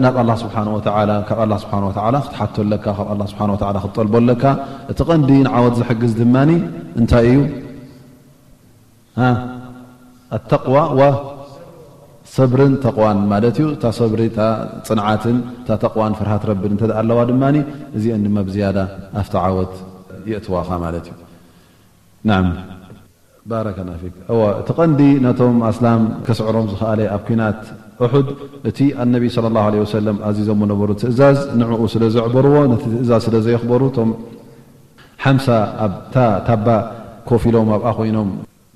ናብ ኣላህ ስብሓንሁ ወተዓላ፣ ካብ ኣላህ ስብሓንሁ ወተዓላ ክትሓቶ ኣለካ፣ ካብ ኣላህ ስብሓንሁ ወተዓላ ክትጠልቦ ኣለካ። እቲ ቀንዲ ንዓወት ዝሕግዝ ድማኒ እንታይ እዩ? ሃ? ኣተቅዋ ወሰብርን ተቕዋን ማለት እዩ። እታ ሰብሪ፣ እታ ጽንዓትን እታ ተቕዋን ፍርሃት ረብን እንተ ደኣ ኣለዋ ድማኒ፣ እዚአን ድማ ብዝያዳ ኣብቲ ዓወት የእትዋኻ ማለት እዩ። ናዓም። ባረከላ ፊክ። እወ፣ እቲ ቀንዲ ነቶም ኣስላም ከስዕሮም ዝኸኣለ ኣብ ኲናት ኡሑድ፣ እቲ ኣነቢ ሰለላሁ ዐለይሂ ወሰለም ኣዚዞሞ ነበሩ ትእዛዝ ንዕኡ ስለ ዘዕበርዎ፣ ነቲ ትእዛዝ ስለ ዘየኽበሩ፣ እቶም ሓምሳ ኣብታ ታባ ኮፍ ኢሎም ኣብኣ ኮይኖም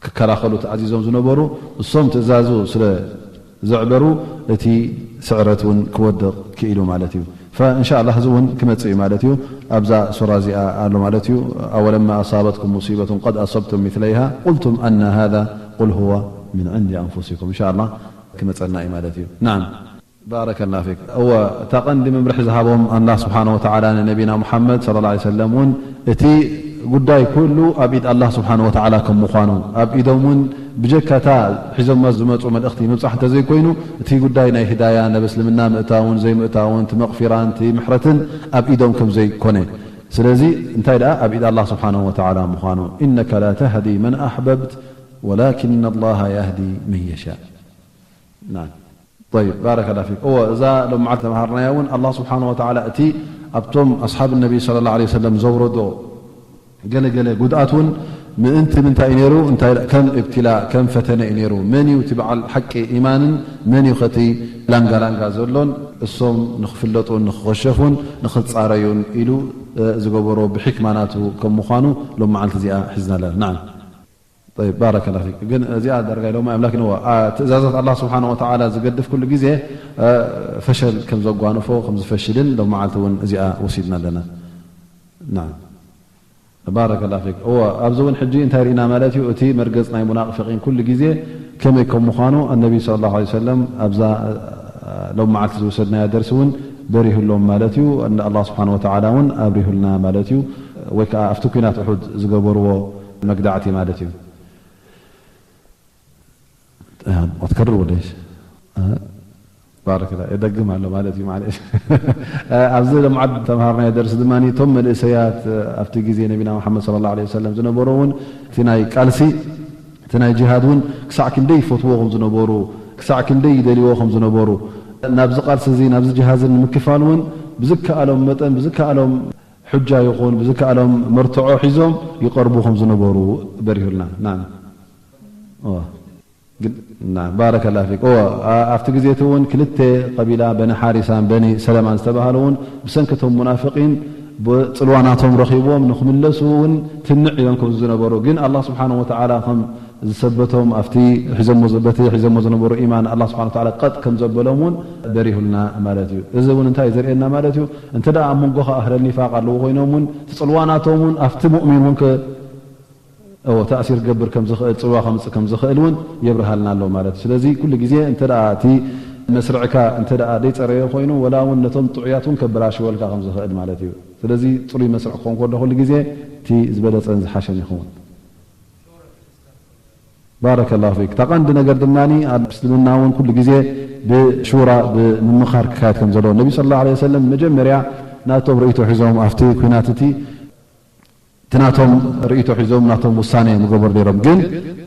ክከላኸሉ ተኣዚዞም ዝነበሩ፣ እሶም ትእዛዙ ስለ ዘዕበሩ፣ እቲ ስዕረት እውን ክወድቕ ክኢሉ ማለት እዩ። ፈእንሻ ኣላህ፣ እዚ እውን ክመጽእ እዩ ማለት እዩ። ኣብዛ ሱራ እዚኣ ኣሎ ማለት እዩ። أولما أصابتكم مصيبة قد أصبتم مثليها قلتم أنى هذا قل هو من عند أنفسكم. እንሻ ኣላህ ክመጸና እዩ ማለት እዩ። ናም። ባረከላ ፊክ። እወ፣ እታ ቀንዲ መምርሒ ዝሃቦም ኣላህ ስብሓነ ወተዓላ ንነቢና ሙሓመድ ሰለላሁ ዐለይሂ ወሰለም እውን፣ እቲ ጉዳይ ኩሉ ኣብ ኢድ ኣላህ ስብሓነ ወተዓላ ከም ምዃኑ፣ ኣብ ኢዶም እውን ብጀካ እታ ሒዞማ ዝመጹ መልእኽቲ ምብጻሕ እንተዘይኮይኑ፣ እቲ ጉዳይ ናይ ህዳያ፣ ናብ እስልምና ምእታውን ዘይምእታውን፣ እቲ መቕፊራን እቲ ምሕረትን ኣብ ኢዶም ከም ዘይኮነ። ስለዚ እንታይ ደኣ ኣብ ኢድ ኣላህ ስብሓነ ወተዓላ ምዃኑ፣ إنك لا تهدي من أحببت ولكن الله يهدي من يشاء. ናም። ጠይብ፣ ባረከላ ፊክ። እወ፣ እዛ ሎም መዓልቲ ተምሃርናያ እውን፣ ኣላህ ስብሓነ ወተዓላ እቲ ኣብቶም ኣስሓብ ነቢ ሰለላሁ ዐለይሂ ወሰለም ዘውረዶ ገለ ገለ ጉድኣት እውን ምእንቲ ምንታይ እዩ ነይሩ? እንታይ ከም እብትላ፣ ከም ፈተነ እዩ ነይሩ። መን እዩ እቲ በዓል ሓቂ ኢማንን መን እዩ ከቲ ላንጋ ላንጋ ዘሎን፣ እሶም ንኽፍለጡን ንኽኸሸፉን ንኽጻረዩን ኢሉ፣ እ፣ ዝገበሮ ብሕክማ ናቱ ከም ምዃኑ ሎም መዓልቲ እዚኣ ሒዝና ኣለና። ናም። ጠይብ፣ ባረከላ ፊክ። ግን እዚኣ ዳርጋ ኢሎማ እዮም፣ ላኪን እዋ፣ አ፣ ትእዛዛት ኣላህ ስብሓነ ወተዓላ ዝገድፍ ኩሉ ግዜ፣ አ፣ ፈሸል ከም ዘጓንፎ፣ ከም ዝፈሽልን ሎም መዓልቲ እውን እዚኣ ወሲድና ኣለና። ናም። ባረከላ ፊክ። እዋ፣ ኣብዚ እውን ሕጂ እንታይ ርኢና ማለት እዩ? እቲ መርገጽ ናይ ሙናፍቂን ኩሉ ግዜ ከመይ ከም ምዃኑ፣ ኣነቢ ሰለላሁ ዐለይሂ ወሰለም ኣብዛ፣ አ፣ ሎም መዓልቲ ዝወሰድናያ ደርሲ እውን በሪሁሎም ማለት እዩ። እንዳ ኣላህ ስብሓነ ወተዓላ እውን ኣብሪሁልና ማለት እዩ። ወይ ከዓ ኣብቲ ኲናት ኡሑድ ዝገበርዎ መግዳዕቲ ማለት እዩ። ኣትከርር ወደሽ። ባረከላ፣ የደግም ኣሎ ማለት እዩ። ማለሽ። ኣብዚ ሎምዓድ ተምሃርናዮ ደርሲ ድማ፣ እቶም መንእሰያት ኣብቲ ግዜ ነቢና መሓመድ ሰለላሁ ዐለይሂ ወሰለም ዝነበሩ እውን፣ እቲ ናይ ቃልሲ፣ እቲ ናይ ጂሃድ እውን ክሳዕ ክንደይ ይፈትዎ ከም ዝነበሩ፣ ክሳዕ ክንደይ ይደልይዎ ከም ዝነበሩ፣ ናብዚ ቃልሲ እዚ፣ ናብዚ ጂሃድ እዚ ንምክፋል እውን ብዝከኣሎም መጠን፣ ብዝከኣሎም ሑጃ ይኹን ብዝከኣሎም መርትዖ ሒዞም ይቐርቡ ከም ዝነበሩ በሪሁልና። ናም። እዋ። ግን፣ ናም፣ ባረከላ ፊክ። እዋ፣ ኣ-፣ ኣብቲ ግዜ እቲ እውን ክልተ ቀቢላ፣ በኒ ሓሪሳን በኒ ሰለማን ዝተባሃሉ እውን ብሰንኪ እቶም ሙናፍቂን ብጽልዋ ናቶም ረኺብዎም ንኽምለሱ እውን ትንዕ ኢሎም ከም ዝነበሩ፣ ግን ኣላህ ስብሓነሁ ወተዓላ ከም ዝሰበቶም፣ ኣብቲ ሒዞሞ ዝ-፣ በቲ ሒዞሞ ዝነበሩ ኢማን ኣላህ ስብሓነሁ ወተዓላ ቀጥ ከም ዘበሎም እውን በሪሁልና ማለት እዩ። እዚ እውን እንታይ እዩ ዘርእየና ማለት እዩ? እንተ ደኣ ኣብ መንጎኻ ኣህለል ኒፋቅ ኣለዉ ኮይኖም እውን፣ እቲ ጽልዋ ናቶም እውን ኣብቲ ሙእሚን እውን ከ-፣ እዎ፣ ተእሲር ክገብር ከም ዝኽእል፣ ጽልዋ ከምጽእ ከም ዝኽእል እውን የብርሃልና ኣሎ ማለት እዩ። ስለዚ ኩሉ ግዜ እንተ ደኣ እቲ መስርዕካ እንተ ደኣ ደይጸረዮ ኮይኑ፣ ወላ እውን ነቶም ጥዑያት እውን ከበላሽወልካ ከም ዝኽእል ማለት እዩ። ስለዚ ጽሩይ መስርዕ ክኸውን ከሎ ኩሉ ግዜ እቲ ዝበለጸን ዝሓሸን ይኸውን። ባረከላሁ ፊክ። እታ ቀንዲ ነገር ድማ ኣብ እስልምና እውን ኩሉ ግዜ ብሹራ፣ ብምምኻር ክካየድ ከም ዘለዎ፣ ነቢ ሰለላሁ ዐለይሂ ወሰለም መጀመርያ ናቶም ርእይቶ ሒዞም ኣብቲ ኲናት እቲ፣ እቲ ናቶም ርእይቶ ሒዞም ናቶም ውሳኔ ምገበሩ ነይሮም። ግን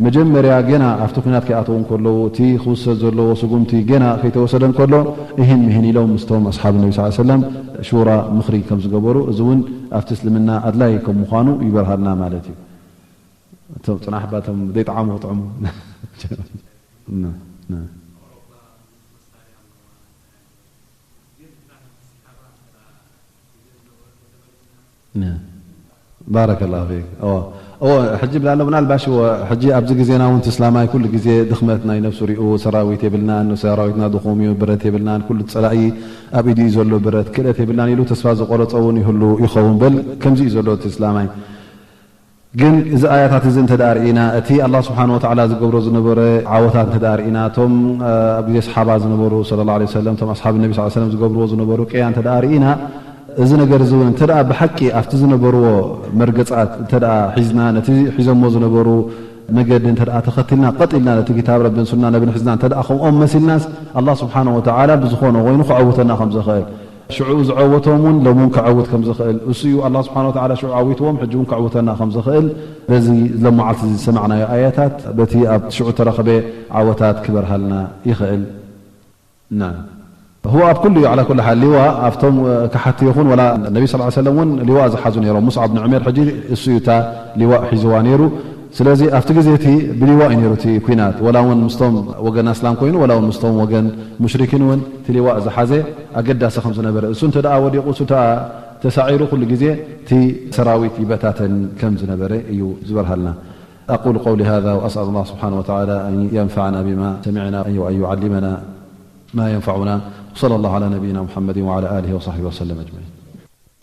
መጀመርያ ገና ኣብቲ ኲናት ከይኣተዉ እንከለዉ፣ እቲ ክውሰድ ዘለዎ ስጉምቲ ገና ከይተወሰደ እንከሎ፣ እሂን ምሂን ኢሎም ምስቶም ኣስሓብ ነቢ ሰለላሁ ዐለይሂ ወሰለም ሹራ፣ ምኽሪ ከም ዝገበሩ፣ እዚ እውን ኣብቲ እስልምና ኣድላዪ ከም ምዃኑ ይበርሃልና ማለት እዩ። እቶም ጽናሕ ባቶም ዘይጠዓሙ ክጥዕሙ። ና፣ ና። ና። ባረከላሁ ፊክ። እዎ፣ እዎ፣ ሕጂ ብላ ኣሎ፣ ምናልባሽ እዎ፣ ሕጂ ኣብዚ ግዜና እውን እቲ እስላማይ ኩሉ ግዜ ድኽመት ናይ ነፍሱ ሪኡ፣ ሰራዊት የብልናን፣ ሰራዊትና ድኹም እዩ፣ ብረት የብልናን፣ ኩሉ ጸላኢ ኣብ ኢዱ እዩ ዘሎ ብረት፣ ክእለት የብልናን ኢሉ ተስፋ ዝቆረጸ እውን ይህሉ ይኸውን። በል ከምዚ እዩ ዘሎ እቲ እስላማይ። ግን እዚ ኣያታት እዚ እንተ ደኣ ርኢና፣ እቲ ኣላህ ስብሓን ወተዓላ ዝገብሮ ዝነበረ ዓወታት እንተ ደኣ ርኢና፣ እቶም፣ እ፣ ኣብ ግዜ ሰሓባ ዝነበሩ፣ ሰለላሁ ዐለይሂ ወሰለም፣ እቶም ኣስሓብ ነቢ ሰለላሁ ዐለይሂ ወሰለም ዝገብርዎ ዝነበሩ ቅያ እንተ ደኣ ርኢና፣ እዚ ነገር እዚ እውን እንተ ደኣ ብሓቂ ኣብቲ ዝነበርዎ መርገጻት እንተ ደኣ ሒዝና፣ ነቲ ሒዞሞ ዝነበሩ መገዲ እንተ ደኣ ተኸቲልና፣ ቀጥ ኢልና ነቲ ክታብ ረብን ሱና ነብን ሒዝና እንተ ደኣ ከምኦም መሲልናስ፣ ኣላህ ስብሓነሁ ወተዓላ ብዝኾነ ኮይኑ ክዐውተና ከም ዝኽእል፣ ሽዑ ዝዐወቶም እውን ሎም እውን ክዐውት ከም ዝኽእል፣ እሱ እዩ ኣላህ ስብሓነሁ ወተዓላ ሽዑ ዓዊትዎም፣ ሕጂ እውን ክዕውተና ከም ዝኽእል፣ በዚ ሎመዓልቲ እዚ ዝሰማዕናዮ ኣያታት፣ በቲ ኣብ ሽዑ ተረኽበ ዓወታት ክበርሃልና ይኽእል። ናም። هو ኣብ ኩሉ እዩ፣ ዓላ ኩሉ ሓል፣ ሊዋ ኣብቶም ካሓቲ ይኹን፣ ወላ ነቢ ሰለላሁ ዐለይሂ ወሰለም እውን ሊዋ ዝሓዙ ነይሮም። ሙስዓብ ብን ዑሜር ሕጂ እሱ እዩ እታ ሊዋ ሒዝዋ ነይሩ። ስለዚ ኣብቲ ግዜ እቲ ብሊዋ እዩ ነይሩ እቲ ኲናት፣ ወላ እውን ምስቶም ወገን ኣስላም ኮይኑ፣ ወላ እውን ምስቶም ወገን ሙሽሪኪን እውን እቲ ሊዋ ዝሓዘ ኣገዳሲ ከም ዝነበረ፣ እሱ እንተ ደኣ ወዲቑ፣ እሱ እንተ ተሳዒሩ፣ ኩሉ ግዜ እቲ ሰራዊት ይበታተን ከም ዝነበረ እዩ ዝበርሃልና። أقول قولي هذا وأسأل الله سبحانه وتعالى أن ينفعنا بما سمعنا وأن يعلمنا ما ينفعنا. وصلى الله على نبينا محمد وعلى آله وصحبه وسلم أجمعين.